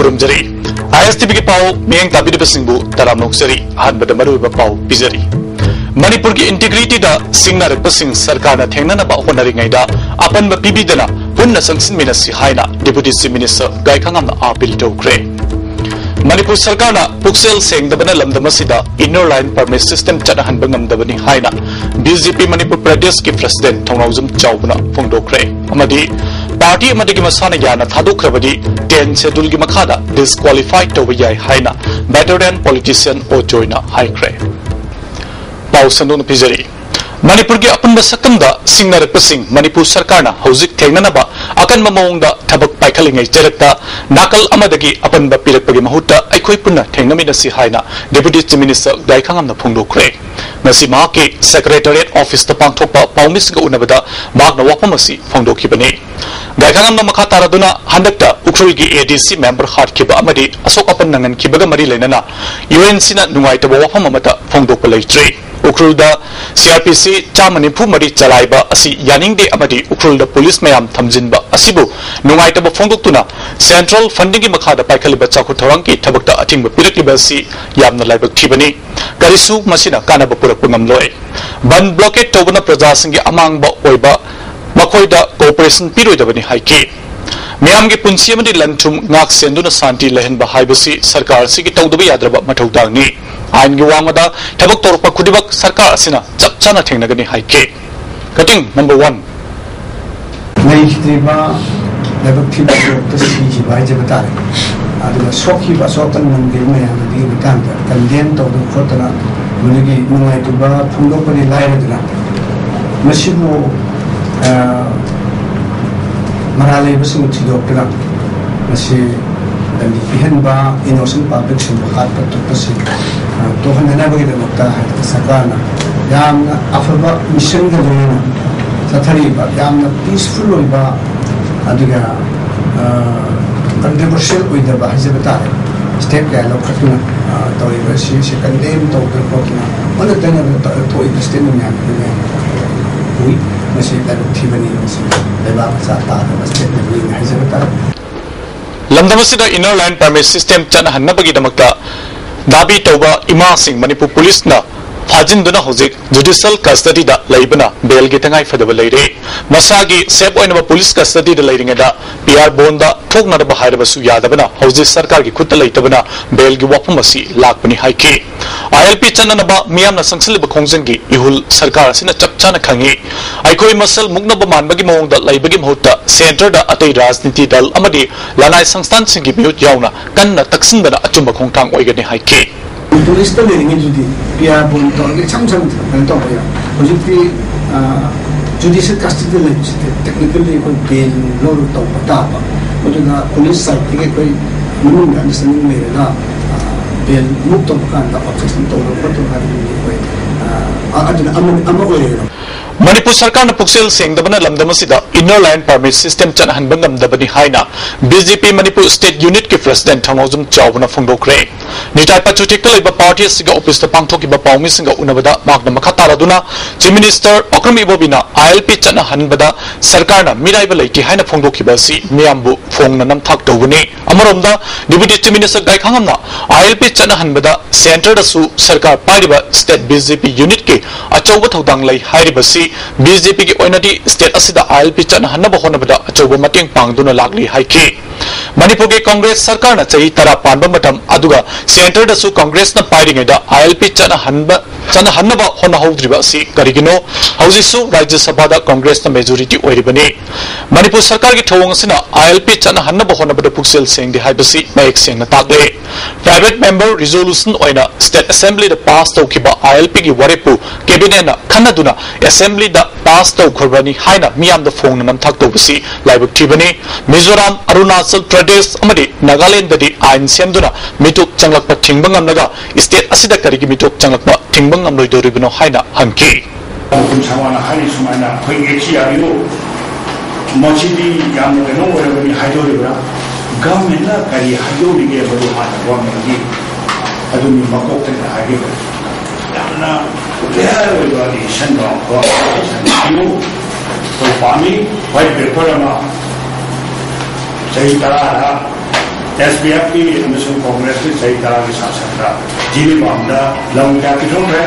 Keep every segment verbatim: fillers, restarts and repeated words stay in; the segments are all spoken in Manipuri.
ꯈꯨꯔꯨꯝꯖꯔꯤ꯫ ISTVꯒꯤ ꯄꯥꯎ ꯃꯤꯠꯌꯦꯡ ꯇꯥꯕꯤꯔꯤꯕꯁꯤꯡꯕꯨ ꯇꯔꯥꯝꯅ ꯑꯣꯛꯆꯔꯤ꯫ ꯑꯍꯥꯟꯕꯗ ꯃꯔꯨꯑꯣꯏꯕ ꯄꯥꯎ ꯄꯤꯖꯔꯤ꯫ ꯃꯅꯤꯄꯨꯔꯒꯤ integrityꯗ ꯁꯤꯡꯅꯔꯛꯄꯁꯤꯡ ꯁꯔꯀꯥꯔꯅ ꯊꯦꯡꯅꯅꯕ ꯍꯣꯠꯅꯔꯤꯉꯩꯗ ꯑꯄꯟꯕ ꯄꯤꯕꯤꯗꯅ ꯄꯨꯟꯅ ꯆꯪꯁꯤꯟꯃꯤꯟꯅꯁꯤ ꯍꯥꯏꯅ Deputy Chief Minister ꯒꯥꯏꯈꯉꯥꯝꯅ appeal ꯇꯧꯈ꯭ꯔꯦ꯫ ꯃꯅꯤꯄꯨꯔ ꯁꯔꯀꯥꯔꯅ ꯄꯨꯛꯆꯦꯜ ꯁꯦꯡꯗꯕꯅ ꯂꯝꯗꯝ ꯑꯁꯤꯗ inner line permit system ꯆꯠꯅꯍꯟꯕ ꯉꯝꯗꯕꯅꯤ ꯍꯥꯏꯅ BJP ꯃꯅꯤꯄꯨꯔ ꯄ꯭ꯔꯗꯦꯁꯀꯤ president ꯊꯧꯅꯥꯎꯖꯝ ꯆꯥꯎꯕꯅ ꯐꯣꯡꯗꯣꯛꯈ꯭ꯔꯦ꯫ ꯑꯃꯗꯤ party ꯑꯃꯗꯒꯤ ꯃꯁꯥꯅ ꯌꯥꯅ ꯊꯥꯗꯣꯛꯈ꯭ꯔꯕꯗꯤ ten scheduleꯒꯤ ꯃꯈꯥꯗ disqualify ꯇꯧꯕ ꯌꯥꯏ ꯍꯥꯏꯅ veteran politician ꯑꯣ ꯖꯣꯏꯅ ꯍꯥꯏꯈ꯭ꯔꯦ꯫ ꯄꯥꯎ ꯁꯟꯗꯣꯛꯅ ꯄꯤꯖꯔꯤ꯫ ꯃꯅꯤꯄꯨꯔꯒꯤ ꯑꯄꯨꯟꯕ ꯁꯛꯇꯝꯗ ꯁꯤꯡꯅꯔꯛꯄꯁꯤꯡ ꯃꯅꯤꯄꯨꯔ ꯁꯔꯀꯥꯔꯅ ꯍꯧꯖꯤꯛ ꯊꯦꯡꯅꯅꯕ ꯑꯀꯟꯕ ꯃꯑꯣꯡꯗ ꯊꯕꯛ ꯄꯥꯏꯈꯠꯂꯤꯉꯩ ꯆꯩꯔꯛꯇ ꯅꯥꯀꯜ ꯑꯃꯗꯒꯤ ꯑꯄꯟꯕ ꯄꯤꯔꯛꯄꯒꯤ ꯃꯍꯨꯠꯇ ꯑꯩꯈꯣꯏ ꯄꯨꯟꯅ ꯊꯦꯡꯅꯃꯤꯟꯅꯁꯤ ꯍꯥꯏꯅ Deputy Chief Minister ꯒꯥꯏꯈꯉꯥꯝꯅ ꯐꯣꯡꯗꯣꯛꯈ꯭ꯔꯦ꯫ ꯉꯁꯤ ꯃꯍꯥꯛꯀꯤ Secretariat officeꯇ ꯄꯥꯡꯊꯣꯛꯄ ꯄꯥꯎꯃꯤꯁꯤꯡꯒ ꯎꯅꯕꯗ ꯃꯍꯥꯛꯅ ꯋꯥꯐꯝ ꯑꯁꯤ ꯐꯣꯡꯗꯣꯛꯈꯤꯕꯅꯤ꯫ ꯒꯥꯏꯈꯉꯥꯝꯅ ꯃꯈꯥ ꯇꯥꯔꯗꯨꯅ ꯍꯟꯗꯛꯇ ꯎꯈ꯭ꯔꯨꯜꯒꯤ ADC member ꯍꯥꯠꯈꯤꯕ ꯑꯃꯗꯤ ꯑꯁꯣꯛ ꯑꯄꯟ ꯅꯪꯍꯟꯈꯤꯕꯒ ꯃꯔꯤ ꯂꯩꯅꯅ UNCꯅ ꯅꯨꯡꯉꯥꯏꯇꯕ ꯋꯥꯐꯝ ꯑꯃꯠꯇ ꯐꯣꯡꯗꯣꯛꯄ ꯂꯩꯇ꯭ꯔꯤ꯫ ꯎꯈ꯭ꯔꯨꯜꯗ CRPC ꯆꯥꯝꯃ ꯅꯤꯐꯨ ꯃꯔꯤ ꯆꯂꯥꯏꯕ ꯑꯁꯤ ꯌꯥꯅꯤꯡꯗꯦ ꯑꯃꯗꯤ ꯎꯈ꯭ꯔꯨꯜꯗ ꯄꯨꯂꯤꯁ ꯃꯌꯥꯝ ꯊꯝꯖꯤꯟꯕ ꯑꯁꯤꯕꯨ ꯅꯨꯡꯉꯥꯏꯇꯕ ꯐꯣꯡꯗꯣꯛꯇꯨꯅ central fundingꯒꯤ ꯃꯈꯥꯗ ꯄꯥꯏꯈꯠꯂꯤꯕ ꯆꯥꯎꯈꯠ ꯊꯧꯔꯥꯡꯒꯤ ꯊꯕꯛꯇ ꯑꯊꯤꯡꯕ ꯄꯤꯔꯛꯂꯤꯕ ꯑꯁꯤ ꯌꯥꯝꯅ ꯂꯥꯏꯕꯛ ꯊꯤꯕꯅꯤ꯫ ꯀꯔꯤꯁꯨ ꯃꯁꯤꯅ ꯀꯥꯟꯅꯕ ꯄꯨꯔꯛꯄ ꯉꯝꯂꯣꯏ꯫ ꯕꯟ blockade ꯇꯧꯕꯅ ꯄ꯭ꯔꯖꯥꯁꯤꯡꯒꯤ ꯑꯃꯥꯡꯕ ꯑꯣꯏꯕ ꯃꯈꯣꯏꯗ cooperation ꯄꯤꯔꯣꯏꯗꯕꯅꯤ ꯍꯥꯏꯈꯤ꯫ ꯃꯤꯌꯥꯝꯒꯤ ꯄꯨꯟꯁꯤ ꯑꯃꯗꯤ ꯂꯟ ꯊꯨꯝ ꯉꯥꯛ ꯁꯦꯟꯗꯨꯅ ꯁꯥꯟꯇꯤ ꯂꯩꯍꯟꯕ ꯍꯥꯏꯕꯁꯤ ꯁꯔꯀꯥꯔ ꯑꯁꯤꯒꯤ ꯇꯧꯗꯕ ꯌꯥꯗ꯭ꯔꯕ ꯃꯊꯧꯗꯥꯡꯅꯤ꯫ ꯑꯥꯏꯟꯒꯤ ꯋꯥꯡꯃꯗ ꯊꯕꯛ ꯇꯧꯔꯛꯄ ꯈꯨꯗꯤꯡꯃꯛ ꯁꯔꯀꯥꯔ ꯑꯁꯤꯅ ꯆꯞ ꯆꯥꯅ ꯊꯦꯡꯅꯒꯅꯤ ꯍꯥꯏꯈꯤ꯫ Cutting number one꯫ ꯂꯩꯈꯤꯗ꯭ꯔꯤꯕ ꯂꯥꯏꯕꯛ ꯊꯤꯕ ꯊꯧꯗꯣꯛꯇ ꯁꯤꯈꯤꯕ ꯍꯥꯏꯖꯕ ꯇꯥꯔꯦ꯫ ꯑꯗꯨꯒ ꯁꯣꯛꯈꯤꯕ ꯑꯁꯣꯛ ꯑꯄꯟ ꯅꯪꯈꯤꯕ ꯃꯌꯥꯝ ꯑꯗꯨꯒꯤ ꯃꯇꯥꯡꯗ condemn ꯇꯧꯗꯅ ꯈꯣꯠꯇꯅ ꯃꯗꯨꯒꯤ ꯅꯨꯡꯉꯥꯏꯇꯕ ꯐꯣꯡꯗꯣꯛꯄꯗꯤ ꯂꯥꯏꯔꯗꯅ, ꯃꯁꯤꯕꯨ, ꯑ, ꯃꯔꯥꯜ ꯂꯩꯕꯁꯤꯡꯕꯨ ꯊꯤꯗꯣꯛꯇꯨꯅ ꯃꯁꯤ ꯗꯟꯗꯤ ꯄꯤꯍꯟꯕ, innocent publicꯁꯤꯡꯕꯨ ꯍꯥꯠꯄ ꯇꯨꯞꯄꯁꯤ, ꯑ, ꯇꯣꯛꯍꯟꯅꯅꯕꯒꯤꯗꯃꯛꯇ ꯍꯥꯏꯕꯗꯤ ꯁꯔꯀꯥꯔꯅ ꯌꯥꯝꯅ ꯑꯐꯕ missionꯒ ꯂꯣꯏꯅꯅ ꯆꯠꯊꯔꯤꯕ ꯌꯥꯝꯅ peaceful ꯑꯣꯏꯕ, ꯑꯗꯨꯒ, ꯑ, controversial ꯑꯣꯏꯗꯕ ꯍꯥꯏꯖꯕ ꯇꯥꯔꯦ, step ꯀꯌꯥ ꯂꯧꯈꯠꯇꯨꯅ, ꯑ, ꯇꯧꯔꯤꯕ ꯑꯁꯤ, ꯁꯤ condemn ꯇꯧꯗꯅ ꯈꯣꯠꯇꯅ ꯑꯣꯟꯅ ꯇꯩꯅꯕꯗ ꯊꯣꯛꯏꯕ statement ꯃꯌꯥꯝ ꯑꯗꯨ ꯃꯌꯥꯝ ꯎꯏ꯫ ꯃꯁꯤ ꯂꯥꯏꯕꯛ ꯊꯤꯕꯅꯤ, ꯃꯁꯤ ꯂꯩꯕꯥꯛ ꯃꯆꯥ ꯇꯥꯗꯕ statementꯅꯤ ꯍꯥꯏꯖꯕ ꯇꯥꯔꯦ꯫ ꯂꯝꯗꯝ ꯑꯁꯤꯗ Inner Line Permit System ꯆꯠꯅꯍꯟꯅꯕꯒꯤꯗꯃꯛꯇ ꯗꯥꯕꯤ ꯇꯧꯕ ꯏꯃꯥꯁꯤꯡ ꯃꯅꯤꯄꯨꯔ ꯄꯨꯂꯤꯁꯅ ꯐꯥꯖꯤꯟꯗꯨꯅ ꯍꯧꯖꯤꯛ judicial custodyꯗ ꯂꯩꯕꯅ bailꯒꯤ ꯇꯉꯥꯏ ꯐꯗꯕ ꯂꯩꯔꯦ꯫ ꯃꯁꯥꯒꯤ safe ꯑꯣꯏꯅꯕ police custodyꯗ ꯂꯩꯔꯤꯉꯩꯗ P R bondꯗ ꯊꯣꯛꯅꯅꯕ ꯍꯥꯏꯔꯕꯁꯨ ꯌꯥꯗꯕꯅ ꯍꯧꯖꯤꯛ ꯁꯔꯀꯥꯔꯒꯤ ꯈꯨꯠꯇ ꯂꯩꯇꯕꯅ bailꯒꯤ ꯋꯥꯐꯝ ꯑꯁꯤ ꯂꯥꯛꯄꯅꯤ ꯍꯥꯏꯈꯤ꯫ ILP ꯆꯠꯅꯅꯕ ꯃꯤꯌꯥꯝꯅ ꯆꯪꯁꯤꯜꯂꯤꯕ ꯈꯣꯡꯖꯪꯒꯤ ꯏꯍꯨꯜ ꯁꯔꯀꯥꯔ ꯑꯁꯤꯅ ꯆꯞ ꯆꯥꯅ ꯈꯪꯏ꯫ ꯑꯩꯈꯣꯏ ꯃꯁꯦꯜ ꯃꯨꯛꯅꯕ ꯃꯥꯟꯕꯒꯤ ꯃꯑꯣꯡꯗ ꯂꯩꯕꯒꯤ ꯃꯍꯨꯠꯇ centreꯗ ꯑꯇꯩ ꯔꯥꯖꯅꯤꯇꯤ ꯗꯜ ꯑꯃꯗꯤ ꯂꯅꯥꯏ ꯁꯪꯁꯊꯥꯟꯁꯤꯡꯒꯤ ꯃꯤꯍꯨꯠ ꯌꯥꯎꯅ ꯀꯟꯅ ꯇꯛꯁꯤꯟꯕꯅ ꯑꯆꯨꯝꯕ ꯈꯣꯡꯊꯥꯡ ꯑꯣꯏꯒꯅꯤ ꯍꯥꯏꯈꯤ꯫ ꯄꯨꯂꯤꯁꯇ ꯂꯩꯔꯤꯉꯩꯗꯨꯗꯤ P R bond ꯇꯧꯔꯒ ꯏꯁꯝ ꯁꯝꯅ ꯀꯩꯅꯣ ꯇꯧꯕ ꯌꯥꯏ꯫ ꯍꯧꯖꯤꯛꯇꯤ, ꯑ, judicial custodyꯗ ꯂꯩꯕꯁꯤꯗꯤ technically ꯑꯩꯈꯣꯏ bail ꯂꯧꯔꯒ ꯇꯧꯕ ꯇꯥꯕ꯫ ꯑꯗꯨꯅ police sideꯇꯒꯤ ꯑꯩꯈꯣꯏ ꯃꯅꯨꯡꯗ understanding ꯂꯩꯔꯒ, ꯑ, bail move ꯇꯧꯕ ꯀꯥꯟꯗ objection ꯇꯧꯔꯒ ꯈꯣꯠꯇꯧꯕ ꯍꯥꯏꯕꯗꯨꯗꯤ ꯑꯩꯈꯣꯏ, ꯑ, ꯑꯗꯨꯅ ꯑꯃ, ꯑꯃ ꯑꯣꯏꯔꯦꯗꯅ꯫ ꯃꯅꯤꯄꯨꯔ ꯁꯔꯀꯥꯔꯅ ꯄꯨꯛꯆꯦꯜ ꯁꯦꯡꯗꯕꯅ ꯂꯝꯗꯝ ꯑꯁꯤꯗ Inner Line Permit System ꯆꯠꯍꯟꯕ ꯉꯝꯗꯕꯅꯤ ꯍꯥꯏꯅ BJP ꯃꯅꯤꯄꯨꯔ State Unitꯀꯤ President ꯊꯧꯅꯥꯎꯖꯝ ꯆꯥꯎꯕꯅ ꯐꯣꯡꯗꯣꯛꯈ꯭ꯔꯦ꯫ ꯅꯤꯇꯥꯏ ꯄꯥꯆꯨꯊꯦꯛꯇ ꯂꯩꯕ party ꯑꯁꯤꯒꯤ officeꯇ ꯄꯥꯡꯊꯣꯛꯈꯤꯕ ꯄꯥꯎꯃꯤꯁꯤꯡꯒ ꯎꯅꯕꯗ ꯃꯍꯥꯛꯅ ꯃꯈꯥ ꯇꯥꯔꯗꯨꯅ Chief Minister ꯑꯣꯀ꯭ꯔꯝ ꯏꯕꯣꯕꯤꯅ ILP ꯆꯠꯅꯍꯟꯕꯗ ꯁꯔꯀꯥꯔꯅ ꯃꯤꯔꯥꯏꯕ ꯂꯩꯇꯦ ꯍꯥꯏꯅ ꯐꯣꯡꯗꯣꯛꯈꯤꯕ ꯑꯁꯤ ꯃꯤꯌꯥꯝꯕꯨ ꯐꯣꯡꯅ ꯅꯝꯊꯥꯛ ꯇꯧꯕꯅꯤ꯫ ꯑꯃꯔꯣꯝꯗ Deputy Chief Minister ꯒꯥꯏꯈꯥꯉꯝꯅ ILP ꯆꯠꯅꯍꯟꯕꯗ centreꯗꯁꯨ ꯁꯔꯀꯥꯔ ꯄꯥꯏꯔꯤꯕ State BJP Unitꯀꯤ ꯑꯆꯧꯕ ꯊꯧꯗꯥꯡ ꯂꯩ ꯍꯥꯏꯔꯤꯕꯁꯤ BJPꯒꯤ ꯑꯣꯏꯅꯗꯤ state ꯑꯁꯤꯗ ILP ꯆꯠꯅꯍꯟꯅꯕ ꯍꯣꯠꯅꯕꯗ ꯑꯆꯧꯕ ꯃꯇꯦꯡ ꯄꯥꯡꯗꯨꯅ ꯂꯥꯛꯂꯤ ꯍꯥꯏꯈꯤ꯫ ꯃꯅꯤꯄꯨꯔꯒꯤ Congress ꯁꯔꯀꯥꯔꯅ ꯆꯍꯤ ꯇꯔꯥ ꯄꯥꯟꯕ ꯃꯇꯝ ꯑꯗꯨꯒ centreꯗꯁꯨ Congressꯅ ꯄꯥꯏꯔꯤꯉꯩꯗ ILP ꯆꯠꯅꯍꯟꯕ, ꯆꯠꯅꯍꯟꯅꯕ ꯍꯣꯠꯅꯍꯧꯗ꯭ꯔꯤꯕ ꯑꯁꯤ ꯀꯔꯤꯒꯤꯅꯣ? ꯍꯧꯖꯤꯛꯁꯨ ꯔꯥꯖ꯭ꯌ ꯁꯚꯥꯗ Congressꯅ majority ꯑꯣꯏꯔꯤꯕꯅꯤ꯫ ꯃꯅꯤꯄꯨꯔ ꯁꯔꯀꯥꯔꯒꯤ ꯊꯧꯑꯣꯡ ꯑꯁꯤꯅ ILP ꯆꯠꯅꯍꯟꯅꯕ ꯍꯣꯠꯅꯕꯗ ꯄꯨꯛꯆꯦꯜ ꯁꯦꯡꯗꯦ ꯍꯥꯏꯕꯁꯤ ꯃꯌꯦꯛ ꯁꯦꯡꯅ ꯇꯥꯛꯂꯦ꯫ Private member resolution ꯑꯣꯏꯅ State Assemblyꯗ pass ꯇꯧꯈꯤꯕ ILPꯒꯤ ꯋꯥꯔꯦꯞꯄꯨ Cabinetꯅ ꯈꯟꯅꯗꯨꯅ Assemblyꯗ pass ꯇꯧꯈ꯭ꯔꯕꯅꯤ ꯍꯥꯏꯅ ꯃꯤꯌꯥꯝꯗ ꯐꯣꯡꯅ ꯅꯝꯊꯥꯛ ꯇꯧꯕꯁꯤ ꯂꯥꯏꯕꯛ ꯊꯤꯕꯅꯤ꯫ ꯃꯤꯖꯣꯔꯥꯝ, ꯑꯔꯨꯅꯥꯆꯜ ꯄ꯭ꯔꯗꯦꯁ ꯑꯃꯗꯤ ꯅꯥꯒꯥꯂꯦꯟꯗꯗꯤ ꯑꯥꯏꯟ ꯁꯦꯝꯗꯨꯅ ꯃꯤꯇꯣꯞ ꯆꯪꯂꯛꯄ ꯊꯤꯡꯕ ꯉꯝꯂꯒ state ꯑꯁꯤꯗ ꯀꯔꯤꯒꯤ ꯃꯤꯇꯣꯞ ꯆꯪꯂꯛꯄ ꯊꯤꯡꯕ ꯉꯝꯂꯣꯏꯗꯧꯔꯤꯕꯅꯣ ꯍꯥꯏꯅ ꯍꯪꯈꯤ꯫ ꯃꯇꯝ ꯁꯥꯡꯅ ꯍꯥꯏꯔꯤ ꯁꯨꯃꯥꯏꯅ ꯑꯩꯈꯣꯏ ACRU ꯃꯁꯤꯗꯤ ꯌꯥꯝꯅ ꯀꯩꯅꯣ ꯑꯣꯏꯔꯕꯅꯤ ꯍꯥꯏꯗꯣꯔꯤꯕ꯭ꯔꯥ? Governmentꯅ ꯀꯔꯤ ꯍꯥꯏꯗꯣꯔꯤꯒꯦ ꯃꯗꯨ ꯍꯥꯟꯅ governmentꯒꯤ ꯑꯗꯨꯒꯤ ꯃꯀꯣꯛꯇꯒꯤ ꯍꯥꯏꯕꯤꯕ ꯌꯥꯝꯅ clear ꯑꯣꯏꯕ decision ꯑꯃ government decision ꯄꯤꯌꯨ꯫ ꯑꯩꯈꯣꯏ ꯄꯥꯝꯃꯤ white paper ꯑꯃ ꯆꯍꯤ ꯇꯔꯥꯗ ꯑꯦꯁ ꯄꯤ ꯑꯦꯐꯀꯤ ꯑꯃꯁꯨꯡ ꯀꯣꯡꯒ꯭ꯔꯦꯁꯀꯤ ꯆꯍꯤ ꯇꯔꯥꯒꯤ ꯁꯥꯁꯟꯗ ꯖꯤꯔꯤꯕꯥꯝꯗ ꯂꯝ ꯀꯌꯥ ꯄꯤꯊꯣꯛꯈ꯭ꯔꯦ,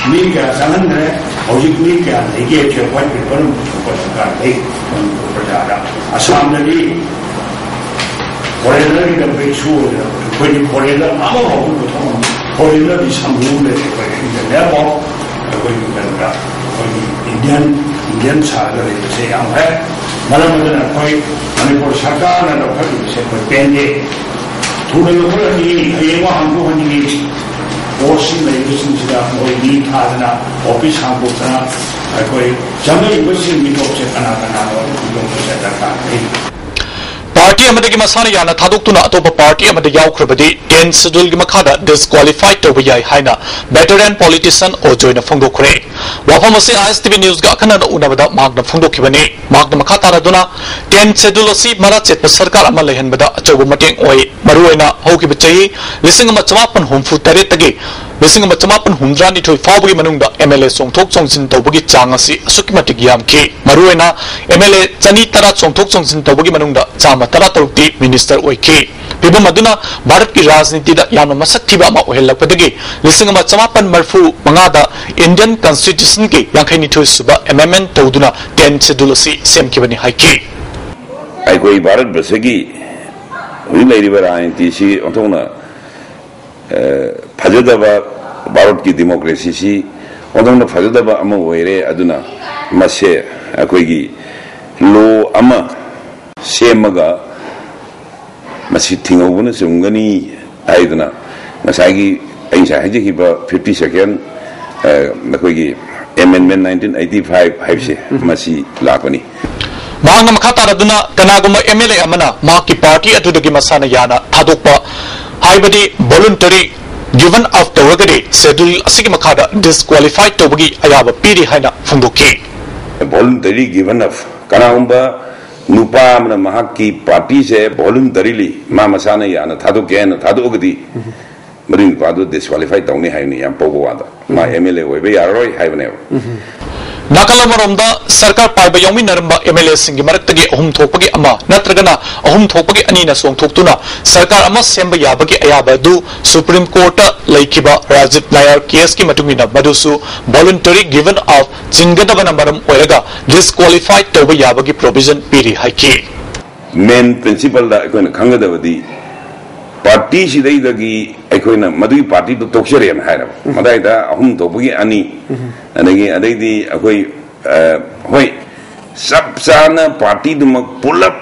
ꯃꯤ ꯀꯌꯥ ꯆꯪꯍꯟꯈ꯭ꯔꯦ, ꯍꯧꯖꯤꯛ ꯃꯤ ꯀꯌꯥ ꯂꯩꯒꯦ ꯍꯥꯏꯕꯁꯦ ꯋꯥꯏꯠ ꯄꯦꯄꯔ ꯑꯃ ꯄꯨꯊꯣꯛꯄ ꯗꯔꯀꯥꯔ ꯂꯩ ꯃꯅꯤꯄꯨꯔ ꯄ꯭ꯔꯖꯥꯗ꯫ ꯑꯁꯥꯝꯗꯗꯤ ꯐꯣꯔꯦꯟꯅꯔꯒꯤꯗꯃꯛꯇ ꯏꯁꯨ ꯑꯣꯏꯗꯅ ꯑꯩꯈꯣꯏꯗꯤ ꯐꯣꯔꯦꯟꯅꯔ ꯑꯃꯐꯥꯎꯕ ꯄꯨꯊꯣꯛ ꯉꯝꯗꯦ꯫ ꯐꯣꯔꯦꯟꯅꯔꯗꯤ ꯁꯪꯒꯣꯝ ꯂꯩꯔꯦ ꯑꯩꯈꯣꯏ ꯏꯟꯗꯤꯌꯥꯐꯥꯎ꯫ ꯑꯩꯈꯣꯏꯒꯤ ꯀꯩꯅꯣꯗ ꯑꯩꯈꯣꯏꯒꯤ ꯏꯟꯗꯤꯌꯟ, ꯏꯟꯗꯤꯌꯟ ꯁꯥꯔꯒ ꯂꯩꯕꯁꯦ ꯌꯥꯝ ꯐꯩ꯫ ꯃꯔꯝ ꯑꯗꯨꯅ ꯑꯩꯈꯣꯏ ꯃꯅꯤꯄꯨꯔ ꯁꯔꯀꯥꯔꯅ ꯂꯧꯈꯠꯂꯤꯕꯁꯦ ꯑꯩꯈꯣꯏ ꯄꯦꯟꯗꯦ꯫ ꯊꯨꯅ ꯂꯧꯈꯠꯂꯅꯤ, ꯍꯌꯦꯡꯃꯛ ꯍꯥꯡꯗꯣꯛꯍꯟꯅꯤꯡꯉꯤ꯫ ꯄꯣꯁꯁꯤꯡ ꯂꯩꯕꯁꯤꯡꯁꯤꯗ ꯃꯣꯏ ꯃꯤ ꯊꯥꯗꯅ, ꯑꯣꯐꯤꯁ ꯍꯥꯡꯗꯣꯛꯇꯅ ꯑꯩꯈꯣꯏ ꯆꯪꯂꯛꯏꯕꯁꯤꯡꯒꯤ ꯇꯣꯞꯁꯦ ꯀꯅꯥ ꯀꯅꯥꯅꯣ ꯈꯪꯗꯣꯛꯄꯁꯦ ꯗꯔꯀꯥꯔ ꯂꯩ꯫ ꯄꯥꯔꯇꯤ ꯑꯃꯗꯒꯤ ꯃꯁꯥꯅ ꯌꯥꯅ ꯊꯥꯗꯣꯛꯇꯨꯅ ꯑꯇꯣꯞꯄ ꯄꯥꯔꯇꯤ ꯑꯃꯗ ꯌꯥꯎꯈ꯭ꯔꯕꯗꯤ ꯇꯦꯟ ꯁꯦꯗꯨꯜꯒꯤ ꯃꯈꯥꯗ ꯗꯤꯁꯀ꯭ꯋꯥꯂꯤꯐꯥꯏ ꯇꯧꯕ ꯌꯥꯏ ꯍꯥꯏꯅ ꯚꯦꯇꯔꯦꯟ ꯄꯣꯂꯤꯇꯤꯁꯤꯌꯟ ꯑꯣꯖꯣꯏꯅ ꯐꯣꯡꯗꯣꯛꯈ꯭ꯔꯦ꯫ ꯋꯥꯐꯝ ꯑꯁꯤ ꯑꯥꯏ ꯑꯦꯁ ꯇꯤ ꯚꯤ ꯅ꯭ꯌꯨꯁꯀ ꯑꯈꯟꯅꯅ ꯎꯅꯕꯗ ꯃꯍꯥꯛꯅ ꯐꯣꯡꯗꯣꯛꯈꯤꯕꯅꯤ꯫ ꯃꯍꯥꯛꯅ ꯃꯈꯥ ꯇꯥꯅ ꯑꯗꯨꯅ, ꯇꯦꯟ ꯁꯦꯗꯨꯜ ꯑꯁꯤ ꯃꯔꯥ ꯆꯦꯠꯄ ꯁꯔꯀꯥꯔ ꯑꯃ ꯂꯩꯍꯟꯕꯗ ꯑꯆꯧꯕ ꯃꯇꯦꯡ ꯑꯣꯏ꯫ ꯃꯔꯨꯑꯣꯏꯅ ꯍꯧꯈꯤꯕ ꯆꯍꯤ ꯂꯤꯁꯤꯡ ꯑꯃ ꯆꯃꯥꯄꯟ ꯍꯨꯝꯐꯨ ꯇꯔꯦꯠꯇꯒꯤ ꯂꯤꯁꯤꯡ ꯑꯃ ꯆꯃꯥꯄꯟ ꯍꯨꯝꯗ꯭ꯔꯥ ꯅꯤꯊꯣꯏ ꯐꯥꯎꯕꯒꯤ ꯃꯅꯨꯡꯗ ꯑꯦꯝ ꯑꯦꯜ ꯑꯦ ꯆꯣꯡꯊꯣꯛ ꯆꯣꯡꯁꯤꯟ ꯇꯧꯕꯒꯤ ꯆꯥꯡ ꯑꯁꯤ ꯑꯁꯨꯛꯀꯤ ꯃꯇꯤꯛ ꯌꯥꯝꯈꯤ꯫ ꯃꯔꯨꯑꯣꯏꯅ ꯑꯦꯝ ꯑꯦꯜ ꯑꯦ ꯆꯅꯤ ꯇꯔꯥ ꯆꯣꯡꯊꯣꯛ ꯆꯣꯡꯁꯤꯟ ꯇꯧꯕꯒꯤ ꯃꯅꯨꯡꯗ ꯆꯥꯝꯃ ꯇꯔꯥ ꯇꯔꯨꯛꯇꯤ ꯃꯤꯅꯤꯁꯇꯔ ꯑꯣꯏꯈꯤ꯫ ꯐꯤꯕꯝ ꯑꯗꯨꯅ ꯚꯥꯔꯠꯀꯤ ꯔꯥꯖꯅꯤꯇꯤꯗ ꯌꯥꯝꯅ ꯃꯁꯛ ꯊꯤꯕ ꯑꯃ ꯑꯣꯏꯍꯜꯂꯛꯄꯗꯒꯤ ꯂꯤꯁꯤꯡ ꯑꯃ ꯆꯃꯥꯄꯟ ꯃꯔꯤꯐꯨ ꯃꯉꯥꯗ ꯏꯟꯗꯤꯌꯟ ꯀꯟꯁꯇꯤꯇ꯭ꯌꯨꯁꯟꯒꯤ ꯌꯥꯡꯈꯩ ꯅꯤꯊꯣꯏ ꯁꯨꯕ ꯑꯦꯃꯦꯟꯃꯦꯟ ꯇꯧꯗꯨꯅ ꯇꯦꯟ ꯁꯦꯗꯨꯜ ꯑꯁꯤ ꯁꯦꯝꯈꯤꯕꯅꯤ ꯍꯥꯏꯈꯤ꯫ ꯑꯩꯈꯣꯏ ꯚꯥꯔꯠ ꯕꯔꯁꯒꯤ ꯍꯧꯖꯤꯛ ꯂꯩꯔꯤꯕ ꯔꯥꯖꯅꯤꯇꯤꯁꯤ ꯑꯣꯟꯊꯣꯛꯅ, ꯑ, ꯐꯖꯗꯕ, ꯚꯥꯔꯠꯀꯤ ꯗꯤꯃꯣꯀ꯭ꯔꯦꯁꯤꯁꯤ ꯑꯣꯟꯊꯣꯛꯅ ꯐꯖꯗꯕ ꯑꯃ ꯑꯣꯏꯔꯦ꯫ ꯑꯗꯨꯅ ꯃꯁꯦ ꯑꯩꯈꯣꯏꯒꯤ ꯂꯣ ꯑꯃ ꯁꯦꯝꯃꯒ ꯃꯁꯤ ꯊꯤꯡꯍꯧꯕꯅ ꯆꯨꯝꯒꯅꯤ ꯍꯥꯏꯗꯨꯅ ꯉꯁꯥꯏꯒꯤ ꯑꯩ ꯉꯁꯥꯏ ꯍꯥꯏꯖꯈꯤꯕ ꯐꯤꯐꯇꯤ ꯁꯦꯀꯦꯟ, ꯑ, ꯑꯩꯈꯣꯏꯒꯤ ꯑꯦꯃꯦꯟꯃꯦꯟ ꯅꯥꯏꯟꯇꯤꯟ ꯑꯩꯠꯇꯤ ꯐꯥꯏꯚ ꯍꯥꯏꯕꯁꯦ ꯃꯁꯤ ꯂꯥꯛꯄꯅꯤ꯫ ꯃꯍꯥꯛꯅ ꯃꯈꯥ ꯇꯥꯔꯗꯨꯅ, ꯀꯅꯥꯒꯨꯝꯕ ꯑꯦꯝ ꯑꯦꯜ ꯑꯦ ꯑꯃꯅ ꯃꯍꯥꯛꯀꯤ ꯄꯥꯔꯇꯤ ꯑꯗꯨꯗꯒꯤ ꯃꯁꯥꯅ ꯌꯥꯅ ꯊꯥꯗꯣꯛꯄ, ꯍꯥꯏꯕꯗꯤ ꯚꯣꯂꯨꯟꯇꯔꯤ ꯒꯤꯚꯟ ꯑꯞ ꯇꯧꯔꯒꯗꯤ ꯁꯦꯗꯨꯜ ꯑꯁꯤꯒꯤ ꯃꯈꯥꯗ ꯗꯤꯁꯀ꯭ꯋꯥꯂꯤꯐꯥꯏ ꯇꯧꯕꯒꯤ ꯑꯌꯥꯕ ꯄꯤꯔꯤ ꯍꯥꯏꯅ ꯐꯣꯡꯗꯣꯛꯈꯤ꯫ ꯚꯣꯂꯨꯟꯇꯔꯤ ꯒꯤꯚꯟ ꯑꯞ, ꯀꯅꯥꯒꯨꯝꯕ ꯅꯨꯄꯥ ꯑꯃꯅ ꯃꯍꯥꯛꯀꯤ ꯄꯥꯔꯇꯤꯁꯦ ꯚꯣꯂꯨꯟꯇꯔꯤꯂꯤ ꯃꯥ ꯃꯁꯥꯅ ꯌꯥꯅ ꯊꯥꯗꯣꯛꯀꯦ ꯍꯥꯏꯅ ꯊꯥꯗꯣꯛꯑꯒꯗꯤ ꯃꯗꯨꯒꯤ ꯅꯨꯄꯥꯗꯨ ꯗꯤꯁꯀ꯭ꯋꯥꯂꯤꯐꯥꯏ ꯇꯧꯅꯤ ꯍꯥꯏꯕꯅꯤ, ꯌꯥꯝ ꯄꯧꯕ ꯋꯥꯗ꯫ ꯃꯥ ꯑꯦꯝ ꯑꯦꯜ ꯑꯦ ꯑꯣꯏꯕ ꯌꯥꯔꯔꯣꯏ ꯍꯥꯏꯕꯅꯦꯕ꯫ ꯅꯥꯀꯜ ꯑꯃꯔꯣꯝꯗ, ꯁꯔꯀꯥꯔ ꯄꯥꯏꯕ ꯌꯥꯎꯃꯤꯟꯅꯔꯝꯕ ꯑꯦꯝ ꯑꯦꯜ ꯑꯦꯁꯤꯡꯒꯤ ꯃꯔꯛꯇꯒꯤ ꯑꯍꯨꯝ ꯊꯣꯛꯄꯒꯤ ꯑꯃ ꯅꯠꯇ꯭ꯔꯒꯅ ꯑꯍꯨꯝ ꯊꯣꯛꯄꯒꯤ ꯑꯅꯤꯅ ꯆꯣꯡꯊꯣꯛꯇꯨꯅ ꯁꯔꯀꯥꯔ ꯑꯃ ꯁꯦꯝꯕ ꯌꯥꯕꯒꯤ ꯑꯌꯥꯕ ꯑꯗꯨ ꯁꯨꯄ꯭ꯔꯤꯝ ꯀꯣꯔꯠꯇ ꯂꯩꯈꯤꯕ ꯔꯥꯖꯤꯕ ꯅꯥꯌꯥꯔ ꯀꯦꯁꯀꯤ ꯃꯇꯨꯡ ꯏꯟꯅ ꯃꯗꯨꯁꯨ voluntary given up ꯆꯤꯡꯒꯗꯕꯅ ꯃꯔꯝ ꯑꯣꯏꯔꯒ disqualify ꯇꯧꯕ ꯌꯥꯕꯒꯤ provision ꯄꯤꯔꯤ ꯍꯥꯏꯈꯤ꯫ ꯃꯦꯟ ꯄ꯭ꯔꯤꯟꯁꯤꯄꯜꯗ ꯑꯩꯈꯣꯏꯅ ꯈꯪꯒꯗꯕꯗꯤ, ꯄꯥꯔꯇꯤꯁꯤꯗꯩꯗꯒꯤ ꯑꯩꯈꯣꯏꯅ ꯃꯗꯨꯒꯤ ꯄꯥꯔꯇꯤꯗꯨ ꯇꯣꯛꯆꯔꯦꯅ ꯍꯥꯏꯔꯕ, ꯃꯗꯥꯏꯗ ꯑꯍꯨꯝ ꯊꯣꯛꯄꯒꯤ ꯑꯅꯤ, ꯑꯗꯒꯤ ꯑꯗꯩꯗꯤ ꯑꯩꯈꯣꯏ, ꯑ, ꯍꯣꯏ, ꯆꯞ ꯆꯥꯅ ꯄꯥꯔꯇꯤꯗꯨꯃꯛ ꯄꯨꯂꯞ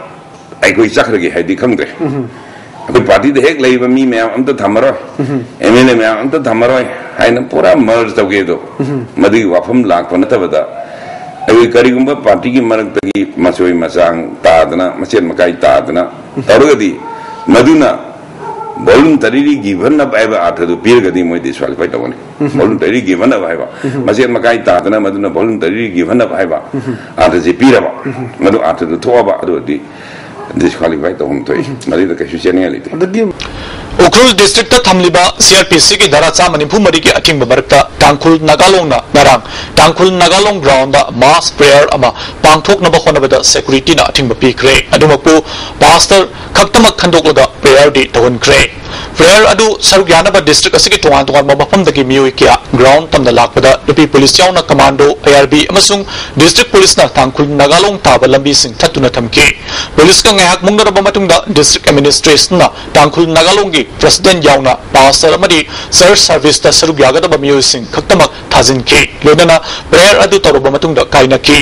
ꯑꯩꯈꯣꯏ ꯆꯠꯈ꯭ꯔꯒꯦ ꯍꯥꯏꯗꯤ ꯈꯪꯗ꯭ꯔꯦ꯫ ꯑꯩꯈꯣꯏ ꯄꯥꯔꯇꯤꯗ ꯍꯦꯛ ꯂꯩꯕ ꯃꯤ ꯃꯌꯥꯝ ꯑꯝꯇ ꯊꯝꯃꯔꯣꯏ, ꯑꯦꯝ ꯑꯦꯜ ꯑꯦ ꯃꯌꯥꯝ ꯑꯝꯇ ꯊꯝꯃꯔꯣꯏ ꯍꯥꯏꯅ ꯄꯨꯔꯥ ꯃꯔꯖ ꯇꯧꯒꯦꯗꯣ, ꯃꯗꯨꯒꯤ ꯋꯥꯐꯝ ꯂꯥꯛꯄ ꯅꯠꯇꯕꯗ, ꯑꯩꯈꯣꯏ ꯀꯔꯤꯒꯨꯝꯕ ꯄꯥꯔꯇꯤꯒꯤ ꯃꯔꯛꯇꯒꯤ ꯃꯆꯣꯏ ꯃꯆꯥꯡ ꯇꯥꯗꯅ, ꯃꯆꯦꯠ ꯃꯀꯥꯏ ꯇꯥꯗꯅ ꯇꯧꯔꯒꯗꯤ, ꯃꯗꯨꯅ voluntarily given up ꯍꯥꯏꯕ ꯑꯥꯔꯊꯗꯨ ꯄꯤꯔꯒꯗꯤ ꯃꯣꯏ disqualify ꯇꯧꯒꯅꯤ꯫ Voluntary given up ꯍꯥꯏꯕ, ꯃꯆꯦꯠ ꯃꯀꯥꯏ ꯇꯥꯗꯅ ꯃꯗꯨꯅ voluntarily given up ꯍꯥꯏꯕ ꯑꯥꯔꯊꯁꯤ ꯄꯤꯔꯕ, ꯃꯗꯨ ꯑꯥꯔꯊꯗꯨ ꯊꯣꯛꯑꯕ, ꯑꯗꯨ ꯑꯣꯏꯔꯗꯤ disqualify ꯇꯧꯐꯝ ꯊꯣꯛꯏ꯫ ꯃꯗꯨꯗ ꯀꯩꯁꯨ ꯆꯦꯟꯅꯤꯡꯉꯥꯏ ꯂꯩꯇꯦ꯫ ꯑꯗꯒꯤ ꯎꯈ꯭ꯔꯨꯜ ꯗꯤꯁꯇ꯭ꯔꯤꯛꯇ ꯊꯝꯂꯤꯕ ꯁꯤ ꯑꯥꯔ ꯄꯤ ꯁꯤꯒꯤ ꯙꯥꯔꯥ ꯆꯥꯝꯃ ꯅꯤꯐꯨ ꯃꯔꯤꯒꯤ ꯑꯊꯤꯡꯕ ꯃꯔꯛꯇ ꯇꯥꯡꯈꯨꯜ ꯅꯥꯒꯥꯂꯣꯡꯅ ꯉꯔꯥꯡ ꯇꯥꯡꯈꯨꯜ ꯅꯥꯒꯥꯂꯣꯡ ꯒ꯭ꯔꯥꯎꯟꯗ mass prayer ꯑꯃ ꯄꯥꯡꯊꯣꯛꯅꯕ ꯍꯣꯠꯅꯕꯗ ꯁꯦꯀ꯭ꯌꯨꯔꯤꯇꯤꯅ ꯑꯊꯤꯡꯕ ꯄꯤꯈ꯭ꯔꯦ꯫ ꯑꯗꯨꯃꯛꯄꯨ ꯄꯥꯁꯇꯔ ꯈꯛꯇꯃꯛ ꯈꯟꯗꯣꯛꯂꯒ ꯄ꯭ꯔꯦꯌꯔꯗꯤ ꯇꯧꯍꯟꯈ꯭ꯔꯦ꯫ ꯄ꯭ꯔꯦꯌꯔ ꯑꯗꯨ ꯁꯔꯨꯛ ꯌꯥꯅꯕ ꯗꯤꯁꯇ꯭ꯔꯤꯛ ꯑꯁꯤꯒꯤ ꯇꯣꯉꯥꯟ ꯇꯣꯉꯥꯟꯕ ꯃꯐꯝꯗꯒꯤ ꯃꯤꯑꯣꯏ ꯀꯌꯥ ꯒ꯭ꯔꯥꯎꯟ ꯇꯝꯅ ꯂꯥꯛꯄꯗ ꯅꯨꯄꯤ ꯄꯨꯂꯤꯁ ꯌꯥꯎꯅ ꯀꯃꯥꯟꯗꯣ, ꯑꯥꯏ ꯑꯥꯔ ꯕꯤ ꯑꯃꯁꯨꯡ ꯗꯤꯁꯇ꯭ꯔꯤꯛ ꯄꯨꯂꯤꯁꯅ ꯇꯥꯡꯈꯨꯜ ꯅꯥꯒꯥꯂꯣꯡ ꯇꯥꯕ ꯂꯝꯕꯤꯁꯤꯡ ꯊꯠꯇꯨꯅ ꯊꯝꯈꯤ꯫ ꯄꯨꯂꯤꯁꯀ ꯉꯥꯏꯍꯥꯛ ꯃꯨꯛꯅꯔꯕ ꯃꯇꯨꯡꯗ ꯗꯤꯁꯇ꯭ꯔꯤꯛ ꯑꯦꯗꯃꯤꯅꯤꯁꯇ꯭ꯔꯦꯁꯟꯅ ꯇꯥꯡꯈꯨꯜ ꯅꯥꯒꯥꯂꯣꯡꯒꯤ ꯄ꯭ꯔꯁꯤꯗꯦꯟ ꯌꯥꯎꯅ ꯄꯥꯁꯇꯔ ꯑꯃꯗꯤ ꯆꯔꯆ ꯁꯔꯚꯤꯁꯇ ꯁꯔꯨꯛ ꯌꯥꯒꯗꯕ ꯃꯤꯑꯣꯏꯁꯤꯡ ꯈꯛꯇꯃꯛ ꯊꯥꯖꯤꯟꯈꯤ꯫ ꯂꯣꯏꯅꯅ ꯄ꯭ꯔꯦꯌꯔ ꯑꯗꯨ ꯇꯧꯔꯕ ꯃꯇꯨꯡꯗ ꯀꯥꯏꯅꯈꯤ꯫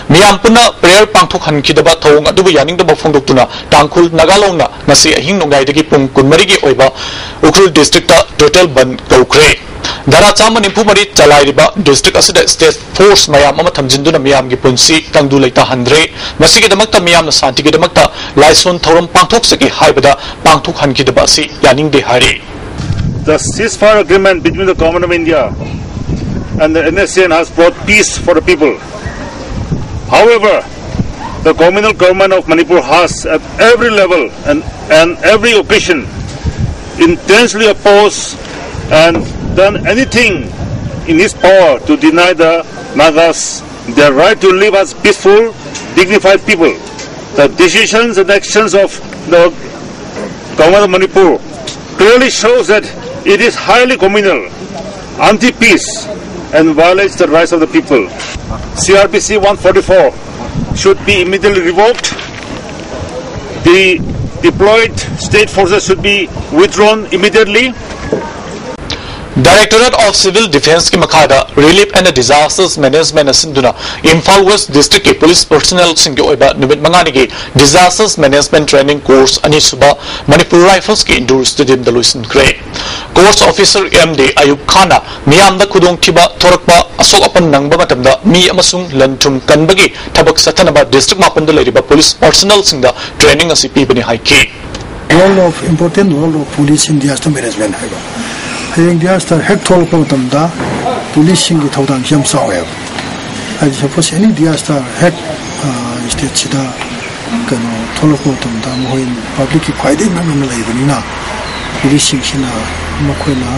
ꯃꯤꯌꯥꯝ ꯄꯨꯟꯅ ꯄ꯭ꯔꯦꯌꯔ ꯄꯥꯡꯊꯣꯛꯍꯟꯈꯤꯗꯕ ꯊꯧꯑꯣꯡ ꯑꯗꯨꯕꯨ ꯌꯥꯅꯤꯡꯗꯕ ꯐꯣꯡꯗꯣꯛꯇꯨꯅ ꯇꯥꯡꯈꯨꯜ ꯅꯥꯒꯥꯂꯣꯡꯅ ꯉꯁꯤ ꯑꯍꯤꯡ ꯅꯣꯡꯌꯥꯏꯗꯒꯤ ꯄꯨꯡ ꯀꯨꯟꯃꯔꯤꯒꯤ ꯑꯣꯏꯕ ꯎꯈ꯭ꯔꯨꯜ ꯗꯤꯁꯇ꯭ꯔꯤꯛꯇ ꯇꯣꯇꯦꯜ ꯕꯟ ꯀꯧꯈ꯭ꯔꯦ꯫ ꯙꯥꯔꯥ ꯆꯥꯝꯃ ꯅꯤꯐꯨ ꯃꯔꯤ ꯆꯂꯥꯏꯔꯤꯕ ꯗꯤꯁꯇ꯭ꯔꯤꯛ ꯑꯁꯤꯗ ꯁ꯭ꯇꯦꯠ ꯐꯣꯔꯁ ꯃꯌꯥꯝ ꯑꯃ ꯊꯝꯖꯤꯟꯗꯨꯅ ꯃꯤꯌꯥꯝꯒꯤ ꯄꯨꯟꯁꯤ ꯇꯪꯗꯨ ꯂꯩꯇꯥꯍꯟꯗ꯭ꯔꯦ꯫ ꯃꯁꯤꯒꯤꯗꯃꯛꯇ ꯃꯤꯌꯥꯝꯅ ꯁꯥꯟꯇꯤꯒꯤꯗꯃꯛꯇ ꯂꯥꯏꯁꯣꯟ ꯊꯧꯔꯝ ꯄꯥꯡꯊꯣꯛꯆꯒꯦ ꯍꯥꯏꯕꯗ ꯄꯥꯡꯊꯣꯛꯍꯟꯈꯤꯗꯕ ꯑꯁꯤ ꯌꯥꯅꯤꯡꯗꯦ ꯍꯥꯏꯔꯤ꯫ The ceasefire agreement between the Government of India and the N S C N has brought peace for the people. However, the communal government of Manipur has, at every level and, and every occasion, intensely opposed and done anything in its power to deny the Nagas Their right to live as peaceful, dignified people. The decisions and actions of the Government of Manipur clearly shows that it is highly communal, anti-peace, and violates the rights of the people. C R P C one forty-four should be immediately revoked. The deployed state forces should be withdrawn immediately. Directorate of Civil Defence ꯀꯤ ꯃꯈꯥꯗ Relief and Disasters Management ꯁꯤꯟꯗꯨꯅ ꯏꯝꯐꯥꯜ ꯋꯦꯁ ꯗꯤꯁꯇ꯭ꯔꯤꯛꯀꯤ ꯄꯨꯂꯤꯁ ꯄꯔꯁꯅꯦꯜꯁꯤꯡꯒꯤ ꯑꯣꯏꯕ ꯅꯨꯃꯤꯠ ꯃꯉꯥꯅꯤꯒꯤ Disasters Management Training Course ꯑꯅꯤꯁꯨꯕ ꯃꯅꯤꯄꯨꯔ ꯔꯥꯏꯐꯜꯁꯀꯤ ꯏꯟꯗꯣꯔ ꯁ꯭ꯇꯦꯗꯤꯌꯝꯗ ꯂꯣꯏꯁꯤꯟꯈ꯭ꯔꯦ꯫ Course officer M D ꯑꯌꯨꯕ ꯈꯥꯟꯅ ꯃꯤꯌꯥꯝꯗ ꯈꯨꯗꯣꯡꯊꯤꯕ ꯊꯣꯔꯛꯄ, ꯑꯁꯣꯛ ꯑꯄꯟ ꯅꯪꯕ ꯃꯇꯝꯗ ꯃꯤ ꯑꯃꯁꯨꯡ ꯂꯟ ꯊꯨꯝ ꯀꯟꯕꯒꯤ ꯊꯕꯛ ꯆꯠꯊꯅꯕ ꯗꯤꯁꯇ꯭ꯔꯤꯛ ꯃꯥꯄꯟꯗ ꯂꯩꯔꯤꯕ ꯄꯨꯂꯤꯁ ꯄꯔꯁꯅꯦꯜꯁꯤꯡꯗ ꯇ꯭ꯔꯦꯅꯤꯡ ꯑꯁꯤ ꯄꯤꯕꯅꯤ ꯍꯥꯏꯈꯤ꯫ Role of important role of police in disaster management ꯍꯥꯏꯕ꯫ ꯍꯌꯦꯡ disaster ꯍꯦꯛ ꯊꯣꯛꯂꯛꯄ ꯃꯇꯝꯗ ꯄꯨꯂꯤꯁꯁꯤꯡꯒꯤ ꯊꯧꯗꯥꯡꯁꯤ ꯌꯥꯝ ꯆꯥꯎꯋꯦꯕ꯫ ꯍꯥꯏꯗꯤ suppose any disaster ꯍꯦꯛ ꯁ꯭ꯇꯦꯠꯁꯤꯗ ꯀꯩꯅꯣ ꯊꯣꯛꯂꯛꯄ ꯃꯇꯝꯗ ꯃꯈꯣꯏ ꯄꯕ꯭ꯂꯤꯛꯀꯤ ꯈ꯭ꯋꯥꯏꯗꯒꯤ ꯅꯛꯅꯅ ꯂꯩꯕꯅꯤꯅ ꯄꯨꯂꯤꯁꯁꯤꯡꯁꯤꯅ ꯃꯈꯣꯏꯅ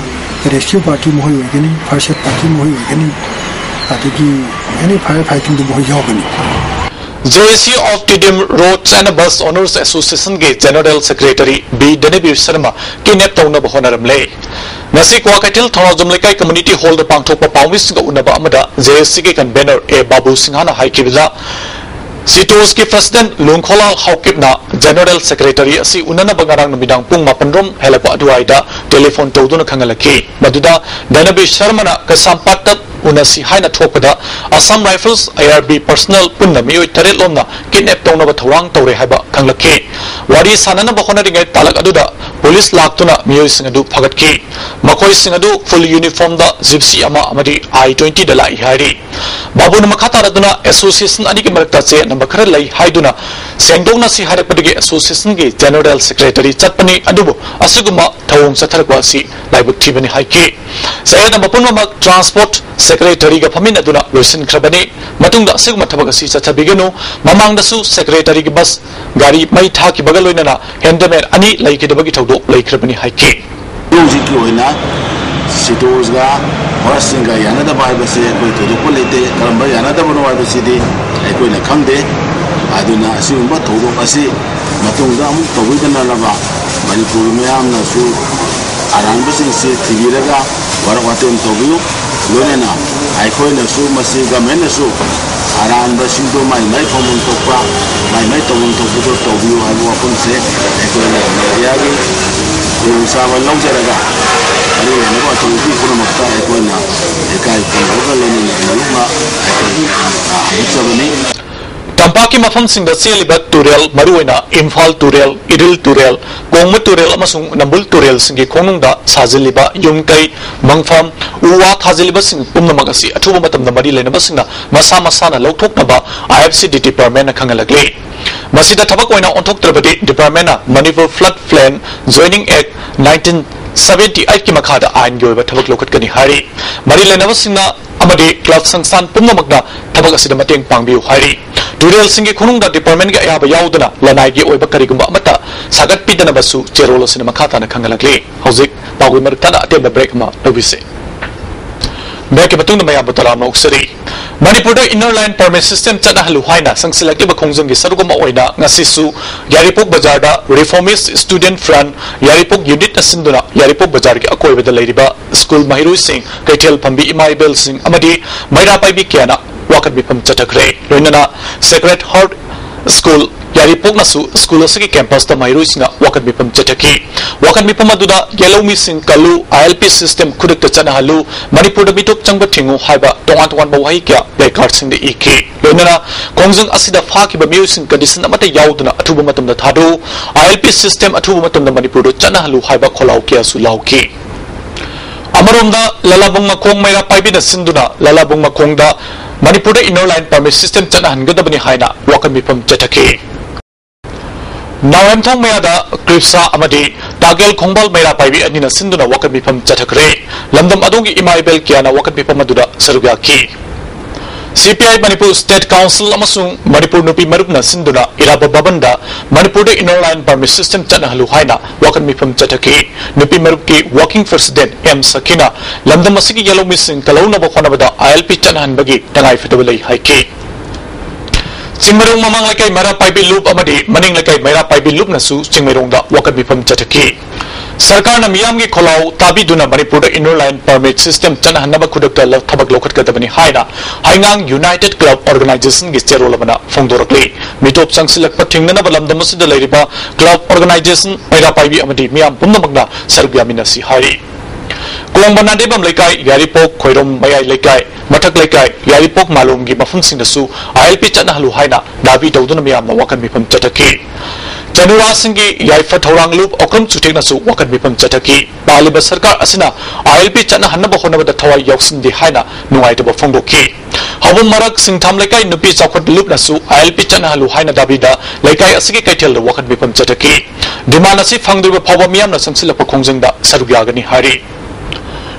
rescue party ꯃꯈꯣꯏ ꯑꯣꯏꯒꯅꯤ, fire service party ꯃꯈꯣꯏ ꯑꯣꯏꯒꯅꯤ, ꯑꯗꯒꯤ any fire fightingꯗ ꯃꯈꯣꯏ ꯌꯥꯎꯒꯅꯤ꯫ J A C of Tiddim Roads and Bus Owners Associationꯒꯤ General Secretary B ꯙꯅꯕꯤꯔ Sharma kidnap ꯇꯧꯅꯕ ꯍꯣꯠꯅꯔꯝꯂꯦ꯫ ꯉꯁꯤ ꯀ꯭ꯋꯥꯀꯩꯊꯦꯜ ꯊꯧꯅꯥꯎꯖꯝ ꯂꯩꯀꯥꯏ community hallꯗ ꯄꯥꯡꯊꯣꯛꯄ ꯄꯥꯎꯃꯤꯁꯤꯡꯒ ꯎꯅꯕ ꯑꯃꯗ J A Cꯒꯤ convener A ꯕꯥꯕꯨ ꯁꯤꯡꯍꯅ ꯍꯥꯏꯈꯤꯕꯗ, CTOSꯀꯤ president ꯂꯨꯡꯈꯣꯂꯥꯜ ꯍꯥꯎꯀꯤꯞꯅ General Secretary ꯑꯁꯤ ꯎꯅꯅꯕ ꯉꯔꯥꯡ ꯅꯨꯃꯤꯗꯥꯡ ꯄꯨꯡ ꯃꯥꯄꯟ ꯔꯣꯝ ꯍꯦꯜꯂꯛꯄ ꯑꯗꯨꯋꯥꯏꯗ telephone ꯇꯧꯗꯨꯅ ꯈꯪꯍꯜꯂꯛꯈꯤ꯫ ꯃꯗꯨꯗ ꯙꯅꯕꯤꯔ ꯁꯔꯃꯅ ꯀꯩꯁꯥꯝꯄꯥꯠꯇ ꯎꯅꯁꯤ ꯍꯥꯏꯅ ꯊꯣꯛꯄꯗ Assam Rifles, I R B personnel ꯄꯨꯟꯅ ꯃꯤꯑꯣꯏ ꯇꯔꯦꯠ ꯂꯣꯝꯅ kidnap ꯇꯧꯅꯕ ꯊꯧꯔꯥꯡ ꯇꯧꯔꯦ ꯍꯥꯏꯕ ꯈꯪꯂꯛꯈꯤ꯫ ꯋꯥꯔꯤ ꯁꯥꯟꯅꯅꯕ ꯍꯣꯠꯅꯔꯤꯉꯩ ꯇꯥꯂꯛ ꯑꯗꯨꯗ ꯄꯨꯂꯤꯁ ꯂꯥꯛꯇꯨꯅ ꯃꯤꯑꯣꯏꯁꯤꯡ ꯑꯗꯨ ꯐꯥꯒꯠꯈꯤ꯫ ꯃꯈꯣꯏꯁꯤꯡ ꯑꯗꯨ full uniformꯗ Gypsy ꯑꯃ ꯑꯃꯗꯤ I twentyꯗ ꯂꯥꯛꯏ ꯍꯥꯏꯔꯤ꯫ ꯕꯥꯕꯨꯅ ꯃꯈꯥ ꯇꯥꯔꯗꯨꯅ association ꯑꯅꯤꯒꯤ ꯃꯔꯛꯇ ꯆꯌꯦꯠꯅꯕ ꯈꯔ ꯂꯩ ꯍꯥꯏꯗꯨꯅ ꯁꯦꯡꯗꯣꯛꯅꯁꯤ ꯍꯥꯏꯔꯛꯄꯗꯒꯤ associationꯒꯤ General Secretary ꯆꯠꯄꯅꯤ, ꯑꯗꯨꯕꯨ ꯑꯁꯤꯒꯨꯝꯕ ꯊꯧꯑꯣꯡ ꯆꯠꯊꯔꯛꯄ ꯑꯁꯤ ꯂꯥꯏꯕꯛ ꯊꯤꯕꯅꯤ ꯍꯥꯏꯈꯤ꯫ ꯆꯌꯦꯠꯅꯕ ꯄꯨꯝꯅꯃꯛ Transport Secretaryꯒ ꯐꯝꯃꯤꯟꯅꯗꯨꯅ ꯂꯣꯏꯁꯤꯟꯈ꯭ꯔꯕꯅꯤ꯫ ꯃꯇꯨꯡꯗ ꯑꯁꯤꯒꯨꯝꯕ ꯊꯕꯛ ꯑꯁꯤ ꯆꯠꯊꯕꯤꯒꯅꯨ꯫ ꯃꯃꯥꯡꯗꯁꯨ Secretaryꯒꯤ bus ꯒꯥꯔꯤ ꯃꯩ ꯊꯥꯈꯤꯕꯒ ꯂꯣꯏꯅꯅ handyman ꯑꯅꯤ ꯂꯩꯈꯤꯗꯕꯒꯤ ꯊꯧꯗꯣꯛ ꯂꯩꯈ꯭ꯔꯕꯅꯤ ꯍꯥꯏꯈꯤ꯫ ꯍꯧꯖꯤꯛꯀꯤ ꯑꯣꯏꯅ ꯁꯤꯇꯣꯁꯒ ꯐꯣꯔꯦꯁꯁꯤꯡꯒ ꯌꯥꯅꯗꯕ ꯍꯥꯏꯕꯁꯤ ꯑꯩꯈꯣꯏ ꯊꯣꯏꯗꯣꯛꯄ ꯂꯩꯇꯦ꯫ ꯀꯔꯝꯕ ꯌꯥꯅꯗꯕꯅꯣ ꯍꯥꯏꯕꯁꯤꯗꯤ ꯑꯩꯈꯣꯏꯅ ꯈꯪꯗꯦ꯫ ꯑꯗꯨꯅ ꯑꯁꯤꯒꯨꯝꯕ ꯊꯧꯗꯣꯛ ꯑꯁꯤ ꯃꯇꯨꯡꯗ ꯑꯃꯨꯛ ꯇꯧꯕꯤꯗꯅꯅꯕ ꯃꯅꯤꯄꯨꯔꯒꯤ ꯃꯤꯌꯥꯝꯅꯁꯨ ꯑꯔꯥꯟꯕꯁꯤꯡꯁꯤ ꯊꯤꯕꯤꯔꯒ ꯋꯥꯔꯛ ꯋꯥꯇꯦꯝ ꯇꯧꯕꯤꯌꯨ꯫ ꯂꯣꯏꯅꯅ ꯑꯩꯈꯣꯏꯅꯁꯨ, ꯃꯁꯤ ꯒꯃꯦꯟꯅꯁꯨ ꯑꯔꯥꯟꯕꯁꯤꯡꯗꯣ ꯃꯥꯏ ꯃꯥꯏ ꯐꯪꯐꯝ ꯊꯣꯛꯄ, ꯃꯥꯏ ꯃꯥꯏ ꯇꯧꯐꯝ ꯊꯣꯛꯄꯗꯣ ꯇꯧꯕꯤꯌꯨ ꯍꯥꯏꯕ ꯋꯥꯐꯝꯁꯦ ꯑꯩꯈꯣꯏꯅ ꯃꯦꯗꯤꯌꯥꯒꯤ ꯈꯨꯗꯣꯡꯆꯥꯕ ꯂꯧꯖꯔꯒ ꯃꯔꯨ ꯑꯣꯏꯅ ꯑꯊꯣꯏꯕꯤ ꯄꯨꯝꯅꯃꯛꯇ ꯑꯩꯈꯣꯏꯅ ꯏꯀꯥꯏ ꯈꯨꯝꯅꯕꯒ ꯂꯣꯏꯅꯅ ꯃꯔꯨꯞꯅ ꯑꯩꯈꯣꯏ ꯍꯪꯒꯠꯆꯕꯅꯤ꯫ ꯇꯝꯄꯥꯛꯀꯤ ꯃꯐꯝꯁꯤꯡꯗ ꯆꯦꯜꯂꯤꯕ ꯇꯨꯔꯦꯜ, ꯃꯔꯨꯑꯣꯏꯅ ꯏꯝꯐꯥꯜ ꯇꯨꯔꯦꯜ, ꯏꯔꯤꯜ ꯇꯨꯔꯦꯜ, ꯀꯣꯡꯕ ꯇꯨꯔꯦꯜ ꯑꯃꯁꯨꯡ ꯅꯝꯕꯨꯜ ꯇꯨꯔꯦꯜꯁꯤꯡꯒꯤ ꯈꯣꯡꯅꯨꯡꯗ ꯁꯥꯖꯤꯜꯂꯤꯕ ꯌꯨꯝ ꯀꯩ, ꯃꯪꯐꯝ, ꯎ ꯋꯥ ꯊꯥꯖꯤꯜꯂꯤꯕꯁꯤꯡ ꯄꯨꯝꯅꯃꯛ ꯑꯁꯤ ꯑꯊꯨꯕ ꯃꯇꯝꯗ ꯃꯔꯤ ꯂꯩꯅꯕꯁꯤꯡꯅ ꯃꯁꯥ ꯃꯁꯥꯅ ꯂꯧꯊꯣꯛꯅꯕ ꯑꯥꯏ ꯑꯦꯐ ꯁꯤ ꯗꯤ ꯗꯤꯄꯥꯔꯠꯃꯦꯟꯅ ꯈꯪꯍꯜꯂꯛꯂꯤ꯫ ꯃꯁꯤꯗ ꯊꯕꯛ ꯑꯣꯏꯅ ꯑꯣꯟꯊꯣꯛꯇ꯭ꯔꯕꯗꯤ ꯗꯤꯄꯥꯔꯠꯃꯦꯟꯅ ꯃꯅꯤꯄꯨꯔ ꯐ꯭ꯂꯠ ꯄ꯭ꯂꯦꯟ ꯖꯣꯏꯅꯤꯡ ꯑꯦꯛ ꯅꯥꯏꯟꯇꯤꯟ ꯁꯚꯦꯟꯇꯤ ꯑꯩꯠꯀꯤ ꯃꯈꯥꯗ ꯑꯥꯏꯟꯒꯤ ꯑꯣꯏꯕ ꯊꯕꯛ ꯂꯧꯈꯠꯀꯅꯤ ꯍꯥꯏꯔꯤ꯫ ꯃꯔꯤ ꯂꯩꯅꯕꯁꯤꯡꯅ ꯑꯃꯗꯤ ꯀ꯭ꯂꯕ ꯁꯪꯁꯊꯥꯟ ꯄꯨꯝꯅꯃꯛꯅ ꯊꯕꯛ ꯑꯁꯤꯗ ꯃꯇꯦꯡ ꯄꯥꯡꯕꯤꯌꯨ ꯍꯥꯏꯔꯤ꯫ ꯇꯨꯔꯦꯜꯁꯤꯡꯒꯤ ꯈꯣꯡꯅꯨꯡꯗ ꯗꯤꯄꯥꯔꯠꯃꯦꯟꯒꯤ ꯑꯌꯥꯕ ꯌꯥꯎꯗꯅ ꯂꯅꯥꯏꯒꯤ ꯑꯣꯏꯕ ꯀꯔꯤꯒꯨꯝꯕ ꯑꯃꯠꯇ ꯁꯥꯒꯠꯄꯤꯗꯅꯕꯁꯨ ꯆꯦꯔꯣꯜ ꯑꯁꯤꯅ ꯃꯈꯥ ꯇꯥꯅ ꯈꯪꯍꯜꯂꯛꯂꯤ꯫ ꯍꯧꯖꯤꯛ ꯄꯥꯎꯒꯤ ꯃꯔꯛ ꯊꯠꯅ ꯑꯇꯦꯟꯕ ꯕ꯭ꯔꯦꯛ ꯑꯃ ꯂꯧꯕꯤꯁꯤ꯫ ꯕ꯭ꯔꯦꯛꯀꯤ ꯃꯇꯨꯡꯗ ꯃꯌꯥꯝꯕꯨ ꯇꯔꯥꯝꯅ ꯑꯣꯛꯆꯔꯤ꯫ ꯃꯅꯤꯄꯨꯔꯗ ꯏꯟꯅꯔ ꯂꯥꯏꯟ ꯄꯔꯃꯤꯠ ꯁꯤꯁꯇꯦꯝ ꯆꯠꯅꯍꯜꯂꯨ ꯍꯥꯏꯅ ꯆꯪꯁꯤꯜꯂꯛꯂꯤꯕ ꯈꯣꯡꯖꯪꯒꯤ ꯁꯔꯨꯛ ꯑꯃ ꯑꯣꯏꯅ ꯉꯁꯤꯁꯨ ꯌꯥꯏꯔꯤꯄꯣꯛ ꯕꯖꯥꯔꯗ ꯔꯤꯐꯣꯔꯃꯤꯁ ꯁ꯭ꯇꯨꯗꯦꯟꯠ ꯐ꯭ꯔꯟꯠ ꯌꯥꯏꯔꯤꯄꯣꯛ ꯌꯨꯅꯤꯠꯅ ꯁꯤꯟꯗꯨꯅ ꯌꯥꯏꯔꯤꯄꯣꯛ ꯕꯖꯥꯔꯒꯤ ꯑꯀꯣꯏꯕꯗ ꯂꯩꯔꯤꯕ ꯁ꯭ꯀꯨꯜ ꯃꯍꯩꯔꯣꯏꯁꯤꯡ, ꯀꯩꯊꯦꯜ ꯐꯝꯕꯤ ꯏꯃꯥ ꯏꯕꯦꯜꯁꯤꯡ ꯑꯃꯗꯤ ꯃꯩꯔꯥ ꯄꯥꯏꯕꯤ ꯀꯌꯥꯅ ꯋꯥꯀꯠ ꯃꯤꯐꯝ ꯆꯠꯊꯈ꯭ꯔꯦ꯫ ꯂꯣꯏꯅꯅ ꯁꯦꯀ꯭ꯔꯦꯠ ꯍꯥꯔꯠ ꯁ꯭ꯀꯨꯜ ꯌꯥꯏꯔꯤꯄꯣꯛꯅꯁꯨ ꯁ꯭ꯀꯨꯜ ꯑꯁꯤꯒꯤ ꯀꯦꯝꯄꯁꯇ ꯃꯍꯩꯔꯣꯏꯁꯤꯡꯅ ꯋꯥꯀꯠ ꯃꯤꯐꯝ ꯆꯠꯊꯈꯤ꯫ ꯋꯥꯀꯠ ꯃꯤꯐꯝ ꯑꯗꯨꯗ ꯌꯦꯜꯍꯧꯃꯤꯁꯤꯡ ꯀꯜꯂꯨ, ꯑꯥꯏ ꯑꯦꯜ ꯄꯤ ꯁꯤꯁꯇꯦꯝ ꯈꯨꯗꯛꯇ ꯆꯠꯅꯍꯜꯂꯨ, ꯃꯅꯤꯄꯨꯔꯗ ꯃꯤꯇꯣꯞ ꯆꯪꯕ ꯊꯤꯡꯉꯨ ꯍꯥꯏꯕ ꯇꯣꯉꯥꯟ ꯇꯣꯉꯥꯟꯕ ꯋꯥꯍꯩ ꯀꯌꯥ ꯄ꯭ꯂꯦꯀꯥꯔꯗꯁꯤꯡꯗ ꯏꯈꯤ꯫ ꯂꯣꯏꯅꯅ ꯈꯣꯡꯖꯪ ꯑꯁꯤꯗ ꯐꯥꯈꯤꯕ ꯃꯤꯑꯣꯏꯁꯤꯡ ꯀꯟꯗꯤꯁꯟ ꯑꯃꯠꯇ ꯌꯥꯎꯗꯅ ꯑꯊꯨꯕ ꯃꯇꯝꯗ ꯊꯥꯗꯣꯛꯎ, ꯑꯥꯏ ꯑꯦꯜ ꯄꯤ ꯁꯤꯁꯇꯦꯝ ꯑꯊꯨꯕ ꯃꯇꯝꯗ ꯃꯅꯤꯄꯨꯔꯗ ꯆꯠꯅꯍꯜꯂꯨ ꯍꯥꯏꯕ ꯈꯣꯜꯂꯥꯎ ꯀꯌꯥꯁꯨ ꯂꯥꯎꯈꯤ꯫ ꯑꯃꯔꯣꯝꯗ ꯂꯂꯥꯕꯨꯡ ꯃꯈꯣꯡ ꯃꯩꯔꯥ ꯄꯥꯏꯕꯤꯅ ꯁꯤꯟꯗꯨꯅ ꯂꯂꯥꯕꯨꯡ ꯃꯈꯣꯡꯗ ꯃꯅꯤꯄꯨꯔꯗ ꯏꯟꯅꯔ ꯂꯥꯏꯟ ꯄꯔꯃꯤꯠ ꯁꯤꯁꯇꯦꯝ ꯆꯠꯅꯍꯟꯒꯗꯕꯅꯤ ꯍꯥꯏꯅ ꯋꯥꯀꯠ ꯃꯤꯐꯝ ꯆꯠꯊꯈꯤ꯫ ꯅꯥꯎꯔꯦꯝꯊꯣꯡ ꯃꯌꯥꯗ ꯀ꯭ꯔꯤꯞꯁꯥ ꯑꯃꯗꯤ ꯇꯥꯒꯦꯜ ꯈꯣꯡꯕꯥꯜ ꯃꯩꯔꯥ ꯄꯥꯏꯕꯤ ꯑꯅꯤꯅ ꯁꯤꯟꯗꯨꯅ ꯋꯥꯀꯠ ꯃꯤꯐꯝ ꯆꯠꯊꯈ꯭ꯔꯦ꯫ ꯂꯝꯗꯝ ꯑꯗꯣꯝꯒꯤ ꯏꯃꯥ ꯏꯕꯦꯜ ꯀꯌꯥꯅ ꯋꯥꯀꯠ ꯃꯤꯐꯝ ꯑꯗꯨꯗ ꯁꯔꯨꯛ ꯌꯥꯈꯤ꯫ ꯁꯤ P I Manipur state council ꯑꯃꯁꯨꯡ ꯃꯅꯤꯄꯨꯔ ꯅꯨꯄꯤ ꯃꯔꯨꯞꯅ ꯁꯤꯟꯗꯨꯅ ꯏꯔꯥꯕꯣꯠ ꯚꯕꯟꯗ ꯃꯅꯤꯄꯨꯔꯗ Inner Line Permit System ꯆꯠꯅꯍꯜꯂꯨ ꯍꯥꯏꯅ ꯋꯥꯀꯠ ꯃꯤꯐꯝ ꯆꯠꯊꯈꯤ꯫ ꯅꯨꯄꯤ ꯃꯔꯨꯞꯀꯤ Working President M ꯁꯈꯤꯅ ꯂꯝꯗꯝ ꯑꯁꯤꯒꯤ ꯌꯦꯜꯍꯧꯃꯤꯁꯤꯡ ꯀꯜꯍꯧꯅꯕ ꯍꯣꯠꯅꯕꯗ I L P ꯆꯠꯅꯍꯟꯕꯒꯤ ꯇꯉꯥꯏꯐꯗꯕ ꯂꯩ ꯍꯥꯏꯈꯤ꯫ ꯆꯤꯡꯃꯩꯔꯣꯡ ꯃꯃꯥꯡ ꯂꯩꯀꯥꯏ ꯃꯩꯔꯥ ꯄꯥꯏꯕꯤ ꯂꯨꯞ ꯑꯃꯗꯤ ꯃꯅꯤꯡ ꯂꯩꯀꯥꯏ ꯃꯩꯔꯥ ꯄꯥꯏꯕꯤ ꯂꯨꯞꯅꯁꯨ ꯆꯤꯡꯃꯩꯔꯣꯡꯗ ꯋꯥꯀꯠ ꯃꯤꯐꯝ ꯆꯠꯊꯈꯤ꯫ ꯁꯔꯀꯥꯔꯅ ꯃꯤꯌꯥꯝꯒꯤ ꯈꯣꯜꯂꯥꯎ ꯇꯥꯕꯤꯗꯨꯅ ꯃꯅꯤꯄꯨꯔꯗ Inner Line Permit System ꯆꯠꯅꯍꯟꯅꯕ ꯈꯨꯗꯛꯇ ꯂ-, ꯊꯕꯛ ꯂꯧꯈꯠꯀꯗꯕꯅꯤ ꯍꯥꯏꯅ ꯍꯩꯉꯥꯡ United Club Organizationꯒꯤ ꯆꯦꯔꯣꯜ ꯑꯃꯅ ꯐꯣꯡꯗꯣꯔꯛꯂꯤ꯫ ꯃꯤꯇꯣꯞ ꯆꯪꯁꯤꯜꯂꯛꯄ ꯊꯤꯡꯅꯅꯕ ꯂꯝꯗꯝ ꯑꯁꯤꯗ ꯂꯩꯔꯤꯕ club organization, ꯃꯩꯔꯥ ꯄꯥꯏꯕꯤ ꯑꯃꯗꯤ ꯃꯤꯌꯥꯝ ꯄꯨꯝꯅꯃꯛꯅ ꯁꯔꯨꯛ ꯌꯥꯃꯤꯟꯅꯁꯤ ꯍꯥꯏꯔꯤ꯫ ꯀꯣꯡꯕ ꯅꯥꯗꯦꯕꯝ ꯂꯩꯀꯥꯏ, ꯌꯥꯏꯔꯤꯄꯣꯛ ꯈꯣꯏꯔꯣꯝ ꯃꯌꯥꯏ ꯂꯩꯀꯥꯏ, ꯃꯊꯛ ꯂꯩꯀꯥꯏ, ꯌꯥꯏꯔꯤꯄꯣꯛ ꯃꯥꯂꯣꯝꯒꯤ ꯃꯐꯝꯁꯤꯡꯗꯁꯨ I L P ꯆꯠꯅꯍꯜꯂꯨ ꯍꯥꯏꯅ ꯗꯥꯕꯤ ꯇꯧꯗꯨꯅ ꯃꯤꯌꯥꯝꯅ ꯋꯥꯀꯠ ꯃꯤꯐꯝ ꯆꯠꯊꯈꯤ꯫ ꯆꯅꯨꯔꯥꯁꯤꯡꯒꯤ ꯌꯥꯏꯐ ꯊꯧꯔꯥꯡ ꯂꯨꯞ ꯑꯣꯀ꯭ꯔꯝ ꯆꯨꯊꯦꯛꯅꯁꯨ ꯋꯥꯀꯠ ꯃꯤꯐꯝ ꯆꯠꯊꯈꯤ꯫ ꯄꯥꯜꯂꯤꯕ ꯁꯔꯀꯥꯔ ꯑꯁꯤꯅ I L P ꯆꯠꯅꯍꯟꯅꯕ ꯍꯣꯠꯅꯕꯗ ꯊꯋꯥꯏ ꯌꯥꯎꯁꯤꯟꯗꯦ ꯍꯥꯏꯅ ꯅꯨꯡꯉꯥꯏꯇꯕ ꯐꯣꯡꯗꯣꯛꯈꯤ꯫ ꯍꯧꯕꯝ ꯃꯔꯛ ꯁꯤꯡꯊꯥꯝ ꯂꯩꯀꯥꯏ ꯅꯨꯄꯤ ꯆꯥꯎꯈꯠ ꯂꯨꯞꯅꯁꯨ I L P ꯆꯠꯅꯍꯜꯂꯨ ꯍꯥꯏꯅ ꯗꯥꯕꯤꯗ ꯂꯩꯀꯥꯏ ꯑꯁꯤꯒꯤ ꯀꯩꯊꯦꯜꯗ ꯋꯥꯀꯠ ꯃꯤꯐꯝ ꯆꯠꯊꯈꯤ꯫ Demand ꯑꯁꯤ ꯐꯪꯗ꯭ꯔꯤꯕ ꯐꯥꯎꯕ ꯃꯤꯌꯥꯝꯅ ꯆꯪꯁꯤꯜꯂꯛꯄ ꯈꯣꯡꯖꯪꯗ ꯁꯔꯨꯛ ꯌꯥꯒꯅꯤ ꯍꯥꯏꯔꯤ꯫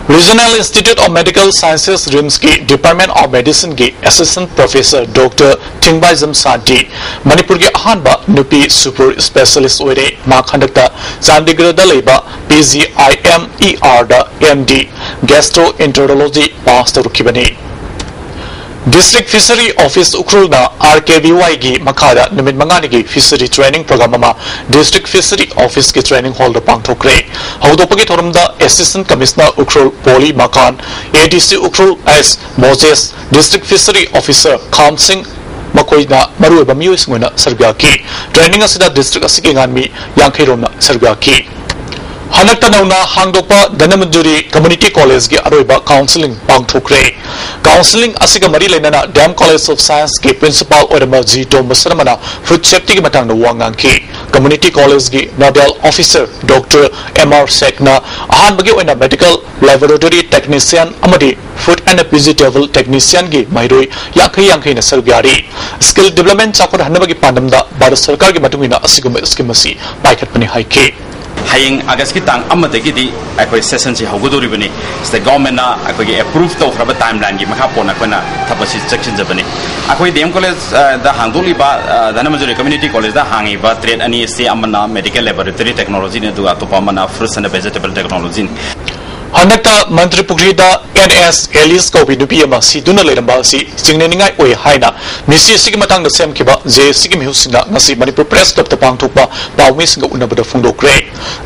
Regional Institute of Medical Sciences, RIMSꯀꯤ Department of Medicineꯒꯤ Assistant Professor Doctor ꯊꯤꯡꯕꯥꯏꯖꯝ ꯁꯥꯟꯇꯤ ꯃꯅꯤꯄꯨꯔꯒꯤ ꯑꯍꯥꯟꯕ ꯅꯨꯄꯤ super specialist ꯑꯣꯏꯔꯦ꯫ ꯃꯍꯥꯛ ꯍꯟꯗꯛꯇ ꯆꯥꯟꯗꯤꯒꯔꯗ ꯂꯩꯕ P G I M E Rꯗ M D Gastroenterology pass ꯇꯧꯔꯛꯈꯤꯕꯅꯤ꯫ District Fishery Office ꯎꯈ꯭ꯔꯨꯜꯅ R K V Yꯒꯤ ꯃꯈꯥꯗ ꯅꯨꯃꯤꯠ ꯃꯉꯥꯅꯤꯒꯤ Fishery Training Program ꯑꯃ District Fishery Officeꯀꯤ Training Hallꯗ ꯄꯥꯡꯊꯣꯛꯈ꯭ꯔꯦ꯫ ꯍꯧꯗꯣꯛꯄꯒꯤ ꯊꯧꯔꯝꯗ Assistant Commissioner Ukhrul Poli Makan, A D C Ukhrul S Moses, District Fishery Officer Kham Sing, ꯃꯈꯣꯏꯅ ꯃꯔꯨꯑꯣꯏꯕ ꯃꯤꯑꯣꯏꯁꯤꯡ ꯑꯣꯏꯅ ꯁꯔꯨꯛ ꯌꯥꯈꯤ꯫ Training ꯑꯁꯤꯗ district ꯑꯁꯤꯒꯤ ꯉꯥꯟꯃꯤ ꯌꯥꯡꯈꯩ ꯔꯣꯝꯅ ꯁꯔꯨꯛ ꯌꯥꯈꯤ꯫ ꯍꯟꯗꯛꯇ ꯅꯧꯅ ꯍꯥꯡꯗꯣꯛꯄ ꯙꯅꯃꯟꯖꯨꯔꯤ Community Collegeꯀꯤ ꯑꯔꯣꯏꯕ counselling ꯄꯥꯡꯊꯣꯛꯈ꯭ꯔꯦ꯫ Counselling ꯑꯁꯤꯒ ꯃꯔꯤ ꯂꯩꯅꯅ D M College of Scienceꯀꯤ principal ꯑꯣꯏꯔꯝꯕ G ꯇꯣꯝꯕ ꯁꯔꯃꯅ food safetyꯒꯤ ꯃꯇꯥꯡꯗ ꯋꯥ ꯉꯥꯡꯈꯤ꯫ Community Collegeꯀꯤ nodal officer Doctor M R ꯁꯦꯛꯅ ꯑꯍꯥꯟꯕꯒꯤ ꯑꯣꯏꯅ medical laboratory technician ꯑꯃꯗꯤ food and vegetable technicianꯒꯤ ꯃꯍꯩꯔꯣꯏ ꯌꯥꯡꯈꯩ ꯌꯥꯡꯈꯩꯅ ꯁꯔꯨꯛ ꯌꯥꯔꯤ꯫ Skill development ꯆꯥꯎꯈꯠꯍꯟꯅꯕꯒꯤ ꯄꯥꯟꯗꯝꯗ ꯚꯥꯔꯠ ꯁꯔꯀꯥꯔꯒꯤ ꯃꯇꯨꯡ ꯏꯟꯅ ꯑꯁꯤꯒꯨꯝꯕ scheme ꯑꯁꯤ ꯄꯥꯏꯈꯠꯄꯅꯤ ꯍꯥꯏꯈꯤ꯫ ꯍꯌꯦꯡ ꯑꯥꯒꯁꯀꯤ ꯇꯥꯡ ꯑꯃꯗꯒꯤꯗꯤ ꯑꯩꯈꯣꯏ ꯁꯦꯁꯟꯁꯤ ꯍꯧꯒꯗꯧꯔꯤꯕꯅꯤ꯫ ꯁꯤꯗ ꯒꯣꯔꯃꯦꯟꯅ ꯑꯩꯈꯣꯏꯒꯤ ꯑꯦꯄ꯭ꯔꯨꯞ ꯇꯧꯈ꯭ꯔꯕ ꯇꯥꯏꯝ ꯂꯥꯏꯟꯒꯤ ꯃꯈꯥ ꯄꯣꯟꯅ ꯑꯩꯈꯣꯏꯅ ꯊꯕꯛꯁꯤ ꯆꯦꯛꯁꯤꯟꯖꯕꯅꯤ꯫ ꯑꯩꯈꯣꯏ ꯗꯤ ꯑꯦꯝ ꯀꯣꯂꯦꯖꯗ ꯍꯥꯡꯗꯣꯛꯂꯤꯕ, ꯑ, ꯙꯅꯃꯟꯖꯨꯔꯤ ꯀꯝꯃ꯭ꯌꯨꯅꯤꯇꯤ ꯀꯣꯂꯦꯖꯗ ꯍꯥꯡꯉꯤꯕ ꯇ꯭ꯔꯦꯠ ꯑꯅꯤ ꯑꯁꯤ ꯑꯃꯅ ꯃꯦꯗꯤꯀꯦꯜ ꯂꯦꯕꯣꯔꯦꯇꯔꯤ ꯇꯦꯛꯅꯣꯂꯣꯖꯤꯅꯤ, ꯑꯗꯨꯒ ꯑꯇꯣꯞꯄ ꯑꯃꯅ ꯐ꯭ꯔꯨꯠꯁ ꯑꯦꯟ ꯚꯦꯖꯤꯇꯦꯕꯜ ꯇꯦꯛꯅꯣꯂꯣꯖꯤꯅꯤ꯫ ꯍꯟꯗꯛꯇ ꯃꯟꯇ꯭ꯔꯤ ꯄꯨꯈ꯭ꯔꯤꯗ ꯑꯦꯟ ꯑꯦꯁ ꯑꯦꯂꯤꯁ ꯀꯧꯕꯤ ꯅꯨꯄꯤ ꯑꯃ ꯁꯤꯗꯨꯅ ꯂꯩꯔꯝꯕ ꯑꯁꯤ ꯆꯤꯡꯅꯅꯤꯡꯉꯥꯏ ꯑꯣꯏ ꯍꯥꯏꯅ ꯃꯤꯁꯤ ꯑꯁꯤꯒꯤ ꯃꯇꯥꯡꯗ ꯁꯦꯝꯈꯤꯕ ꯖꯦ ꯑꯦ ꯁꯤꯒꯤ ꯃꯤꯍꯨꯠꯁꯤꯡꯅ ꯉꯁꯤ ꯃꯅꯤꯄꯨꯔ ꯄ꯭ꯔꯦꯁ ꯀ꯭ꯂꯕꯇ ꯄꯥꯡꯊꯣꯛꯄ ꯄꯥꯎꯃꯤꯁꯤꯡꯒ ꯎꯅꯕꯗ ꯐꯣꯡꯗꯣꯛꯈ꯭ꯔꯦ꯫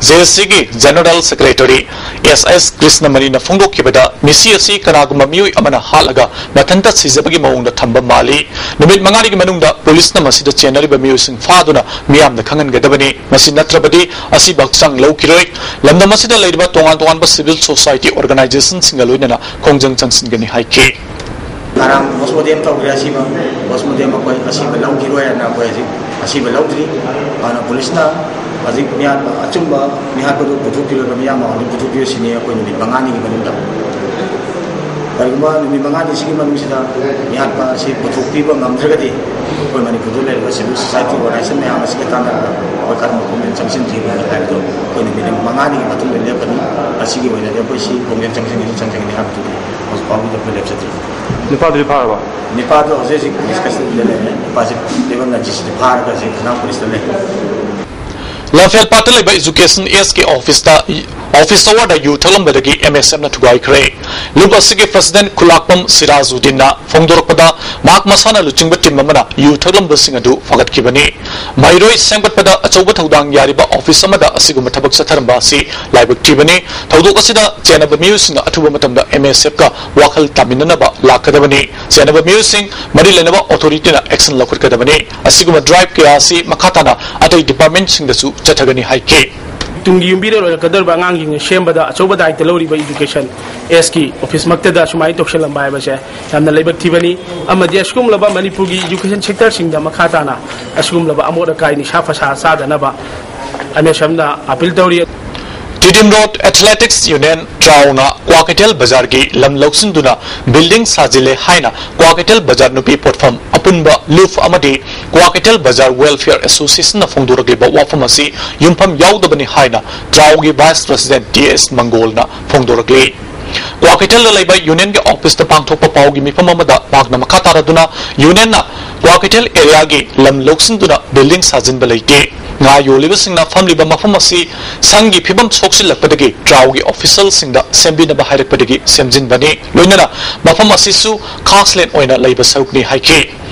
ꯖꯦ ꯑꯦ ꯁꯤꯒꯤ ꯖꯦꯅꯔꯦꯜ ꯁꯦꯀ꯭ꯔꯦꯇꯔꯤ ꯑꯦꯁ ꯑꯦꯁ ꯀ꯭ꯔꯤꯁꯅꯃꯅꯤꯅ ꯐꯣꯡꯗꯣꯛꯈꯤꯕꯗ ꯃꯤꯁꯤ ꯑꯁꯤ ꯀꯅꯥꯒꯨꯝꯕ ꯃꯤꯑꯣꯏ ꯑꯃꯅ ꯍꯥꯠꯂꯒ ꯃꯊꯟꯇ ꯁꯤꯖꯕꯒꯤ ꯃꯑꯣꯡꯗ ꯊꯝꯕ ꯃꯥꯜꯂꯤ꯫ ꯅꯨꯃꯤꯠ ꯃꯉꯥꯅꯤꯒꯤ ꯃꯅꯨꯡꯗ ꯄꯨꯂꯤꯁꯅ ꯃꯁꯤꯗ ꯆꯦꯟꯅꯔꯤꯕ ꯃꯤꯑꯣꯏꯁꯤꯡ ꯐꯥꯗꯨꯅ ꯃꯤꯌꯥꯝꯗ ꯈꯪꯍꯟꯒꯗꯕꯅꯤ꯫ ꯃꯁꯤ ꯅꯠꯇ꯭ꯔꯕꯗꯤ ꯑꯁꯤꯕ ꯍꯛꯆꯥꯡ ꯂꯧꯈꯤꯔꯣꯏ꯫ ꯂꯝꯗꯝ ꯑꯁꯤꯗ ꯂꯩꯔꯤꯕ ꯇꯣꯉꯥꯟ ꯇꯣꯉꯥꯟꯕ ꯁꯤꯚꯤꯜ ꯁꯣꯁꯥꯏꯇꯤ ꯑꯣꯔꯒꯅꯥꯏꯖꯦꯁꯟꯁꯤꯡꯒ ꯂꯣꯏꯅꯅ ꯈꯣꯡꯖꯪ ꯆꯪꯁꯤꯟꯒꯅꯤ ꯍꯥꯏꯈꯤ꯫ ꯉꯔꯥꯡ ꯄꯣꯁꯃꯣꯔꯇꯦꯝ ꯇꯧꯈ꯭ꯔꯦ꯫ ꯑꯁꯤꯕ ꯄꯣꯁꯃꯣꯔꯇꯦꯝ ꯑꯩꯈꯣꯏ ꯑꯁꯤꯕ ꯂꯧꯈꯤꯔꯣꯏ ꯍꯥꯏꯅ ꯑꯩꯈꯣꯏ ꯍꯧꯖꯤꯛ ꯑꯁꯤꯕ ꯂꯧꯗ꯭ꯔꯤ꯫ ꯑꯗꯨꯅ ꯄꯨꯂꯤꯁꯅ ꯍꯧꯖꯤꯛ ꯃꯤꯍꯥꯠꯄ ꯑꯆꯨꯝꯕ ꯃꯤꯍꯥꯠꯄꯗꯨ ꯄꯨꯊꯣꯛꯄꯤꯔꯒ ꯃꯤꯌꯥꯝ ꯃꯃꯥꯡꯗ ꯄꯨꯊꯣꯛꯄꯤꯔꯁꯤꯅꯤ꯫ ꯑꯩꯈꯣꯏ ꯅꯨꯃꯤꯠ ꯃꯉꯥꯅꯤꯒꯤ ꯃꯅꯨꯡꯗ, ꯀꯔꯤꯒꯨꯝꯕ ꯅꯨꯃꯤꯠ ꯃꯉꯥꯅꯤꯁꯤꯒꯤ ꯃꯅꯨꯡꯁꯤꯗ ꯃꯤꯍꯥꯠꯄ ꯑꯁꯤ ꯄꯨꯊꯣꯛꯄꯤꯕ ꯉꯝꯗ꯭ꯔꯒꯗꯤ ꯑꯩꯈꯣꯏ ꯃꯅꯤꯄꯨꯔꯗ ꯂꯩꯔꯤꯕ ꯁꯤꯚꯤꯜ ꯁꯣꯁꯥꯏꯇꯤ ꯑꯣꯔꯒꯅꯥꯏꯖꯦꯁꯟ ꯃꯌꯥꯝ ꯑꯁꯤꯒ ꯇꯥꯟꯅꯔꯒ ꯑꯩꯈꯣꯏ ꯀꯔꯝꯕ ꯈꯣꯡꯖꯪ ꯆꯪꯁꯤꯟꯈꯤꯕꯒꯦ ꯍꯥꯏꯕꯗꯨ ꯑꯩꯈꯣꯏ ꯅꯨꯃꯤꯠ ꯃꯉꯥꯅꯤꯒꯤ ꯃꯇꯨꯡꯗ ꯂꯦꯞꯀꯅꯤ꯫ ꯑꯁꯤꯒꯤ ꯑꯣꯏꯅꯗꯤ ꯑꯩꯈꯣꯏ ꯁꯤ ꯈꯣꯡꯖꯪ ꯆꯪꯁꯤꯟꯒꯅꯤ ꯆꯪꯁꯤꯟꯒꯅꯤ ꯍꯥꯏꯕꯗꯨꯗꯤ ꯍꯧꯖꯤꯛ ꯐꯥꯎꯕꯗ ꯑꯩꯈꯣꯏ ꯂꯦꯞꯆꯗ꯭ꯔꯤ꯫ ꯅꯨꯄꯥꯗꯨꯗꯤ ꯐꯥꯔꯕ? ꯅꯨꯄꯥꯗꯣ ꯍꯧꯖꯤꯛ ꯍꯧꯖꯤꯛ ꯄꯨꯂꯤꯁ ꯀꯁꯇꯗꯤꯗ ꯂꯩꯔꯦ꯫ ꯅꯨꯄꯥꯁꯦ ꯇꯦꯕꯜ ꯅꯥꯏꯟꯇꯤ ꯁꯤꯛꯁꯇ ꯐꯥꯔꯒ ꯍꯧꯖꯤꯛ ꯈꯨꯅꯥꯡ ꯄꯨꯂꯤꯁꯇ ꯂꯩ꯫ ꯂꯝꯐꯦꯜꯄꯥꯠꯇ ꯂꯩꯕ ꯏꯖꯨꯀꯦꯁꯟ ꯑꯦꯁꯀꯤ ꯑꯣꯐꯤꯁꯇ, ꯑꯣꯐꯤꯁ ꯑꯋꯥꯔꯗ ꯌꯨ ꯊꯛꯂꯝꯕꯗꯒꯤ ꯑꯦꯝ ꯑꯦꯁ ꯑꯦꯐꯅ ꯊꯨꯒꯥꯏꯈ꯭ꯔꯦ꯫ ꯂꯨꯞ ꯑꯁꯤꯒꯤ ꯄ꯭ꯔꯁꯤꯗꯦꯟꯠ ꯈꯨꯂꯥꯛꯄꯝ ꯁꯤꯔꯥꯖꯨꯗꯤꯟꯅ ꯐꯣꯡꯗꯣꯔꯛꯄꯗ, ꯃꯍꯥꯛ ꯃꯁꯥꯅ ꯂꯨꯆꯤꯡꯕ ꯇꯤꯝ ꯑꯃꯅ ꯌꯨ ꯊꯛꯂꯝꯕꯁꯤꯡ ꯑꯗꯨ ꯐꯒꯠꯈꯤꯕꯅꯤ꯫ ꯃꯍꯩꯔꯣꯏ ꯁꯦꯝꯒꯠꯄꯗ ꯑꯆꯧꯕ ꯊꯧꯗꯥꯡ ꯌꯥꯔꯤꯕ ꯑꯣꯐꯤꯁ ꯑꯃꯗ ꯑꯁꯤꯒꯨꯝꯕ ꯊꯕꯛ ꯆꯠꯊꯔꯝꯕ ꯑꯁꯤ ꯂꯥꯏꯕꯛ ꯊꯤꯕꯅꯤ꯫ ꯊꯧꯗꯣꯛ ꯑꯁꯤꯗ ꯆꯦꯟꯅꯕ ꯃꯤꯑꯣꯏꯁꯤꯡꯅ ꯑꯊꯨꯕ ꯃꯇꯝꯗ ꯑꯦꯝ ꯑꯦꯁ ꯑꯦꯐꯀ ꯋꯥꯈꯜ ꯇꯥꯃꯤꯟꯅꯅꯕ ꯂꯥꯛꯀꯗꯕꯅꯤ꯫ ꯆꯦꯟꯅꯕ ꯃꯤꯑꯣꯏꯁꯤꯡ ꯃꯔꯤ ꯂꯩꯅꯕ ꯑꯣꯊꯣꯔꯤꯇꯤꯅ ꯑꯦꯛꯁꯟ ꯂꯧꯈꯠꯀꯗꯕꯅꯤ꯫ ꯑꯁꯤꯒꯨꯝꯕ ꯗ꯭ꯔꯥꯏꯚ ꯀꯌꯥ ꯑꯁꯤ ꯃꯈꯥ ꯇꯥꯅ ꯑꯇꯩ ꯗꯤꯄꯥꯔꯠꯃꯦꯟꯠꯁꯤꯡꯗꯁꯨ ꯆꯠꯊꯒꯅꯤ ꯍꯥꯏꯈꯤ꯫ ꯇꯨꯡꯒꯤ ꯌꯨꯝꯕꯤꯔꯦꯜ ꯑꯣꯏꯔꯛꯀꯗꯧꯔꯤꯕ ꯑꯉꯥꯡꯁꯤꯡꯅ ꯁꯦꯝꯕꯗ ꯑꯆꯧꯕ ꯗꯥꯌꯤꯠꯇ ꯂꯧꯔꯤꯕ ꯏꯖꯨꯀꯦꯁꯟ ꯑꯦꯁꯀꯤ ꯑꯣꯐꯤꯁꯃꯛꯇꯗ ꯁꯨꯃꯥꯏꯅ ꯇꯧꯁꯤꯜꯂꯝꯕ ꯍꯥꯏꯕꯁꯦ ꯌꯥꯝꯅ ꯂꯥꯏꯕꯛ ꯊꯤꯕꯅꯤ꯫ ꯑꯃꯗꯤ ꯑꯁꯤꯒꯨꯝꯂꯕ ꯃꯅꯤꯄꯨꯔꯒꯤ ꯏꯖꯨꯀꯦꯁꯟ ꯁꯦꯛꯇꯔꯁꯤꯡꯗ ꯃꯈꯥ ꯇꯥꯅ ꯑꯁꯤꯒꯨꯝꯂꯕ ꯑꯃꯣꯠ ꯑꯀꯥꯏ ꯅꯤꯁꯥ ꯄꯁꯥ ꯆꯥꯗꯅꯕ ꯑꯦꯝ ꯑꯦꯁ ꯑꯦꯐꯅ ꯑꯄꯤꯜ ꯇꯧꯔꯤ꯫ Tiddim road athletics union ꯇ꯭ꯔꯥꯎꯅ Kwakeithel ꯕꯖꯥꯔꯒꯤ ꯂꯝ ꯂꯧꯁꯤꯟꯗꯨꯅ ꯕꯤꯜꯗꯤꯡ ꯁꯥꯖꯤꯜꯂꯦ ꯍꯥꯏꯅ ꯀ꯭ꯋꯥꯀꯩꯊꯦꯜ ꯕꯖꯥꯔ ꯅꯨꯄꯤ ꯄꯣꯠꯐꯝ ꯑꯄꯨꯟꯕ ꯂꯨꯞ ꯑꯃꯗꯤ ꯀ꯭ꯋꯥꯀꯩꯊꯦꯜ ꯕꯖꯥꯔ ꯋꯦꯜꯐꯤꯌꯔ ꯑꯦꯁꯣꯁꯤꯌꯦꯁꯟꯅ ꯐꯣꯡꯗꯣꯔꯛꯂꯤꯕ ꯋꯥꯐꯝ ꯑꯁꯤ ꯌꯨꯝꯐꯝ ꯌꯥꯎꯗꯕꯅꯤ ꯍꯥꯏꯅ ꯇ꯭ꯔꯥꯎꯒꯤ ꯚꯥꯏꯁ ꯄ꯭ꯔꯁꯤꯗꯦꯟꯠ ꯇꯤ ꯑꯦꯁ ꯃꯪꯒꯣꯜꯅ ꯐꯣꯡꯗꯣꯔꯛꯂꯤ꯫ ꯀ꯭ꯋꯥꯀꯩꯊꯦꯜꯗ ꯂꯩꯕ ꯌꯨꯅꯤꯌꯟꯒꯤ ꯑꯣꯐꯤꯁꯇ ꯄꯥꯡꯊꯣꯛꯄ ꯄꯥꯎꯒꯤ ꯃꯤꯐꯝ ꯑꯃꯗ ꯃꯍꯥꯛꯅ ꯃꯈꯥ ꯇꯥꯔꯗꯨꯅ, ꯌꯨꯅꯤꯌꯟꯅ ꯀ꯭ꯋꯥꯀꯩꯊꯦꯜ ꯑꯦꯔꯤꯌꯥꯒꯤ ꯂꯝ ꯂꯧꯁꯤꯟꯗꯨꯅ ꯕꯤꯜꯗꯤꯡ ꯁꯥꯖꯤꯟꯕ ꯂꯩꯇꯦ, ꯉꯥ ꯌꯣꯜꯂꯤꯕꯁꯤꯡꯅ ꯐꯝꯂꯤꯕ ꯃꯐꯝ ꯑꯁꯤ ꯁꯪꯒꯤ ꯐꯤꯕꯝ ꯁꯣꯛꯆꯤꯜꯂꯛꯄꯗꯒꯤ ꯇ꯭ꯔꯥꯎꯒꯤ ꯑꯣꯐꯤꯁꯤꯌꯦꯜꯁꯤꯡꯗ ꯁꯦꯝꯕꯤꯅꯕ ꯍꯥꯏꯔꯛꯄꯗꯒꯤ ꯁꯦꯝꯖꯤꯟꯕꯅꯤ, ꯂꯣꯏꯅꯅ ꯃꯐꯝ ꯑꯁꯤꯁꯨ ꯈꯥꯁꯂꯦꯟ ꯑꯣꯏꯅ ꯂꯩꯕ ꯁꯔꯨꯛꯅꯤ ꯍꯥꯏꯈꯤ꯫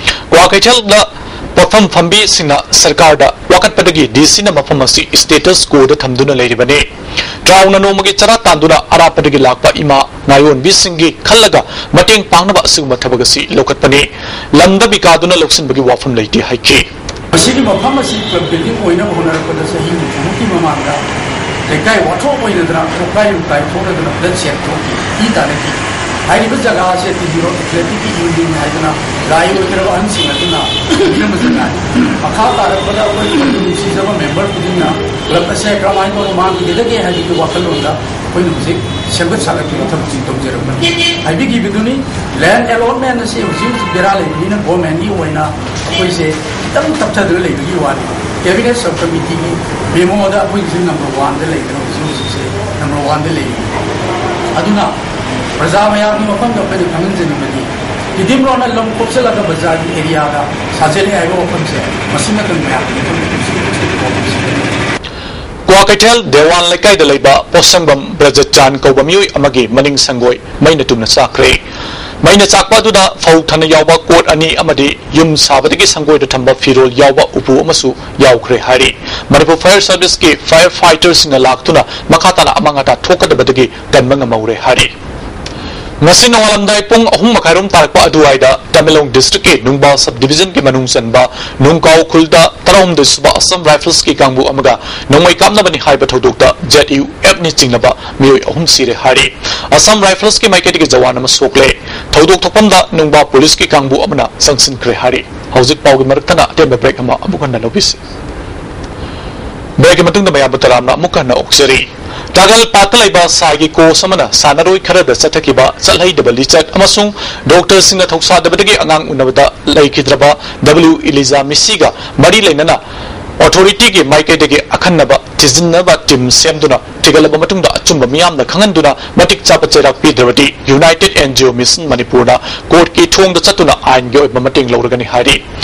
ꯀ꯭ꯋꯥꯀꯩꯊꯦꯜꯗ ꯄꯣꯠꯐꯝ ꯐꯝꯕꯤꯁꯤꯡꯅ ꯁꯔꯀꯥꯔꯗ ꯋꯥꯀꯠꯄꯗꯒꯤ ꯗꯤ ꯁꯤꯅ ꯃꯐꯝ ꯑꯁꯤ ꯁ꯭ꯇꯦꯇꯁ ꯀꯣꯗ ꯊꯝꯗꯨꯅ ꯂꯩꯔꯤꯕꯅꯤ꯫ ꯇ꯭ꯔꯥꯎꯅ ꯅꯣꯡꯃꯒꯤ ꯆꯔꯥ ꯇꯥꯟꯗꯨꯅ ꯑꯔꯥꯞꯄꯗꯒꯤ ꯂꯥꯛꯄ ꯏꯃꯥ ꯉꯥꯌꯣꯟꯕꯤꯁꯤꯡꯒꯤ ꯈꯜꯂꯒ ꯃꯇꯦꯡ ꯄꯥꯡꯅꯕ ꯑꯁꯤꯒꯨꯝꯕ ꯊꯕꯛ ꯑꯁꯤ ꯂꯧꯈꯠꯄꯅꯤ꯫ ꯂꯝꯗ ꯕꯤꯀꯥꯗꯨꯅ ꯂꯧꯁꯤꯟꯕꯒꯤ ꯋꯥꯐꯝ ꯂꯩꯇꯦ ꯍꯥꯏꯈꯤ꯫ ꯃꯁꯤꯒꯤ ꯃꯐꯝ ꯑꯁꯤ ꯀ꯭ꯂꯕ ꯕꯤꯜꯗꯤꯡ ꯑꯣꯏꯅꯕ ꯍꯣꯠꯅꯔꯛꯄꯗ ꯆꯍꯤ ꯍꯨꯝꯐꯨꯃꯨꯛꯀꯤ ꯃꯃꯥꯡꯗ ꯂꯩꯀꯥꯏ ꯋꯥꯊꯣꯛ ꯑꯣꯏꯅꯗꯅ ꯀꯣꯀꯥꯏ ꯂꯨꯀꯥꯏ ꯊꯣꯛꯅꯗꯅ ꯕ꯭ꯂꯗ ꯁꯦꯠ ꯊꯣꯛꯈꯤ, ꯏ ꯇꯥꯅꯈꯤ꯫ ꯍꯥꯏꯔꯤꯕ ꯖꯒꯥ ꯑꯁꯤ ꯇꯤ ꯖꯤ ꯔꯣꯗ ꯑꯦꯊꯂꯦꯇꯤꯛꯀꯤ ꯌꯨꯅꯤꯌꯟ ꯍꯥꯏꯗꯅ ꯒꯥꯏ ꯑꯣꯏꯒꯦꯔꯕ ꯑꯍꯟꯁꯤꯡ ꯑꯗꯨꯅ ꯄꯤꯔꯝꯕ ꯖꯒꯥꯅꯤ꯫ ꯃꯈꯥ ꯇꯥꯔꯛꯄꯗ ꯑꯩꯈꯣꯏ ꯅꯨꯡꯁꯤꯖꯕ ꯃꯦꯝꯕꯔ ꯈꯨꯗꯤꯡꯅ ꯀ꯭ꯂꯕ ꯑꯁꯦ ꯀꯔꯝꯍꯥꯏꯅ ꯇꯧꯅ ꯃꯥꯡꯈꯤꯒꯗꯒꯦ ꯍꯥꯏꯕꯒꯤ ꯋꯥꯈꯜꯂꯣꯟꯗ ꯑꯩꯈꯣꯏꯅ ꯍꯧꯖꯤꯛ ꯁꯦꯝꯒꯠ ꯁꯥꯒꯠꯈꯤꯕ ꯊꯕꯛꯁꯤ ꯇꯧꯖꯔꯛꯄꯅꯤ꯫ ꯍꯥꯏꯕꯤꯈꯤꯕꯗꯨꯅꯤ, ꯂꯦꯟ ꯑꯦꯂꯣꯠꯃꯦꯟ ꯑꯁꯤ ꯍꯧꯖꯤꯛ ꯍꯧꯖꯤꯛ ꯕꯦꯔꯥ ꯂꯩꯕꯅꯤꯅ ꯒꯣꯔꯃꯦꯟꯒꯤ ꯑꯣꯏꯅ ꯑꯩꯈꯣꯏꯁꯦ ꯈꯤꯇꯪ ꯇꯞꯊꯗꯨꯅ ꯂꯩꯕꯒꯤ ꯋꯥꯅꯤ꯫ ꯀꯦꯕꯤꯅꯦꯠ ꯁꯕ ꯀꯃꯤꯇꯤꯒꯤ ꯃꯦꯃꯣꯗ ꯑꯩꯈꯣꯏꯒꯤꯁꯨ ꯅꯝꯕꯔ ꯋꯥꯟꯗ ꯂꯩꯗꯅ ꯍꯧꯖꯤꯛ ꯍꯧꯖꯤꯛꯁꯦ ꯅꯝꯕꯔ ꯋꯥꯟꯗ ꯂꯩꯔꯤ꯫ ꯑꯗꯨꯅ ꯄ꯭ꯔꯖꯥ ꯃꯌꯥꯝꯒꯤ ꯃꯐꯝꯗ ꯑꯩꯈꯣꯏꯅ ꯈꯪꯍꯟꯖꯅꯤꯡꯕꯗꯤ, ꯇꯤꯗꯤꯝ ꯔꯣꯗꯅ ꯂꯝ ꯀꯣꯞꯁꯤꯜꯂꯒ ꯕꯖꯥꯔꯒꯤ ꯑꯦꯔꯤꯌꯥꯗ ꯁꯥꯖꯜꯂꯦ ꯍꯥꯏꯕ ꯋꯥꯐꯝꯁꯦ ꯃꯁꯤꯃꯇꯪ ꯃꯌꯥꯝꯒꯤ ꯃꯐꯝꯗ ꯀ꯭ꯋꯥꯀꯩꯊꯦꯜ ꯗꯦꯋꯥꯟ ꯂꯩꯀꯥꯏꯗ ꯂꯩꯕ ꯄꯣꯠꯁꯪꯕꯝ ꯕ꯭ꯔꯖꯆꯥꯟ ꯀꯧꯕ ꯃꯤꯑꯣꯏ ꯑꯃꯒꯤ ꯃꯅꯤꯡ ꯁꯪꯒꯣꯏ ꯃꯩꯅ ꯇꯨꯝꯅ ꯆꯥꯛꯈ꯭ꯔꯦ꯫ ꯃꯩꯅ ꯆꯥꯛꯄ ꯑꯗꯨꯗ ꯐꯧ ꯊꯟꯅ ꯌꯥꯎꯕ ꯀꯣꯠ ꯑꯅꯤ ꯑꯃꯗꯤ ꯌꯨꯝ ꯁꯥꯕꯗꯒꯤ ꯁꯪꯒꯣꯏꯗ ꯊꯝꯕ ꯐꯤꯔꯣꯜ ꯌꯥꯎꯕ ꯎꯄꯨ ꯑꯃꯁꯨ ꯌꯥꯎꯈ꯭ꯔꯦ ꯍꯥꯏꯔꯤ꯫ ꯃꯅꯤꯄꯨꯔ ꯐꯥꯌꯔ ꯁꯔꯚꯤꯁꯀꯤ ꯐꯥꯌꯔ ꯐꯥꯏꯇꯔꯁꯤꯡꯅ ꯂꯥꯛꯇꯨꯅ ꯃꯈꯥ ꯇꯥꯅ ꯑꯃꯥꯡ ꯑꯇꯥ ꯊꯣꯛꯀꯗꯕꯗꯒꯤ ꯀꯟꯕ ꯉꯝꯍꯧꯔꯦ ꯍꯥꯏꯔꯤ꯫ ꯉꯁꯤ ꯅꯣꯡꯉꯥꯜꯂꯝꯗꯥꯏ ꯄꯨꯡ ꯑꯍꯨꯝ ꯃꯈꯥꯏꯔꯣꯝ ꯇꯥꯔꯛꯄ ꯑꯗꯨꯋꯥꯏꯗ ꯇꯃꯦꯡꯂꯣꯡ ꯗꯤꯁꯇ꯭ꯔꯤꯛꯀꯤ ꯅꯨꯡꯕꯥ ꯁꯕ ꯗꯤꯕꯤꯖꯟꯒꯤ ꯃꯅꯨꯡ ꯆꯟꯕ ꯅꯨꯡꯀꯥꯎ ꯈꯨꯜꯗ ꯇꯔꯥꯍꯨꯝꯗꯣꯏ ꯁꯨꯕ ꯑꯁꯥꯝ ꯔꯥꯏꯐꯜꯁꯀꯤ ꯀꯥꯡꯕꯨ ꯑꯃꯒ ꯅꯣꯡꯃꯩ ꯀꯥꯞꯅꯕꯅꯤ ꯍꯥꯏꯕ ꯊꯧꯗꯣꯛꯇ ꯖꯦꯠ ꯌꯨ ꯑꯦꯐꯅꯤ ꯆꯤꯡꯅꯕ ꯃꯤꯑꯣꯏ ꯑꯍꯨꯝ ꯁꯤꯔꯦ ꯍꯥꯏꯔꯤ꯫ ꯑꯁꯥꯝ ꯔꯥꯏꯐꯜꯁꯀꯤ ꯃꯥꯏꯀꯩꯗꯒꯤ ꯖꯋꯥꯟ ꯑꯃ ꯁꯣꯛꯂꯦ꯫ ꯊꯧꯗꯣꯛ ꯊꯣꯛꯐꯝꯗ ꯅꯨꯡꯕꯥ ꯄꯨꯂꯤꯁꯀꯤ ꯀꯥꯡꯕꯨ ꯑꯃꯅ ꯆꯪꯁꯤꯟꯈ꯭ꯔꯦ ꯍꯥꯏꯔꯤ꯫ ꯍꯧꯖꯤꯛ ꯄꯥꯎꯒꯤ ꯃꯔꯛꯇꯅ ꯑꯇꯦꯟꯕ ꯕ꯭ꯔꯦꯛ ꯑꯃ ꯑꯃꯨꯛ ꯍꯟꯅ ꯂꯧꯕꯤꯁꯤ꯫ ꯕ꯭ꯔꯦꯛꯀꯤ ꯃꯇꯨꯡꯗ ꯃꯌꯥꯝꯕꯨ ꯇꯔꯥꯝꯅ ꯑꯃꯨꯛ ꯍꯟꯅ ꯑꯣꯛꯆꯔꯤ꯫ ꯇꯥꯒꯜ ꯄꯥꯠꯇ ꯂꯩꯕ ꯁꯥꯏꯒꯤ ꯀꯣꯆ ꯑꯃꯅ ꯁꯥꯟꯅꯔꯣꯏ ꯈꯔꯗ ꯆꯠꯊꯈꯤꯕ ꯆꯠꯍꯩꯗꯕ ꯂꯤꯆꯠ ꯑꯃꯁꯨꯡ ꯗꯣꯛꯇꯔꯁꯤꯡꯅ ꯊꯧꯁꯥꯗꯕꯗꯒꯤ ꯑꯉꯥꯡ ꯎꯅꯕꯗ ꯂꯩꯈꯤꯗ꯭ꯔꯕ ꯗꯕ꯭ꯂꯤꯎ ꯏꯂꯤꯖꯥ ꯃꯤꯁꯤꯒ ꯃꯔꯤ ꯂꯩꯅꯅ ꯑꯣꯊꯣꯔꯤꯇꯤꯒꯤ ꯃꯥꯏꯀꯩꯗꯒꯤ ꯑꯈꯟꯅꯕ ꯊꯤꯖꯤꯟꯅꯕ ꯇꯤꯝ ꯁꯦꯝꯗꯨꯅ ꯊꯤꯒꯠꯂꯕ ꯃꯇꯨꯡꯗ ꯑꯆꯨꯝꯕ ꯃꯤꯌꯥꯝꯅ ꯈꯪꯍꯟꯗꯨꯅ ꯃꯇꯤꯛ ꯆꯥꯕ ꯆꯩꯔꯥꯛ ꯄꯤꯗ꯭ꯔꯕꯗꯤ United N G O Mission ꯃꯅꯤꯄꯨꯔꯅ ꯀꯣꯔꯠꯀꯤ ꯊꯣꯡꯗ ꯆꯠꯇꯨꯅ ꯑꯥꯏꯟꯒꯤ ꯑꯣꯏꯕ ꯃꯇꯦꯡ ꯂꯧꯔꯒꯅꯤ ꯍꯥꯏꯔꯤ꯫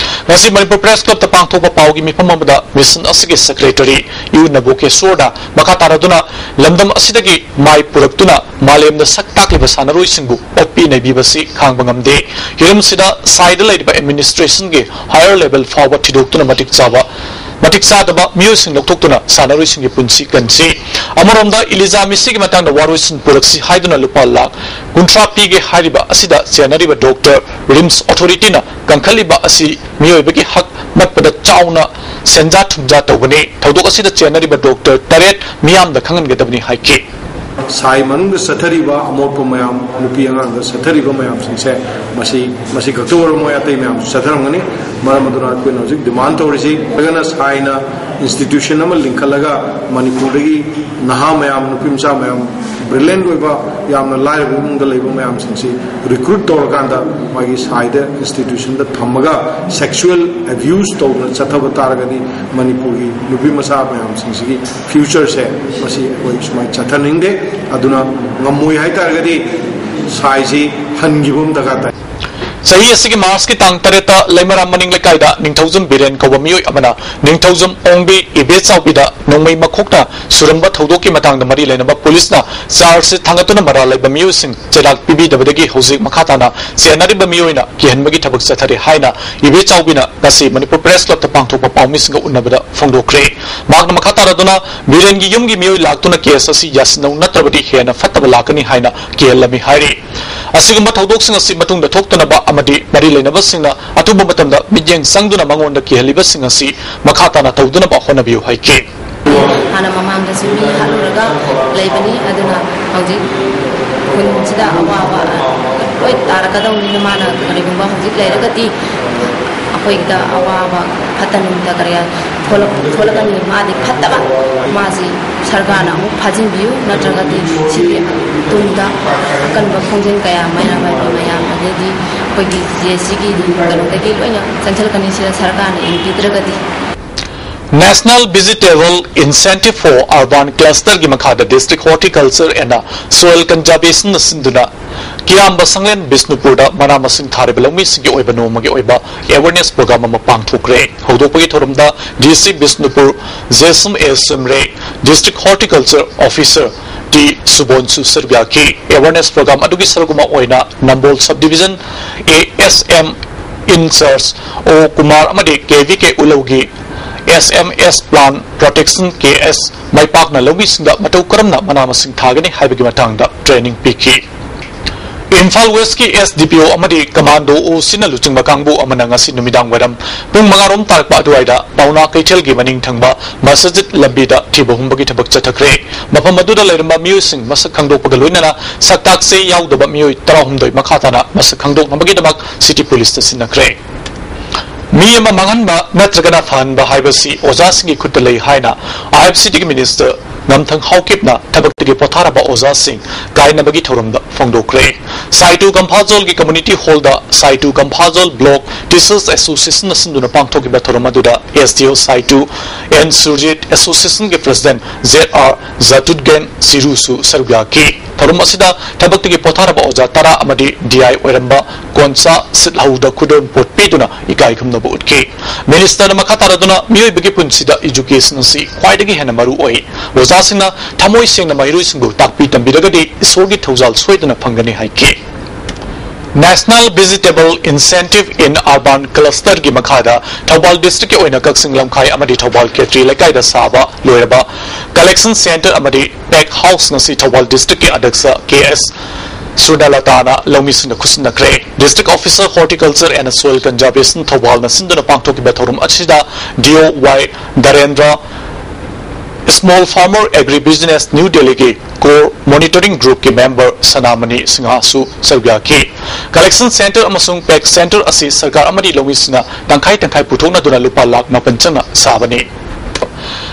ꯉꯁꯤ ꯃꯅꯤꯄꯨꯔ ꯄ꯭ꯔꯦꯁ ꯀ꯭ꯂꯕꯇ ꯄꯥꯡꯊꯣꯛꯄ ꯄꯥꯎꯒꯤ ꯃꯤꯐꯝ ꯑꯃꯗ ꯃꯤꯁꯟ ꯑꯁꯤꯒꯤ ꯁꯦꯀ꯭ꯔꯦꯇꯔꯤ ꯌꯨ ꯅꯕꯣꯀꯦꯁꯣꯔꯅ ꯃꯈꯥ ꯇꯥꯔꯗꯨꯅ ꯂꯝꯗꯝ ꯑꯁꯤꯗꯒꯤ ꯃꯥꯏ ꯄꯨꯔꯛꯇꯨꯅ ꯃꯥꯂꯦꯝꯗ ꯁꯛ ꯇꯥꯛꯂꯤꯕ ꯁꯥꯟꯅꯔꯣꯏꯁꯤꯡꯕꯨ ꯑꯣꯠꯄꯤ ꯅꯩꯕꯤꯕꯁꯤ ꯈꯥꯡꯕ ꯉꯝꯗꯦ꯫ ꯍꯤꯔꯝꯁꯤꯗ ꯁꯥꯏꯗ ꯂꯩꯔꯤꯕ ꯑꯦꯗꯃꯤꯅꯤꯁꯇ꯭ꯔꯦꯁꯟꯒꯤ ꯍꯥꯌꯔ ꯂꯦꯚꯦꯜ ꯐꯥꯎꯕ ꯊꯤꯗꯣꯛꯇꯨꯅ ꯃꯇꯤꯛ ꯆꯥꯕ ꯃꯇꯤꯛ ꯆꯥꯗꯕ ꯃꯤꯑꯣꯏꯁꯤꯡ ꯂꯧꯊꯣꯛꯇꯨꯅ ꯁꯥꯟꯅꯔꯣꯏꯁꯤꯡꯒꯤ ꯄꯨꯟꯁꯤ ꯀꯟꯁꯤ꯫ ꯑꯃꯔꯣꯝꯗ ꯏꯂꯤꯖꯥ ꯃꯤꯁꯤꯒꯤ ꯃꯇꯥꯡꯗ ꯋꯥꯔꯣꯏꯁꯤꯟ ꯄꯨꯔꯛꯁꯤ ꯍꯥꯏꯗꯨꯅ ꯂꯨꯄꯥ ꯂꯥꯈ ꯀꯨꯟꯊ꯭ꯔꯥ ꯄꯤꯒꯦ ꯍꯥꯏꯔꯤꯕ ꯑꯁꯤꯗ ꯆꯦꯟꯅꯔꯤꯕ ꯗꯣꯛꯇꯔ ꯔꯤꯝꯁ ꯑꯣꯊꯣꯔꯤꯇꯤꯅ ꯀꯟꯈꯠꯂꯤꯕ ꯑꯁꯤ ꯃꯤꯑꯣꯏꯕꯒꯤ ꯍꯛ ꯃꯠꯄꯗ ꯆꯥꯎꯅ ꯁꯦꯟꯖꯥ ꯊꯨꯝꯖꯥ ꯇꯧꯕꯅꯤ꯫ ꯊꯧꯗꯣꯛ ꯑꯁꯤꯗ ꯆꯦꯟꯅꯔꯤꯕ ꯗꯣꯛꯇꯔ ꯇꯔꯦꯠ ꯃꯤꯌꯥꯝꯗ ꯈꯪꯍꯟꯒꯗꯕꯅꯤ ꯍꯥꯏꯈꯤ꯫ ꯁꯥꯏ ꯃꯅꯨꯡꯗ ꯆꯠꯊꯔꯤꯕ ꯑꯃꯣꯠꯄ ꯃꯌꯥꯝ, ꯅꯨꯄꯤ ꯑꯉꯥꯡꯗ ꯆꯠꯊꯔꯤꯕ ꯃꯌꯥꯝꯁꯤꯡꯁꯦ ꯃꯁꯤ ꯃꯁꯤ ꯈꯛꯇ ꯑꯣꯏꯔꯝꯃꯣꯏ, ꯑꯇꯩ ꯃꯌꯥꯝꯁꯨ ꯆꯠꯊꯔꯝꯒꯅꯤ꯫ ꯃꯔꯝ ꯑꯗꯨꯅ ꯑꯩꯈꯣꯏꯅ ꯍꯧꯖꯤꯛ ꯗꯤꯃꯥꯟ ꯇꯧꯔꯤꯁꯤ꯫ ꯅꯠꯇ꯭ꯔꯒꯅ ꯁꯥꯏꯅ ꯏꯟꯁꯇꯤꯇ꯭ꯌꯨꯁꯟ ꯑꯃ ꯂꯤꯡꯈꯠꯂꯒ ꯃꯅꯤꯄꯨꯔꯗꯒꯤ ꯅꯍꯥ ꯃꯌꯥꯝ, ꯅꯨꯄꯤ ꯃꯆꯥ ꯃꯌꯥꯝ, ꯕ꯭ꯔꯤꯂꯤꯌꯟ ꯑꯣꯏꯕ, ꯌꯥꯝꯅ ꯂꯥꯏꯔꯕ ꯏꯃꯨꯡꯗ ꯂꯩꯕ ꯃꯌꯥꯝꯁꯤꯡꯁꯤ ꯔꯤꯀ꯭ꯔꯨꯠ ꯇꯧꯔꯀꯥꯟꯗ ꯃꯥꯒꯤ ꯁꯥꯏꯗ ꯏꯟꯁꯇꯤꯇ꯭ꯌꯨꯁꯟꯗ ꯊꯝꯃꯒ ꯁꯦꯛꯁꯨꯋꯦꯜ ꯑꯦꯕ꯭ꯌꯨꯁ ꯇꯧꯗꯅ ꯆꯠꯊꯕ ꯇꯥꯔꯒꯗꯤ ꯃꯅꯤꯄꯨꯔꯒꯤ ꯅꯨꯄꯤ ꯃꯆꯥ ꯃꯌꯥꯝꯁꯤꯡꯁꯤꯒꯤ ꯐ꯭ꯌꯨꯆꯔꯁꯦ ꯃꯁꯤ ꯑꯩꯈꯣꯏ ꯁꯨꯃꯥꯏꯅ ꯆꯠꯊꯅꯤꯡꯗꯦ꯫ ꯑꯗꯨꯅ ꯉꯝꯃꯣꯏ ꯍꯥꯏꯇꯥꯔꯒꯗꯤ ꯁꯥꯏꯁꯤ ꯍꯟꯈꯤꯕ ꯑꯃ ꯗꯔꯀꯥꯔ ꯇꯥꯏ꯫ ꯆꯍꯤ ꯑꯁꯤꯒꯤ ꯃꯥꯔꯆꯀꯤ ꯇꯥꯡ ꯇꯔꯦꯠꯇ ꯂꯩꯃꯔꯥꯝ ꯃꯅꯤꯡ ꯂꯩꯀꯥꯏꯗ ꯅꯤꯡꯊꯧꯖꯝ ꯕꯤꯔꯦꯟ ꯀꯧꯕ ꯃꯤꯑꯣꯏ ꯑꯃꯅ ꯅꯤꯡꯊꯧꯖꯝ ꯑꯣꯡꯕꯤ ꯏꯕꯦꯆꯥꯎꯕꯤꯗ ꯅꯣꯡꯃꯩ ꯃꯈꯣꯛꯅ ꯁꯨꯔꯝꯕ ꯊꯧꯗꯣꯛꯀꯤ ꯃꯇꯥꯡꯗ ꯃꯔꯤ ꯂꯩꯅꯕ ꯄꯨꯂꯤꯁꯅ ꯆꯥꯔꯖꯁꯤ ꯊꯥꯡꯒꯠꯇꯨꯅ ꯃꯔꯥꯜ ꯂꯩꯕ ꯃꯤꯑꯣꯏꯁꯤꯡ ꯆꯩꯔꯥꯛ ꯄꯤꯕꯤꯗꯕꯗꯒꯤ ꯍꯧꯖꯤꯛ ꯃꯈꯥ ꯇꯥꯅ ꯆꯦꯟꯅꯔꯤꯕ ꯃꯤꯑꯣꯏꯅ ꯀꯤꯍꯟꯕꯒꯤ ꯊꯕꯛ ꯆꯠꯊꯔꯤ ꯍꯥꯏꯅ ꯏꯕꯦꯆꯥꯎꯕꯤꯅ ꯉꯁꯤ ꯃꯅꯤꯄꯨꯔ ꯄ꯭ꯔꯦꯁ ꯀ꯭ꯂꯕꯇ ꯄꯥꯡꯊꯣꯛꯄ ꯄꯥꯎꯃꯤꯁꯤꯡꯒ ꯎꯅꯕꯗ ꯐꯣꯡꯗꯣꯛꯈ꯭ꯔꯦ꯫ ꯃꯍꯥꯛꯅ ꯃꯈꯥ ꯇꯥꯔꯗꯨꯅ ꯕꯤꯔꯦꯟꯒꯤ ꯌꯨꯝꯒꯤ ꯃꯤꯑꯣꯏ ꯂꯥꯛꯇꯨꯅ ꯀꯦꯁ ꯑꯁꯤ ꯌꯥꯁꯤꯟꯅꯧ ꯅꯠꯇ꯭ꯔꯕꯗꯤ ꯍꯦꯟꯅ ꯐꯠꯇꯕ ꯂꯥꯛꯀꯅꯤ ꯍꯥꯏꯅ ꯀꯤꯍꯜꯂꯝꯃꯤ ꯍꯥꯏꯔꯤ꯫ ꯑꯁꯤꯒꯨꯝꯕ ꯊꯧꯗꯣꯛꯁꯤꯡ ꯑꯁꯤ ꯃꯇꯨꯡꯗ ꯊꯣꯛꯇꯅꯕ ꯑꯃꯗꯤ ꯃꯔꯤ ꯂꯩꯅꯕꯁꯤꯡꯅ ꯑꯊꯨꯕ ꯃꯇꯝꯗ ꯃꯤꯠꯌꯦꯡ ꯆꯪꯗꯨꯅ ꯃꯉꯣꯟꯗ ꯀꯤꯍꯜꯂꯤꯕꯁꯤꯡ ꯑꯁꯤ ꯃꯈꯥ ꯇꯥꯅ ꯇꯧꯗꯅꯕ ꯍꯣꯠꯅꯕꯤꯌꯨ ꯍꯥꯏꯈꯤ꯫ ꯍꯥꯟꯅ ꯃꯃꯥꯡꯗꯁꯨ ꯃꯤ ꯍꯥꯠꯂꯨꯔꯒ ꯂꯩꯕꯅꯤ꯫ ꯑꯗꯨꯅ ꯍꯧꯖꯤꯛ ꯈꯨꯟꯁꯤꯗ ꯑꯋꯥꯕ ꯂꯣꯏ ꯇꯥꯔꯛꯀꯗꯧꯅꯤꯅ ꯃꯥꯅ ꯀꯔꯤꯒꯨꯝꯕ ꯍꯧꯖꯤꯛ ꯂꯩꯔꯒꯗꯤ ꯑꯩꯈꯣꯏꯒꯤꯗ ꯑꯋꯥꯕ ꯐꯠꯇ ꯅꯨꯡꯗ ꯀꯔꯤ ꯊꯣꯛꯂꯛ- ꯊꯣꯛꯂꯛꯀꯅꯤ꯫ ꯃꯥꯗꯤ ꯐꯠꯇꯕ, ꯃꯥꯁꯤ ꯁꯔꯀꯥꯔꯅ ꯑꯃꯨꯛ ꯐꯥꯖꯤꯟꯕꯤꯌꯨ, ꯅꯠꯇ꯭ꯔꯒꯗꯤ ꯁꯤꯒꯤ ꯇꯨꯡꯗ ꯑꯀꯟꯕ ꯈꯣꯡꯖꯪ ꯀꯌꯥ ꯃꯩꯔꯥ ꯄꯥꯏꯕꯤ ꯃꯌꯥꯝ, ꯑꯗꯩꯗꯤ ꯑꯩꯈꯣꯏꯒꯤ ꯖꯦ ꯁꯤꯒꯤ ꯀꯩꯅꯣꯗꯒꯤ ꯂꯣꯏꯅ ꯆꯪꯁꯤꯜꯂꯛꯀꯅꯤ, ꯁꯤꯗ ꯁꯔꯀꯥꯔꯅ ꯌꯦꯡꯕꯤꯗ꯭ꯔꯒꯗꯤ꯫ National Vegetable Incentive for Urban Clusterꯒꯤ ꯃꯈꯥꯗ District Horticulture and Soil Conservationꯅ ꯁꯤꯟꯗꯨꯅ ꯀꯤꯌꯥꯝꯕ ꯁꯪꯂꯦꯟ ꯕꯤꯁꯅꯨꯄꯨꯔꯗ ꯃꯅꯥ ꯃꯁꯤꯡ ꯊꯥꯔꯤꯕ ꯂꯧꯃꯤꯁꯤꯡꯒꯤ ꯑꯣꯏꯕ ꯅꯣꯡꯃꯒꯤ ꯑꯣꯏꯕ awareness program ꯑꯃ ꯄꯥꯡꯊꯣꯛꯈ꯭ꯔꯦ꯫ ꯍꯧꯗꯣꯛꯄꯒꯤ ꯊꯧꯔꯝꯗ ꯗꯤ ꯁꯤ ꯕꯤꯁꯅꯨꯄꯨꯔ ꯖꯦꯁꯝ ꯑꯦ ꯁꯨꯝꯔꯦ, District Horticulture Officer ꯇꯤ ꯁꯨꯕꯣꯟꯁꯨ ꯁꯔꯨꯛ ꯌꯥꯈꯤ꯫ Awareness program ꯑꯗꯨꯒꯤ ꯁꯔꯨꯛ ꯑꯃ ꯑꯣꯏꯅ ꯅꯝꯕꯣꯜ Subdivision A S M in charge ꯑꯣ ꯀꯨꯃꯥꯔ ꯑꯃꯗꯤ ꯀꯦ ꯚꯤ ꯀꯦ ꯎꯂꯧꯒꯤ ꯑꯦꯁ ꯑꯦꯝ ꯑꯦꯁ Plant Protection ꯀꯦ ꯑꯦꯁ ꯃꯥꯏꯄꯥꯛꯅ ꯂꯧꯃꯤꯁꯤꯡꯗ ꯃꯇꯧ ꯀꯔꯝꯅ ꯃꯅꯥ ꯃꯁꯤꯡ ꯊꯥꯒꯅꯤ ꯍꯥꯏꯕꯒꯤ ꯃꯇꯥꯡꯗ training ꯄꯤꯈꯤ꯫ ꯏꯝꯐꯥꯜ ꯋꯦꯁꯀꯤ ꯑꯦꯁ ꯗꯤ ꯄꯤ ꯑꯣ ꯑꯃꯗꯤ ꯀꯃꯥꯟꯗꯣ ꯑꯣ ꯁꯤꯅ ꯂꯨꯆꯤꯡꯕ ꯀꯥꯡꯕꯨ ꯑꯃꯅ ꯉꯁꯤ ꯅꯨꯃꯤꯗꯥꯡ ꯋꯥꯏꯔꯝ ꯄꯨꯡ ꯃꯉꯥ ꯔꯣꯝ ꯇꯥꯔꯛꯄ ꯑꯗꯨꯋꯥꯏꯗ ꯄꯥꯎꯅꯥ ꯀꯩꯊꯦꯜꯒꯤ ꯃꯅꯤꯡ ꯊꯪꯕ ꯃꯁꯖꯤꯗ ꯂꯝꯕꯤꯗ ꯊꯤꯕ ꯍꯨꯝꯕꯒꯤ ꯊꯕꯛ ꯆꯠꯊꯈ꯭ꯔꯦ꯫ ꯃꯐꯝ ꯑꯗꯨꯗ ꯂꯩꯔꯝꯕ ꯃꯤꯑꯣꯏꯁꯤꯡ ꯃꯁꯛ ꯈꯪꯗꯣꯛꯄꯒ ꯂꯣꯏꯅꯅ ꯁꯛꯇꯥꯛꯁꯦ ꯌꯥꯎꯗꯕ ꯃꯤꯑꯣꯏ ꯇꯔꯥꯍꯨꯝꯗꯣꯏ ꯃꯈꯥ ꯇꯥꯅ ꯃꯁꯛ ꯈꯪꯗꯣꯛꯅꯕꯒꯤꯗꯃꯛ ꯁꯤꯇꯤ ꯄꯨꯂꯤꯁꯇ ꯁꯤꯟꯅꯈ꯭ꯔꯦ꯫ ꯃꯤ ꯑꯃ ꯃꯥꯡꯍꯟꯕ ꯅꯠꯇ꯭ꯔꯒꯅ ꯐꯍꯟꯕ ꯍꯥꯏꯕꯁꯤ ꯑꯣꯖꯥꯁꯤꯡꯒꯤ ꯈꯨꯠꯇ ꯂꯩ ꯍꯥꯏꯅ ꯑꯥꯏ ꯑꯦꯐ ꯁꯤꯗꯤꯒꯤ ꯃꯤꯅꯤꯁꯇꯔ ꯉꯝꯊꯪ ꯍꯥꯎꯀꯤꯞꯅ ꯊꯕꯛꯇꯒꯤ ꯄꯣꯊꯥꯔꯕ ꯑꯣꯖꯥꯁꯤꯡ ꯀꯥꯏꯅꯕꯒꯤ ꯊꯧꯔꯝꯗ ꯐꯣꯡꯗꯣꯛꯈ꯭ꯔꯦ꯫ ꯁꯥꯏꯇꯨ ꯀꯝꯐꯥꯖꯣꯜꯒꯤ ꯀꯝꯃ꯭ꯌꯨꯅꯤꯇꯤ ꯍꯣꯜꯗ ꯁꯥꯏꯇꯨ ꯀꯝꯐꯥꯖꯣꯜ ꯕ꯭ꯂꯣꯛ ꯇꯤꯆꯔꯁ ꯑꯦꯁꯣꯁꯤꯌꯦꯁꯟꯅ ꯁꯤꯟꯗꯨꯅ ꯄꯥꯡꯊꯣꯛꯈꯤꯕ ꯊꯧꯔꯝ ꯑꯗꯨꯗ S D O Saitu N Surjit, ꯑꯦꯁꯣꯁꯤꯌꯦꯁꯟꯒꯤ ꯄ꯭ꯔꯦꯁꯤꯗꯦꯟꯠ ꯖꯦꯗ ꯑꯥꯔ ꯖꯥꯇꯨꯠꯒꯦꯟ ꯁꯤꯔꯨꯁꯨ ꯁꯔꯨꯛ ꯌꯥꯈꯤ꯫ ꯊꯧꯔꯝ ꯑꯁꯤꯗ ꯊꯕꯛꯇꯒꯤ ꯄꯣꯊꯥꯔꯕ ꯑꯣꯖꯥ ꯇꯔꯥ ꯑꯃꯗꯤ ꯗꯤ ꯑꯥꯏ ꯑꯣꯏꯔꯝꯕ ꯀꯣꯟꯁꯥ ꯁꯤꯠꯍꯧꯗ ꯈꯨꯗꯣꯜ ꯄꯣꯠ ꯄꯤꯗꯨꯅ ꯏꯀꯥꯏ ꯈꯨꯝꯅꯕ ꯎꯠꯈꯤ꯫ ꯃꯤꯅꯤꯁꯇꯔꯅ ꯃꯈꯥ ꯇꯥꯔꯗꯨꯅ ꯃꯤꯑꯣꯏꯕꯒꯤ ꯄꯨꯟꯁꯤꯗ education ꯑꯁꯤ ꯈ꯭ꯋꯥꯏꯗꯒꯤ ꯍꯦꯟꯅ ꯃꯔꯨ ꯑꯣꯏ꯫ ꯑꯣꯖꯥꯁꯤꯡꯅ ꯊꯃꯣꯏ ꯁꯦꯡꯅ ꯃꯍꯩꯔꯣꯏꯁꯤꯡꯕꯨ ꯇꯥꯛꯄꯤ ꯇꯝꯕꯤꯔꯒꯗꯤ ꯏꯁꯣꯔꯒꯤ ꯊꯧꯖꯥꯜ ꯁꯣꯏꯗꯅ ꯐꯪꯒꯅꯤ ꯍꯥꯏꯈꯤ꯫ National Vegetable Incentive in Urban Clusterꯒꯤ ꯃꯈꯥꯗ ꯊꯧꯕꯥꯜ ꯗꯤꯁꯇ꯭ꯔꯤꯛꯀꯤ ꯑꯣꯏꯅ ꯀꯛꯆꯤꯡ ꯂꯝꯈꯥꯏ ꯑꯃꯗꯤ ꯊꯧꯕꯥꯜ ꯈꯦꯇ꯭ꯔꯤ ꯂꯩꯀꯥꯏꯗ ꯁꯥꯕ ꯂꯣꯏꯔꯕ collection centre ꯑꯃꯗꯤ pack house ꯉꯁꯤ ꯊꯧꯕꯥꯜ ꯗꯤꯁꯇ꯭ꯔꯤꯛꯀꯤ ꯑꯗ꯭ꯌꯛꯁ ꯀꯦ ꯑꯦꯁ ꯁꯨꯔꯅꯂꯇꯥꯅ ꯂꯧꯃꯤꯁꯤꯡꯅ ꯈꯨꯠꯁꯤꯟꯅꯈ꯭ꯔꯦ꯫ District Officer Horticulture and Soil Conservation ꯊꯧꯕꯥꯜꯅ ꯁꯤꯟꯗꯨꯅ ꯄꯥꯡꯊꯣꯛꯈꯤꯕ ꯊꯧꯔꯝ ꯑꯁꯤꯗ ꯗꯤ ꯑꯣ ꯋꯥꯏ ꯗꯔꯦꯟꯗ꯭ꯔ, Small Farmer Agri Business New Delhi ꯒꯤ Core Monitoring Group ꯀꯤ member ꯁꯅꯥꯃꯅꯤ ꯁꯤꯡꯍꯥꯁꯨ ꯁꯔꯨꯛ ꯌꯥꯈꯤ꯫ Collection Centre ꯑꯃꯁꯨꯡ Pack Centre ꯑꯁꯤ ꯁꯔꯀꯥꯔ ꯑꯃꯗꯤ ꯂꯧꯃꯤꯁꯤꯡꯅ ꯇꯪꯈꯥꯏ ꯇꯪꯈꯥꯏ ꯄꯨꯊꯣꯛꯅꯗꯨꯅ ꯂꯨꯄꯥ ꯂꯥꯈ ꯃꯥꯄꯟ ꯆꯪꯅ ꯁꯥꯕꯅꯤ꯫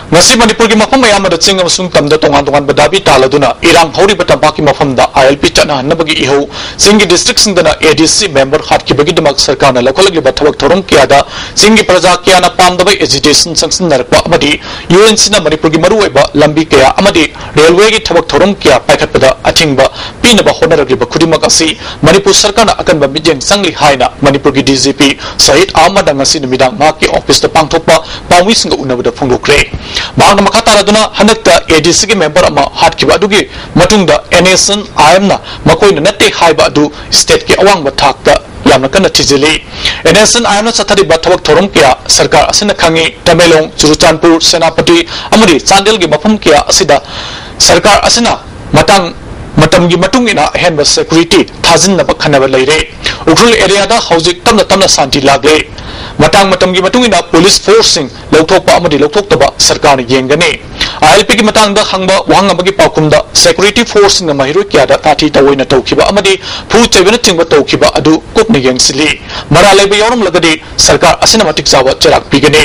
ꯉꯁꯤ ꯃꯅꯤꯄꯨꯔꯒꯤ ꯃꯐꯝ ꯑꯌꯥꯝꯕꯗ ꯆꯤꯡ ꯑꯃꯁꯨꯡ ꯇꯝꯗ ꯇꯣꯉꯥꯟ ꯇꯣꯉꯥꯟꯕ ꯗꯥꯕꯤ ꯇꯥꯜꯂꯗꯨꯅ ꯏꯔꯥꯡ ꯍꯧꯔꯤꯕ ꯇꯝꯄꯥꯛꯀꯤ ꯃꯐꯝꯗ I L P ꯆꯠꯅꯍꯟꯅꯕꯒꯤ ꯏꯍꯧ, ꯆꯤꯡꯒꯤ districtꯁꯤꯡꯗꯅ A D C member ꯍꯥꯠꯈꯤꯕꯒꯤꯗꯃꯛ ꯁꯔꯀꯥꯔꯅ ꯂꯧꯈꯠꯂꯛꯂꯤꯕ ꯊꯕꯛ ꯊꯧꯔꯝ ꯀꯌꯥꯗ ꯆꯤꯡꯒꯤ ꯄ꯭ꯔꯖꯥ ꯀꯌꯥꯅ ꯄꯥꯝꯗꯕ agitation ꯆꯪꯁꯤꯟꯅꯔꯛꯄ ꯑꯃꯗꯤ U N Cꯅ ꯃꯅꯤꯄꯨꯔꯒꯤ ꯃꯔꯨꯑꯣꯏꯕ ꯂꯝꯕꯤ ꯀꯌꯥ ꯑꯃꯗꯤ railwayꯒꯤ ꯊꯕꯛ ꯊꯧꯔꯝ ꯀꯌꯥ ꯄꯥꯏꯈꯠꯄꯗ ꯑꯊꯤꯡꯕ ꯄꯤꯅꯕ ꯍꯣꯠꯅꯔꯛꯂꯤꯕ ꯈꯨꯗꯤꯡꯃꯛ ꯑꯁꯤ ꯃꯅꯤꯄꯨꯔ ꯁꯔꯀꯥꯔꯅ ꯑꯀꯟꯕ ꯃꯤꯠꯌꯦꯡ ꯆꯪꯂꯤ ꯍꯥꯏꯅ ꯃꯅꯤꯄꯨꯔꯒꯤ D G P ꯁꯍꯤꯗ ꯑꯍꯃꯗꯅ ꯉꯁꯤ ꯅꯨꯃꯤꯗꯥꯡ ꯃꯍꯥꯛꯀꯤ officeꯇ ꯄꯥꯡꯊꯣꯛꯄ ꯄꯥꯎꯃꯤꯁꯤꯡꯒ ꯎꯅꯕꯗ ꯐꯣꯡꯗꯣꯛꯈ꯭ꯔꯦ꯫ ꯃꯍꯥꯛꯅ ꯃꯈꯥ ꯇꯥꯔꯗꯨꯅ ꯍꯟꯗꯛꯇ A D Cꯒꯤ member ꯑꯃ ꯍꯥꯠꯈꯤꯕ ꯑꯗꯨꯒꯤ ꯃꯇꯨꯡꯗ N S N I Mꯅ ꯃꯈꯣꯏꯅ ꯅꯠꯇꯦ ꯍꯥꯏꯕ ꯑꯗꯨ stateꯀꯤ ꯑꯋꯥꯡꯕ ꯊꯥꯛꯇ ꯌꯥꯝꯅ ꯀꯟꯅ ꯊꯤꯖꯤꯜꯂꯤ꯫ N S N I Mꯅ ꯆꯠꯊꯔꯤꯕ ꯊꯕꯛ ꯊꯧꯔꯝ ꯀꯌꯥ ꯁꯔꯀꯥꯔ ꯑꯁꯤꯅ ꯈꯪꯏ꯫ ꯇꯃꯦꯡꯂꯣꯡ, ꯆꯨꯔꯆꯥꯟꯄꯨꯔ, ꯁꯦꯅꯥꯄꯇꯤ ꯑꯃꯗꯤ ꯆꯥꯟꯗꯦꯜꯒꯤ ꯃꯐꯝ ꯀꯌꯥ ꯑꯁꯤꯗ ꯁꯔꯀꯥꯔ ꯑꯁꯤꯅ ꯃꯇꯥꯡ ꯃꯇꯝꯒꯤ ꯃꯇꯨꯡ ꯏꯟꯅ ꯑꯍꯦꯟꯕ security ꯊꯥꯖꯤꯟꯅꯕ ꯈꯟꯅꯕ ꯂꯩꯔꯦ꯫ ꯎꯈ꯭ꯔꯨꯜ areaꯗ ꯍꯧꯖꯤꯛ ꯇꯞꯅ ꯇꯞꯅ ꯁꯥꯟꯇꯤ ꯂꯥꯛꯂꯦ꯫ ꯃꯇꯥꯡ ꯃꯇꯝꯒꯤ ꯃꯇꯨꯡ ꯏꯟꯅ police forceꯁꯤꯡ ꯂꯧꯊꯣꯛꯄ ꯑꯃꯗꯤ ꯂꯧꯊꯣꯛꯇꯕ ꯁꯔꯀꯥꯔꯅ ꯌꯦꯡꯒꯅꯤ꯫ I L Pꯒꯤ ꯃꯇꯥꯡꯗ ꯍꯪꯕ ꯋꯥꯍꯪ ꯑꯃꯒꯤ ꯄꯥꯎꯈꯨꯝꯗ security forceꯁꯤꯡꯅ ꯃꯍꯩꯔꯣꯏ ꯀꯌꯥꯗ ꯇꯥꯊꯤ ꯇꯧꯑꯣꯏꯅ ꯇꯧꯈꯤꯕ ꯑꯃꯗꯤ ꯐꯨ ꯆꯩꯕꯅꯆꯤꯡꯕ ꯇꯧꯈꯤꯕ ꯑꯗꯨ ꯀꯨꯞꯅ ꯌꯦꯡꯁꯤꯜꯂꯤ꯫ ꯃꯔꯥꯜ ꯂꯩꯕ ꯌꯥꯎꯔꯝꯂꯒꯗꯤ ꯁꯔꯀꯥꯔ ꯑꯁꯤꯅ ꯃꯇꯤꯛ ꯆꯥꯕ ꯆꯩꯔꯥꯛ ꯄꯤꯒꯅꯤ꯫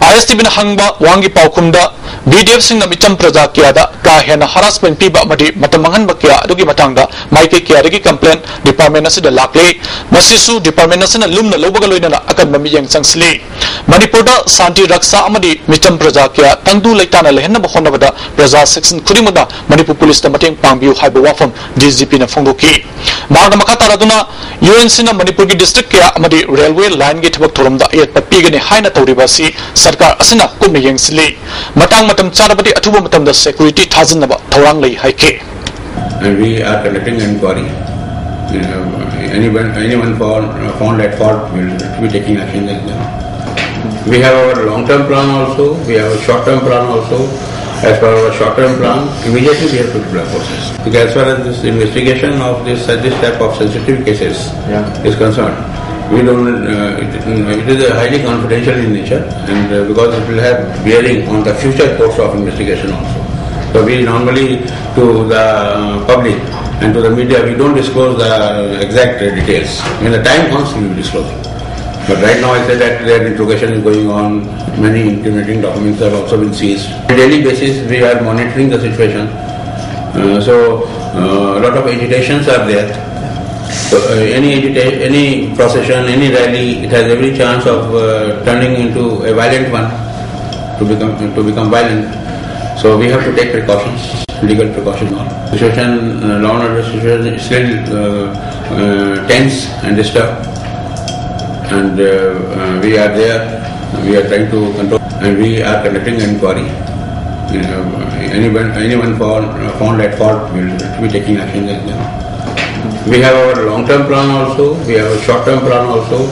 I S T Vꯅ ꯍꯪꯕ ꯋꯥꯍꯪꯒꯤ ꯄꯥꯎꯈꯨꯝꯗ B D Fꯁꯤꯡꯅ ꯃꯤꯆꯝ ꯄ꯭ꯔꯖꯥ ꯀꯌꯥꯗ ꯀꯥ ꯍꯦꯟꯅ harassment ꯄꯤꯕ ꯑꯃꯗꯤ ꯃꯇꯝ ꯃꯥꯡꯍꯟꯕ ꯀꯌꯥ ꯑꯗꯨꯒꯤ ꯃꯇꯥꯡꯗ ꯃꯥꯏꯀꯩ ꯀꯌꯥꯗꯒꯤ complaint department ꯑꯁꯤꯗ ꯂꯥꯛꯂꯦ꯫ ꯃꯁꯤꯁꯨ department ꯑꯁꯤꯅ ꯂꯨꯝꯅ ꯂꯧꯕꯒ ꯂꯣꯏꯅꯅ ꯑꯀꯟꯕ ꯃꯤꯠꯌꯦꯡ ꯆꯪꯁꯤꯜꯂꯤ꯫ ꯃꯅꯤꯄꯨꯔꯗ ꯁꯥꯟꯇꯤ ꯔꯛꯁꯥ ꯑꯃꯗꯤ ꯃꯤꯆꯝ ꯄ꯭ꯔꯖꯥ ꯀꯌꯥ ꯇꯪꯗꯨ ꯂꯩꯇꯥꯅ ꯂꯩꯍꯟꯅꯕ ꯍꯣꯠꯅꯕꯗ ꯄ꯭ꯔꯖꯥ section ꯈꯨꯗꯤꯡꯃꯛꯅ ꯃꯅꯤꯄꯨꯔ policeꯇ ꯃꯇꯦꯡ ꯄꯥꯡꯕꯤꯌꯨ ꯍꯥꯏꯕ ꯋꯥꯐꯝ D G Pꯅ ꯐꯣꯡꯗꯣꯛꯈꯤ꯫ ꯃꯍꯥꯛꯅ ꯃꯈꯥ ꯇꯥꯔꯗꯨꯅ U N Cꯅ ꯃꯅꯤꯄꯨꯔꯒꯤ district ꯀꯌꯥ ꯑꯃꯗꯤ railway lineꯒꯤ ꯊꯕꯛ ꯊꯧꯔꯝꯗ ꯑꯌꯦꯠꯄ ꯄꯤꯒꯅꯤ ꯍꯥꯏꯅ ꯇꯧꯔꯤꯕ ꯑꯁꯤ ꯁꯔꯀꯥꯔ ꯑꯁꯤꯅ ꯀꯨꯞꯅ ꯌꯦꯡꯁꯤꯜꯂꯤ꯫ ꯃꯇꯥꯡ ꯃꯇꯝ ꯆꯥꯔꯕꯗꯤ ꯑꯊꯨꯕ ꯃꯇꯝꯗ security ꯊꯥꯖꯤꯟꯅꯕ ꯊꯧꯔꯥꯡ ꯂꯩ ꯍꯥꯏꯈꯤ꯫ And we are conducting inquiry. Uh, anyone, anyone found, found at fault will be taking action against them. We have our long-term plan also, we have a short-term plan also. As per our short-term plan, immediately we have to deploy forces. Because as far as this investigation of this, this type of sensitive cases Yeah. is concerned, We don't, uh, it, it is a highly confidential in nature, and uh, because it will have bearing on the future course of investigation also. So we normally, to the uh, public and to the media, we don't disclose the exact details. When the time comes, we will disclose it. But right now, I said that their interrogation is going on. Many incriminating documents have also been seized. On a daily basis, we are monitoring the situation. Uh, so, uh, a lot of agitations are there. So, uh, any agita- any procession, any rally, it has every chance of uh, turning into a violent one, to become to become violent. So we have to take precautions, legal precautions. Now, situation, uh, law and order situation is still uh, uh, tense and disturbed, and uh, uh, we are there. We are trying to control, and we are conducting an inquiry. Uh, anyone, anyone found, found at fault will be taking action against them. We have our long-term plan also. We have a short-term plan also.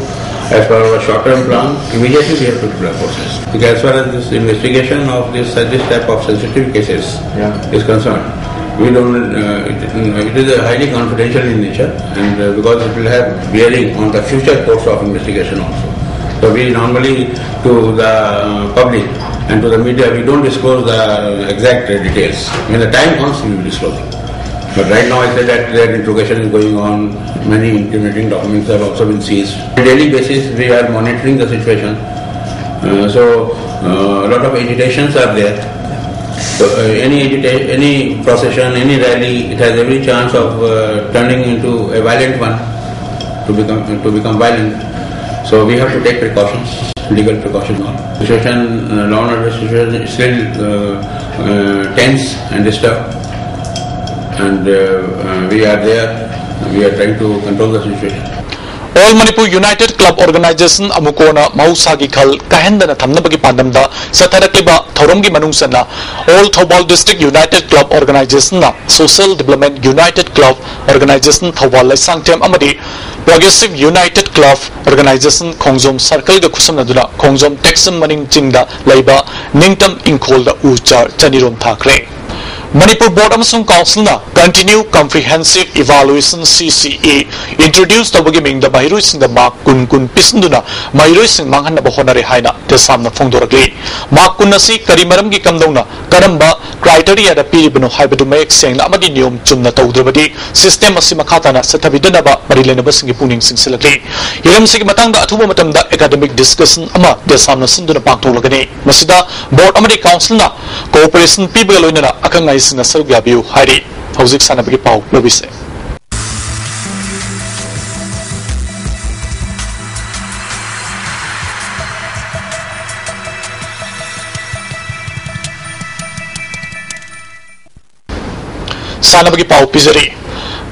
As per our short-term plan, immediately we have to deploy forces. Because as far as this investigation of this, uh, this type of sensitive cases Yeah. is concerned, we don't. Uh, it, it is a highly confidential in nature, and uh, because it will have bearing on the future course of investigation also. So we normally, to the uh, public and to the media, we don't disclose the exact details. When the time comes, we will disclose it. But right now, I said that their interrogation is going on. Many incriminating documents have also been seized. On a daily basis, we are monitoring the situation. Uh, so, uh, a lot of agitations are there. So, uh, any agita- any procession, any rally, it has every chance of uh, turning into a violent one, to become to become violent. So we have to take precautions, legal precautions. Now, situation, uh, law and order situation is still uh, uh, tense and disturbed, and uh, uh, we are there. We are trying to control the situation. All Manipur United Club Organization ꯑꯃꯨꯛ ꯀꯣꯟꯅ ꯃꯍꯧꯁꯥꯒꯤ ꯈꯜ ꯀꯥꯏꯍꯟꯗꯅ ꯊꯝꯅꯕꯒꯤ ꯄꯥꯟꯗꯝꯗ ꯆꯠꯊꯔꯛꯂꯤꯕ ꯊꯧꯔꯝꯒꯤ ꯃꯅꯨꯡ ꯆꯟꯅ All Thoubal District United Club Organizationꯅ Social Development United Club Organization Thoubal Leishangthem ꯑꯃꯗꯤ Progressive United Club Organization ꯈꯣꯡꯖꯣꯝ Circleꯒ ꯈꯨꯠꯁꯝꯅꯗꯨꯅ ꯈꯣꯡꯖꯣꯝ ꯇꯦꯛꯆꯝ ꯃꯅꯤꯡ ꯆꯤꯡꯗ ꯂꯩꯕ ꯅꯤꯡꯇꯝ ꯏꯪꯈꯣꯜꯗ ꯎ ꯆꯥꯔ ꯆꯅꯤꯔꯣꯝ ꯊꯥꯈ꯭ꯔꯦ꯫ ꯃꯅꯤꯄꯨꯔ ꯕꯣꯔꯗ ꯑꯃꯁꯨꯡ ꯀꯥꯎꯟꯁꯤꯜꯅ Continue Comprehensive Evaluation, C C E, introduce ꯇꯧꯕꯒꯤ ꯃꯤꯡꯗ ꯃꯍꯩꯔꯣꯏꯁꯤꯡꯗ ꯃꯥꯔꯛ ꯀꯨꯟ ꯀꯨꯟ ꯄꯤꯁꯤꯟꯗꯨꯅ ꯃꯍꯩꯔꯣꯏꯁꯤꯡ ꯃꯥꯡꯍꯟꯅꯕ ꯍꯣꯠꯅꯔꯦ ꯍꯥꯏꯅ ꯇꯦꯁꯥꯝꯅ ꯐꯣꯡꯗꯣꯔꯛꯂꯤ꯫ ꯃꯥꯔꯛ ꯀꯨꯟ ꯑꯁꯤ ꯀꯔꯤ ꯃꯔꯝꯒꯤ ꯀꯝꯗꯧꯅ, ꯀꯔꯝꯕ criteria ꯗ ꯄꯤꯔꯤꯕꯅꯣ ꯍꯥꯏꯕꯗꯨ ꯃꯌꯦꯛ ꯁꯦꯡꯅ ꯑꯃꯗꯤ ꯅꯤꯌꯣꯝ ꯆꯨꯝꯅ ꯇꯧꯗ꯭ꯔꯕꯗꯤ system ꯑꯁꯤ ꯃꯈꯥ ꯇꯥꯅ ꯆꯠꯊꯕꯤꯗꯅꯕ ꯃꯔꯤ ꯂꯩꯅꯕꯁꯤꯡꯒꯤ ꯄꯨꯛꯅꯤꯡ ꯆꯤꯡꯁꯤꯜꯂꯛꯂꯤ꯫ ꯍꯤꯔꯝꯁꯤꯒꯤ ꯃꯇꯥꯡꯗ ꯑꯊꯨꯕ ꯃꯇꯝꯗ academic discussion ꯑꯃ ꯇꯦꯁꯥꯝꯅ ꯁꯤꯟꯗꯨꯅ ꯄꯥꯡꯊꯣꯛꯂꯒꯅꯤ꯫ ꯃꯁꯤꯗ ꯕꯣꯔꯗ ꯑꯃꯗꯤ ꯀꯥꯎꯟꯁꯤꯜꯅ cooperation ꯄꯤꯕꯒ ꯂꯣꯏꯅꯅ ꯑꯈꯪ ꯑꯍꯩꯁꯤꯡꯅ ꯁꯔꯨꯛ ꯌꯥꯕꯤꯌꯨ ꯍꯥꯏꯔꯤ꯫ ꯍꯧꯖꯤꯛ ꯁꯥꯟꯅꯕꯒꯤ ꯄꯥꯎ ꯂꯧꯕꯤꯁꯦ꯫ ꯁꯥꯟꯅꯕꯒꯤ ꯄꯥꯎ ꯄꯤꯖꯔꯤ꯫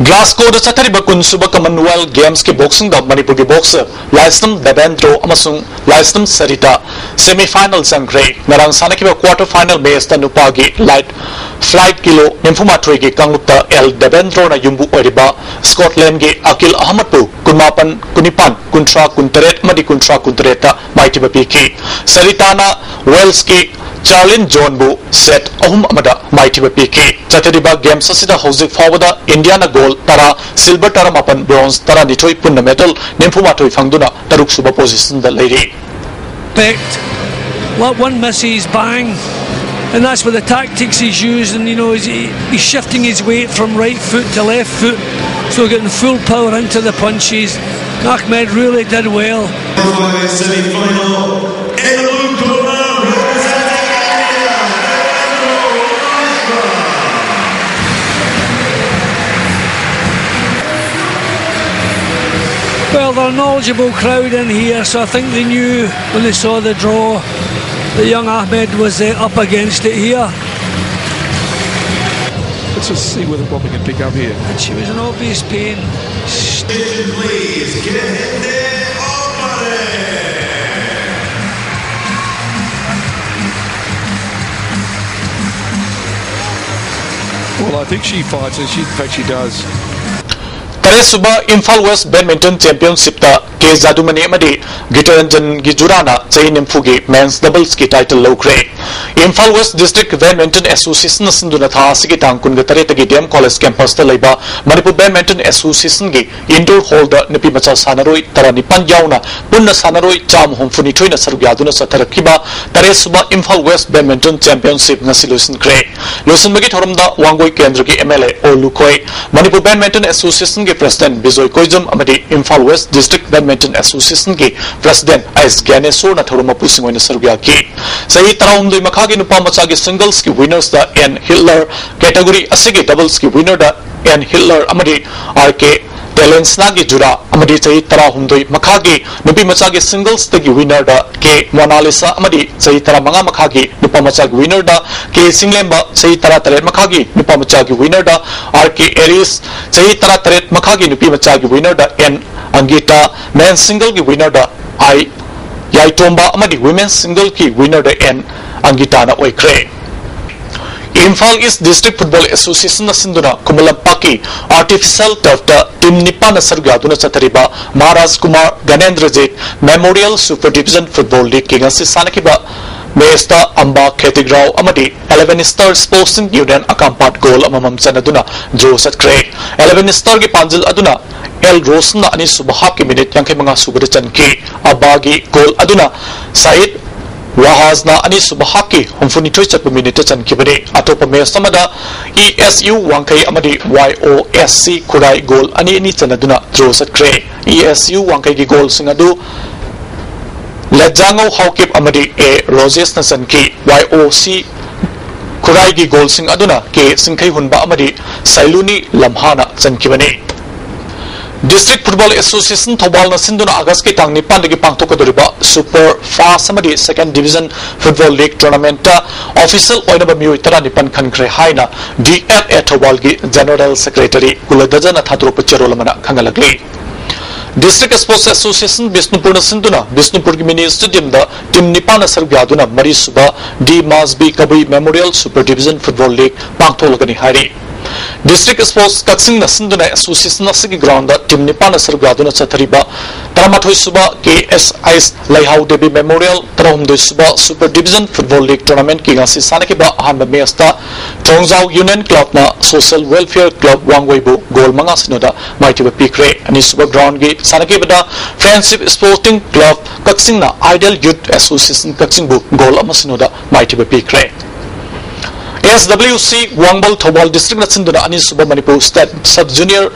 ꯒ꯭ꯂꯥꯁꯒꯣꯗ ꯆꯠꯊꯔꯤꯕ ꯀꯨꯟꯁꯨꯕ Commonwealth Games ꯀꯤ boxing ꯗ ꯃꯅꯤꯄꯨꯔꯒꯤ boxer ꯂꯥꯏꯁ꯭ꯔꯝ ꯗꯦꯕꯦꯟꯗ꯭ꯔꯣ ꯑꯃꯁꯨꯡ ꯂꯥꯏꯁ꯭ꯔꯝ ꯁꯔꯤꯇꯥ semi final ꯆꯪꯈ꯭ꯔꯦ꯫ ꯉꯔꯥꯡ ꯁꯥꯟꯅꯈꯤꯕ quarter final match ꯇ ꯅꯨꯄꯥꯒꯤ light flyweight ꯀꯤꯂꯣ ꯅꯤꯐꯨ ꯃꯥꯊꯣꯏꯒꯤ ꯀꯥꯡꯂꯨꯞꯇ ꯑꯦꯜ ꯗꯦꯕꯦꯟꯗ꯭ꯔꯣꯅ ꯌꯨꯝꯕꯨ ꯑꯣꯏꯔꯤꯕ ꯁ꯭ꯀꯣꯠꯂꯦꯟꯒꯤ ꯑꯀꯤꯜ ꯑꯍꯃꯗꯄꯨ ꯀꯨꯟꯃꯥꯄꯟ, ꯀꯨꯟꯅꯤꯄꯥꯟ, ꯀꯨꯟꯊ꯭ꯔꯥ, ꯀꯨꯟꯇꯔꯦꯠ ꯑꯃꯗꯤ ꯀꯨꯟꯊ꯭ꯔꯥ, ꯀꯨꯟꯇꯔꯦꯠꯇ ꯃꯥꯏꯊꯤꯕ ꯄꯤꯈꯤ꯫ ꯁꯔꯤꯇꯥꯅ ꯋꯦꯜꯁꯀꯤ ꯆꯥꯔꯂꯤꯟ ꯖꯣꯟꯕꯨ set ꯑꯍꯨꯝ ꯑꯃꯗ ꯃꯥꯏꯊꯤꯕ ꯄꯤꯈꯤ꯫ ꯆꯠꯊꯔꯤꯕ games ꯑꯁꯤꯗ ꯍꯧꯖꯤꯛ ꯐꯥꯎꯕꯗ ꯏꯟꯗꯤꯌꯥꯅ gold ꯇꯔꯥ, silver ꯇꯔꯥꯃꯥꯄꯟ, bronze ꯇꯔꯥꯅꯤꯊꯣꯏ, ꯄꯨꯟꯅ medal ꯅꯤꯐꯨ ꯃꯥꯊꯣꯏ ꯐꯪꯗꯨꯅ ꯇꯔꯨꯛ ꯁꯨꯕ position ꯗ ꯂꯩꯔꯤ꯫ Respect. Let one misses, bang. And that's what the tactics he's used, and you know, he's, he's shifting his weight from right foot to left foot, so getting full power into the punches. Ahmed really did well. Semi-final, in the blue corner, representing India, Well, they're a knowledgeable crowd in here, so I think they knew when they saw the draw that young Ahmed was uh, up against it here. Let's just see whether what we can pick up here. And she was in obvious pain. Please, get in there. Well, I think she fights, and she, in fact, she does. ꯇꯔꯦꯠ ꯁꯨꯕ ꯏꯝꯐꯥꯜ West Badminton Championship ꯇ ꯀꯦ ꯖꯥꯗꯨꯃꯅꯤ ꯑꯃꯗꯤ ꯒꯤꯇꯔꯟꯖꯟꯒꯤ ꯖꯨꯔꯥꯅ ꯆꯍꯤ ꯅꯤꯐꯨꯒꯤ men's doubles ꯀꯤ title ꯂꯧꯈ꯭ꯔꯦ꯫ ꯏꯝꯐꯥꯜ ꯋꯦꯁ ꯗꯤꯁꯇ꯭ꯔꯤꯛ ꯕꯦꯗꯃꯤꯟꯇꯟ ꯑꯦꯁꯣꯁꯤꯌꯦꯁꯟꯅ ꯁꯤꯟꯗꯨꯅ ꯊꯥ ꯑꯁꯤꯒꯤ ꯇꯥꯡ ꯀꯨꯟꯒ ꯇꯔꯦꯠꯇꯒꯤ ꯗꯤ ꯑꯦꯝ ꯀꯣꯂꯦꯖ ꯀꯦꯝꯄꯁꯇ ꯂꯩꯕ ꯃꯅꯤꯄꯨꯔ ꯕꯦꯗꯃꯤꯟꯇꯟ ꯑꯦꯁꯣꯁꯤꯌꯦꯁꯟꯒꯤ ꯏꯟꯗꯣꯔ ꯍꯣꯜꯗ ꯅꯨꯄꯤ ꯃꯆꯥ ꯁꯥꯟꯅꯔꯣꯏ ꯇꯔꯥꯅꯤꯄꯥꯟ ꯌꯥꯎꯅ ꯄꯨꯟꯅ ꯁꯥꯟꯅꯔꯣꯏ ꯆꯥꯝꯃ ꯍꯨꯝꯐꯨꯅꯤꯊꯣꯏꯅ ꯁꯔꯨꯛ ꯌꯥꯗꯨꯅ ꯆꯠꯊꯔꯛꯈꯤꯕ ꯇꯔꯦꯠ ꯁꯨꯕ ꯏꯝꯐꯥꯜ ꯋꯦꯁ ꯕꯦꯗꯃꯤꯟꯇꯟ ꯆꯦꯝꯄꯤꯌꯟꯁꯤꯞ ꯉꯁꯤ ꯂꯣꯏꯁꯤꯟꯈ꯭ꯔꯦ꯫ ꯂꯣꯏꯁꯤꯟꯕꯒꯤ ꯊꯧꯔꯝꯗ ꯋꯥꯡꯒꯣꯏ ꯀꯦꯟꯗ꯭ꯔꯒꯤ M L A O Lukhoi, Manipur badminton ꯑꯦꯁꯣꯁꯤꯌꯦꯁꯟꯒꯤ ꯄ꯭ꯔꯁꯤꯗꯦꯟ ꯕꯤꯖꯣꯏ ꯀꯣꯏꯖꯝ ꯑꯃꯗꯤ ꯏꯝꯐꯥꯜ ꯋꯦꯁ ꯗꯤꯁꯇ꯭ꯔꯤꯛ ꯕꯦꯗꯃꯤꯟꯇꯟ ꯑꯦꯁꯣꯁꯤꯌꯦꯁꯟꯒꯤ ꯄ꯭ꯔꯁꯤꯗꯦꯟ ꯑꯩꯁ ꯒ꯭ꯌꯥꯅꯦꯁꯣꯔꯅ ꯊꯧꯔꯝ ꯃꯄꯨꯁꯤꯡ ꯑꯣꯏꯅ ꯁꯔꯨꯛ ꯌꯥꯈꯤ꯫ ꯆꯍꯤ ꯇꯔꯥꯍꯨꯝꯗꯣꯏ ꯃꯈꯥꯒꯤ ꯅꯨꯄꯥ ꯃꯆꯥꯒꯤ ꯁꯤꯡꯒꯜꯁꯀꯤ ꯋꯤꯅꯔꯁꯇ ꯑꯦꯟ ꯍꯤꯠꯂꯔ, ꯀꯦꯇꯦꯒꯣꯔꯤ ꯑꯁꯤꯒꯤ ꯗꯕꯜꯁꯀꯤ ꯋꯤꯅꯔꯗ ꯑꯦꯟ ꯍꯤꯠꯂꯔ ꯑꯃꯗꯤ ꯑꯥꯔ ꯀꯦ ꯇꯦꯂꯦꯟꯁꯅꯥꯒꯤ ꯖꯨꯔꯥ ꯑꯃꯗꯤ ꯆꯍꯤ ꯇꯔꯥꯍꯨꯝꯗꯣꯏ ꯃꯈꯥꯒꯤ ꯅꯨꯄꯤ ꯃꯆꯥꯒꯤ ꯁꯤꯡꯒꯜꯁꯇꯒꯤ ꯋꯤꯅꯔꯗ ꯀꯦ ꯃꯣꯅꯥꯂꯤꯁꯥ ꯑꯃꯗꯤ ꯆꯍꯤ ꯇꯔꯥꯃꯉꯥ ꯃꯈꯥꯒꯤ ꯅꯨꯄꯥ ꯃꯆꯥꯒꯤ ꯋꯤꯅꯔꯗ ꯀꯦ ꯁꯤꯡꯂꯦꯝꯕ, ꯆꯍꯤ ꯇꯔꯥꯇꯔꯦꯠ ꯃꯈꯥꯒꯤ ꯅꯨꯄꯥ ꯃꯆꯥꯒꯤ ꯋꯤꯅꯔꯗ ꯑꯥꯔ ꯀꯦ ꯑꯦꯔꯤꯁ, ꯆꯍꯤ ꯇꯔꯥꯇꯔꯦꯠ ꯃꯈꯥꯒꯤ ꯅꯨꯄꯤ ꯃꯆꯥꯒꯤ ꯋꯤꯅꯔꯗ ꯑꯦꯟ ꯑꯪꯒꯤꯇꯥ, ꯃꯦꯟ ꯁꯤꯡꯒꯜꯒꯤ ꯋꯤꯅꯔꯗ ꯑꯥꯏ ꯌꯥꯏꯇꯣꯝꯕ ꯑꯃꯗꯤ ꯋꯤꯃꯦꯟ ꯁꯤꯡꯒꯜꯒꯤ ꯋꯤꯅꯔꯗ ꯑꯦꯟ ꯑꯪꯒꯤꯇꯥꯅ ꯑꯣꯏꯈ꯭ꯔꯦ꯫ ꯏꯝꯐꯥꯜ ꯏꯁ ꯗꯤꯁꯇ꯭ꯔꯤꯛ ꯐꯨꯠꯕꯣꯜ ꯑꯦꯁꯣꯁꯤꯌꯦꯁꯟꯅ ꯁꯤꯟꯗꯨꯅ ꯈꯨꯃꯟ ꯂꯝꯄꯥꯛꯀꯤ ꯑꯥꯔꯇꯤꯐꯤꯁꯤꯌꯦꯜ ꯇꯔꯐꯇ ꯇꯤꯝ ꯅꯤꯄꯥꯟꯅ ꯁꯔꯨꯛ ꯌꯥꯗꯨꯅ ꯆꯠꯊꯔꯤꯕ Maharaj Kumar Ganendrajit memorial super division football ꯂꯤꯒꯀꯤ ꯉꯁꯤ ꯁꯥꯟꯅꯈꯤꯕ ꯃꯦꯆꯇ ꯑꯝꯕꯥ ꯈꯦꯇꯤꯒ꯭ꯔꯥꯎ ꯑꯃꯗꯤ ꯑꯦꯂꯦꯚꯦꯟ ꯁ꯭ꯇꯥꯔ ꯁ꯭ꯄꯣꯔꯠꯁꯤꯡ ꯌꯨꯅꯤꯌꯟ ꯑꯀꯥꯝꯄꯥꯠ ꯒꯣꯜ ꯑꯃꯃꯝ ꯆꯟꯅꯗꯨꯅ ꯗ꯭ꯔꯣ ꯆꯠꯈ꯭ꯔꯦ꯫ ꯑꯦꯂꯦꯚꯦꯟ ꯁ꯭ꯇꯥꯔꯒꯤ ꯄꯥꯟꯖꯤꯜ ꯑꯗꯨꯅ ꯑꯦꯜ ꯔꯣꯁꯟꯅ ꯑꯅꯤꯁꯨꯕ ꯍꯥꯞꯀꯤ ꯃꯤꯅꯤꯠ ꯌꯥꯡꯈꯩ ꯃꯉꯥ ꯁꯨꯕꯗ ꯆꯟꯈꯤ꯫ ꯑꯕꯥꯒꯤ ꯒꯣꯜ ꯑꯗꯨꯅ ꯁꯥꯏꯗ ꯋꯥꯍꯥꯖꯅ ꯑꯅꯤꯁꯨꯕ ꯍꯥꯞꯀꯤ ꯍꯨꯝꯐꯨꯅꯤꯊꯣꯏ ꯆꯠꯄ ꯃꯤꯅꯤꯠꯇ ꯆꯟꯈꯤꯕꯅꯤ꯫ ꯑꯇꯣꯞꯄ ꯃꯦꯆ ꯑꯃꯗ ꯏ ꯑꯦꯁ ꯌꯨ ꯋꯥꯡꯈꯩ ꯑꯃꯗꯤ ꯋꯥꯏ ꯑꯣ ꯑꯦꯁ ꯁꯤ ꯈꯨꯔꯥꯏ ꯒꯣꯜ ꯑꯅꯤ ꯑꯅꯤ ꯆꯟꯅꯗꯨꯅ ꯗ꯭ꯔꯣ ꯆꯠꯈ꯭ꯔꯦ꯫ ꯏ ꯑꯦꯁ ꯌꯨ ꯋꯥꯡꯈꯩꯒꯤ ꯒꯣꯜꯁꯤꯡ ꯑꯗꯨ ꯂꯦꯠꯖꯥꯉꯧ ꯍꯥꯎꯀꯤꯞ ꯑꯃꯗꯤ ꯑꯦ ꯔꯣꯖꯦꯁꯅ ꯆꯟꯈꯤ꯫ ꯋꯥꯏ ꯑꯣ ꯁꯤ ꯈꯨꯔꯥꯏꯒꯤ ꯒꯣꯜꯁꯤꯡ ꯑꯗꯨꯅ ꯀꯦ ꯁꯤꯡꯈꯩꯍꯨꯟꯕ ꯑꯃꯗꯤ ꯁꯩꯂꯨꯅꯤ ꯂꯝꯍꯥꯅ ꯆꯟꯈꯤꯕꯅꯤ꯫ ꯗꯤꯁꯇ꯭ꯔꯤꯛ ꯐꯨꯠꯕꯣꯜ ꯑꯦꯁꯣꯁꯤꯌꯦꯁꯟ ꯊꯧꯕꯥꯜꯅ ꯁꯤꯟꯗꯨꯅ ꯑꯥꯒꯁꯀꯤ ꯇꯥꯡ ꯅꯤꯄꯥꯟꯗꯒꯤ ꯄꯥꯡꯊꯣꯛꯀꯗꯧꯔꯤꯕ ꯁꯨꯄꯔ ꯐꯥꯁ ꯑꯃꯗꯤ ꯁꯦꯀꯦꯟ ꯗꯤꯕꯤꯖꯟ ꯐꯨꯠꯕꯣꯜ ꯂꯤꯒ ꯇꯣꯔꯅꯥꯃꯦꯟꯠꯇ ꯑꯣꯐꯤꯁꯤꯌꯦꯜ ꯑꯣꯏꯅꯕ ꯃꯤꯑꯣꯏ ꯇꯔꯥꯅꯤꯄꯥꯟ ꯈꯟꯈ꯭ꯔꯦ ꯍꯥꯏꯅ ꯗꯤ ꯑꯦꯐ ꯑꯦ ꯊꯧꯕꯥꯜꯒꯤ ꯖꯦꯅꯔꯦꯜ ꯁꯦꯀ꯭ꯔꯦꯇꯔꯤ ꯀꯨꯂꯙꯖꯟꯅ ꯊꯥꯗꯣꯔꯛꯄ ꯆꯦꯔꯣꯜ ꯑꯃꯅ ꯈꯪꯍꯜꯂꯛꯂꯤ꯫ ꯗꯤꯁꯇ꯭ꯔꯤꯛ ꯁ꯭ꯄꯣꯔꯠꯁ ꯑꯦꯁꯣꯁꯤꯌꯦꯁꯟ ꯕꯤꯁꯅꯨꯄꯨꯔꯅ ꯁꯤꯟꯗꯨꯅ ꯕꯤꯁꯅꯨꯄꯨꯔꯒꯤ ꯃꯤꯅꯤ ꯁ꯭ꯇꯦꯗꯤꯌꯝꯗ ꯇꯤꯝ ꯅꯤꯄꯥꯟꯅ ꯁꯔꯨꯛ ꯌꯥꯗꯨꯅ ꯃꯔꯤꯁꯨꯕ D Masbi Kabui memorial super division football league ꯄꯥꯡꯊꯣꯛꯂꯒꯅꯤ ꯍꯥꯏꯔꯤ꯫ District Sports ꯀꯛꯆꯤꯡꯅ ꯁꯤꯟꯗꯨꯅ association ꯑꯁꯤꯒꯤ ground ꯇꯤꯝ ꯅꯤꯄꯥꯟꯅ ꯁꯔꯨꯛ ꯌꯥꯗꯨꯅ ꯆꯠꯊꯔꯤꯕ ꯇꯔꯥꯃꯥꯊꯣꯏ ꯁꯨꯕ ꯀꯦ ꯑꯦꯁ ꯑꯥꯏ ꯂꯩꯍꯥꯎ ꯗꯦꯕꯤ ꯃꯦꯃꯣꯔꯤꯌꯦꯜ ꯇꯔꯥꯍꯨꯝꯗꯣꯏ ꯁꯨꯕ Super Division Football League Tournamentꯀꯤ ꯉꯁꯤ ꯁꯥꯟꯅꯈꯤꯕ ꯑꯍꯥꯟꯕ matchꯇ ꯊꯣꯡꯖꯥꯎ Union Clubꯅ Social Welfare Club ꯋꯥꯡꯒꯣꯏꯕꯨ goal ꯃꯉꯥ ꯁꯤꯅꯣꯗ ꯃꯥꯏꯊꯤꯕ ꯄꯤꯈ꯭ꯔꯦ꯫ ꯑꯅꯤꯁꯨꯕ groundꯒꯤ ꯁꯥꯟꯅꯈꯤꯕꯗ Friendship Sporting Club ꯀꯛꯆꯤꯡꯅ Ideal Youth Association ꯀꯛꯆꯤꯡꯕꯨ goal ꯑꯃ ꯁꯤꯅꯣꯗ ꯃꯥꯏꯊꯤꯕ ꯄꯤꯈ꯭ꯔꯦ꯫ ꯑꯦꯁ ꯗꯕ꯭ꯂꯤꯎ ꯁꯤ ꯋꯥꯡꯕꯜ ꯊꯧꯕꯥꯜ districtꯅ ꯁꯤꯟꯗꯨꯅ ꯑꯅꯤꯁꯨꯕ Manipur State Sub Junior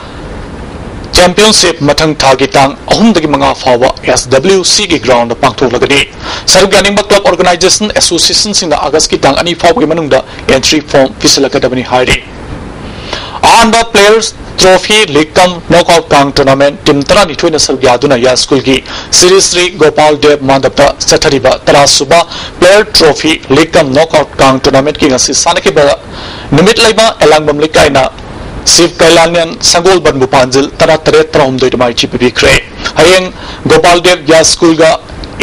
Championship ꯃꯊꯪ ꯊꯥꯒꯤ ꯇꯥꯡ ꯑꯍꯨꯝꯗꯒꯤ ꯃꯉꯥ ꯐꯥꯎꯕ ꯑꯦꯁ ꯗꯕ꯭ꯂꯤꯎ ꯁꯤꯒꯤ groundꯗ ꯄꯥꯡꯊꯣꯛꯂꯒꯅꯤ꯫ ꯁꯔꯨꯛ ꯌꯥꯅꯤꯡꯕ club organization associationꯁꯤꯡꯅ Augustꯀꯤ ꯇꯥꯡ ꯑꯅꯤ ꯐꯥꯎꯕꯒꯤ ꯃꯅꯨꯡꯗ entry form ꯄꯤꯁꯤꯜꯂꯛꯀꯗꯕꯅꯤ ꯍꯥꯏꯔꯤ꯫ ꯑꯍꯥꯟꯕ Players Trophy League cum Knockout Round Tournament team ꯇꯔꯥꯅꯤꯊꯣꯏꯅ ꯁꯔꯨꯛ ꯌꯥꯗꯨꯅ ꯌꯥꯏꯁ꯭ꯀꯨꯜꯒꯤ ꯁ꯭ꯔꯤ ꯁ꯭ꯔꯤ ꯒꯣꯄꯥꯜ ꯗꯦꯕ ꯃꯟꯗꯞꯇ ꯆꯠꯊꯔꯤꯕ ꯇꯔꯥꯁꯨꯕ Player Trophy League cum Knockout Round Tournamentꯀꯤ ꯉꯁꯤ ꯁꯥꯟꯅꯈꯤꯕ ꯅꯨꯃꯤꯠ ꯂꯩꯃ ꯑꯦꯂꯥꯡꯕꯝ ꯂꯩꯀꯥꯏꯅ ꯁꯤꯕ ꯀꯩꯂꯥꯟꯌꯟ ꯁꯒꯣꯜꯕꯟꯕꯨ ꯄꯥꯟꯖꯤꯜ ꯇꯔꯥꯇꯔꯦꯠ ꯇꯔꯥꯍꯨꯝꯗꯣꯏꯗ ꯃꯥꯏꯊꯤꯕ ꯄꯤꯈ꯭ꯔꯦ꯫ ꯍꯌꯦꯡ ꯒꯣꯄꯥꯜ ꯗꯦꯕ ꯌꯥꯏꯁ꯭ꯀꯨꯜꯒ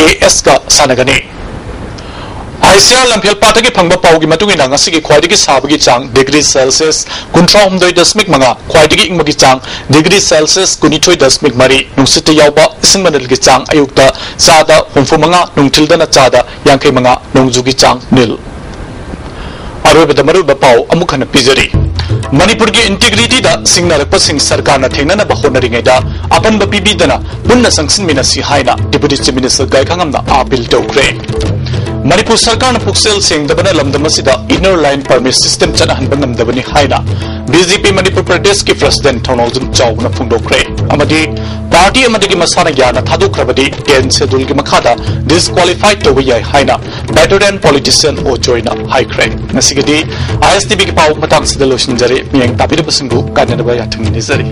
ꯑꯦ ꯑꯦꯁꯀ ꯁꯥꯟꯅꯒꯅꯤ꯫ ꯑꯥꯏ ꯁꯤ ꯑꯥꯔ ꯂꯝꯐꯦꯜ ꯄꯥꯠꯇꯒꯤ ꯐꯪꯕ ꯄꯥꯎꯒꯤ ꯃꯇꯨꯡ ꯏꯟꯅ ꯉꯁꯤꯒꯤ ꯈ꯭ꯋꯥꯏꯗꯒꯤ ꯁꯥꯕꯒꯤ ꯆꯥꯡ degree Celsius ꯀꯨꯟꯊ꯭ꯔꯥ ꯍꯨꯝꯗꯣꯏ ꯗꯁꯃꯤꯛ ꯃꯉꯥ, ꯈ꯭ꯋꯥꯏꯗꯒꯤ ꯏꯪꯕꯒꯤ ꯆꯥꯡ degree Celsius ꯀꯨꯟꯅꯤꯊꯣꯏ ꯗꯁꯃꯤꯛ ꯃꯔꯤ, ꯅꯨꯡꯁꯤꯠꯇ ꯌꯥꯎꯕ ꯏꯁꯤꯡ ꯃꯅꯤꯜꯒꯤ ꯆꯥꯡ ꯑꯌꯨꯛꯇ ꯆꯥꯗ ꯍꯨꯝꯐꯨ ꯃꯉꯥ, ꯅꯨꯡꯊꯤꯜꯗꯅ ꯆꯥꯗ ꯌꯥꯡꯈꯩ ꯃꯉꯥ, ꯅꯣꯡꯖꯨꯒꯤ ꯆꯥꯡ ꯅꯤꯜ꯫ ꯑꯔꯣꯏꯕꯗ ꯃꯔꯨꯑꯣꯏꯕ ꯄꯥꯎ ꯑꯃꯨꯛ ꯍꯟꯅ ꯄꯤꯖꯔꯤ꯫ ꯃꯅꯤꯄꯨꯔꯒꯤ integrityꯗ ꯁꯤꯡꯅꯔꯛꯄꯁꯤꯡ ꯁꯔꯀꯥꯔꯅ ꯊꯦꯡꯅꯅꯕ ꯍꯣꯠꯅꯔꯤꯉꯩꯗ ꯑꯄꯟꯕ ꯄꯤꯕꯤꯗꯅ ꯄꯨꯟꯅ ꯆꯪꯁꯤꯟꯃꯤꯟꯅꯁꯤ ꯍꯥꯏꯅ Deputy Chief Minister ꯒꯥꯏꯈꯥꯉꯝꯅ appeal ꯇꯧꯈ꯭ꯔꯦ꯫ ꯃꯅꯤꯄꯨꯔ ꯁꯔꯀꯥꯔꯅ ꯄꯨꯛꯆꯦꯜ ꯁꯦꯡꯗꯕꯅ ꯂꯝꯗꯝ ꯑꯁꯤꯗ inner line permit system ꯆꯠꯅꯍꯟꯕ ꯉꯝꯗꯕꯅꯤ ꯍꯥꯏꯅ ꯕꯤ ꯖꯦ ꯄꯤ ꯃꯅꯤꯄꯨꯔ ꯄ꯭ꯔꯗꯦꯁꯀꯤ president ꯊꯧꯅꯥꯎꯖꯝ ꯆꯥꯎꯕꯅ ꯐꯣꯡꯗꯣꯛꯈ꯭ꯔꯦ꯫ ꯑꯃꯗꯤ party ꯑꯃꯗꯒꯤ ꯃꯁꯥꯅ ꯌꯥꯅ ꯊꯥꯗꯣꯛꯈ꯭ꯔꯕꯗꯤ tenth scheduleꯒꯤ ꯃꯈꯥꯗ disqualify ꯇꯧꯕ ꯌꯥꯏ ꯍꯥꯏꯅ veteran politician ꯑꯣ ꯖꯣꯏꯅ ꯍꯥꯏꯈ꯭ꯔꯦ꯫ ꯉꯁꯤꯒꯤꯗꯤ ꯑꯥꯏ ꯑꯦꯁ ꯇꯤ ꯚꯤꯒꯤ ꯄꯥꯎ ꯃꯇꯥꯡꯁꯤꯗ ꯂꯣꯏꯁꯤꯟꯖꯔꯦ꯫ ꯃꯤꯠꯌꯦꯡ ꯇꯥꯕꯤꯔꯤꯕꯁꯤꯡꯕꯨ ꯀꯥꯏꯅꯅꯕ ꯌꯥꯊꯪ ꯅꯤꯖꯔꯤ꯫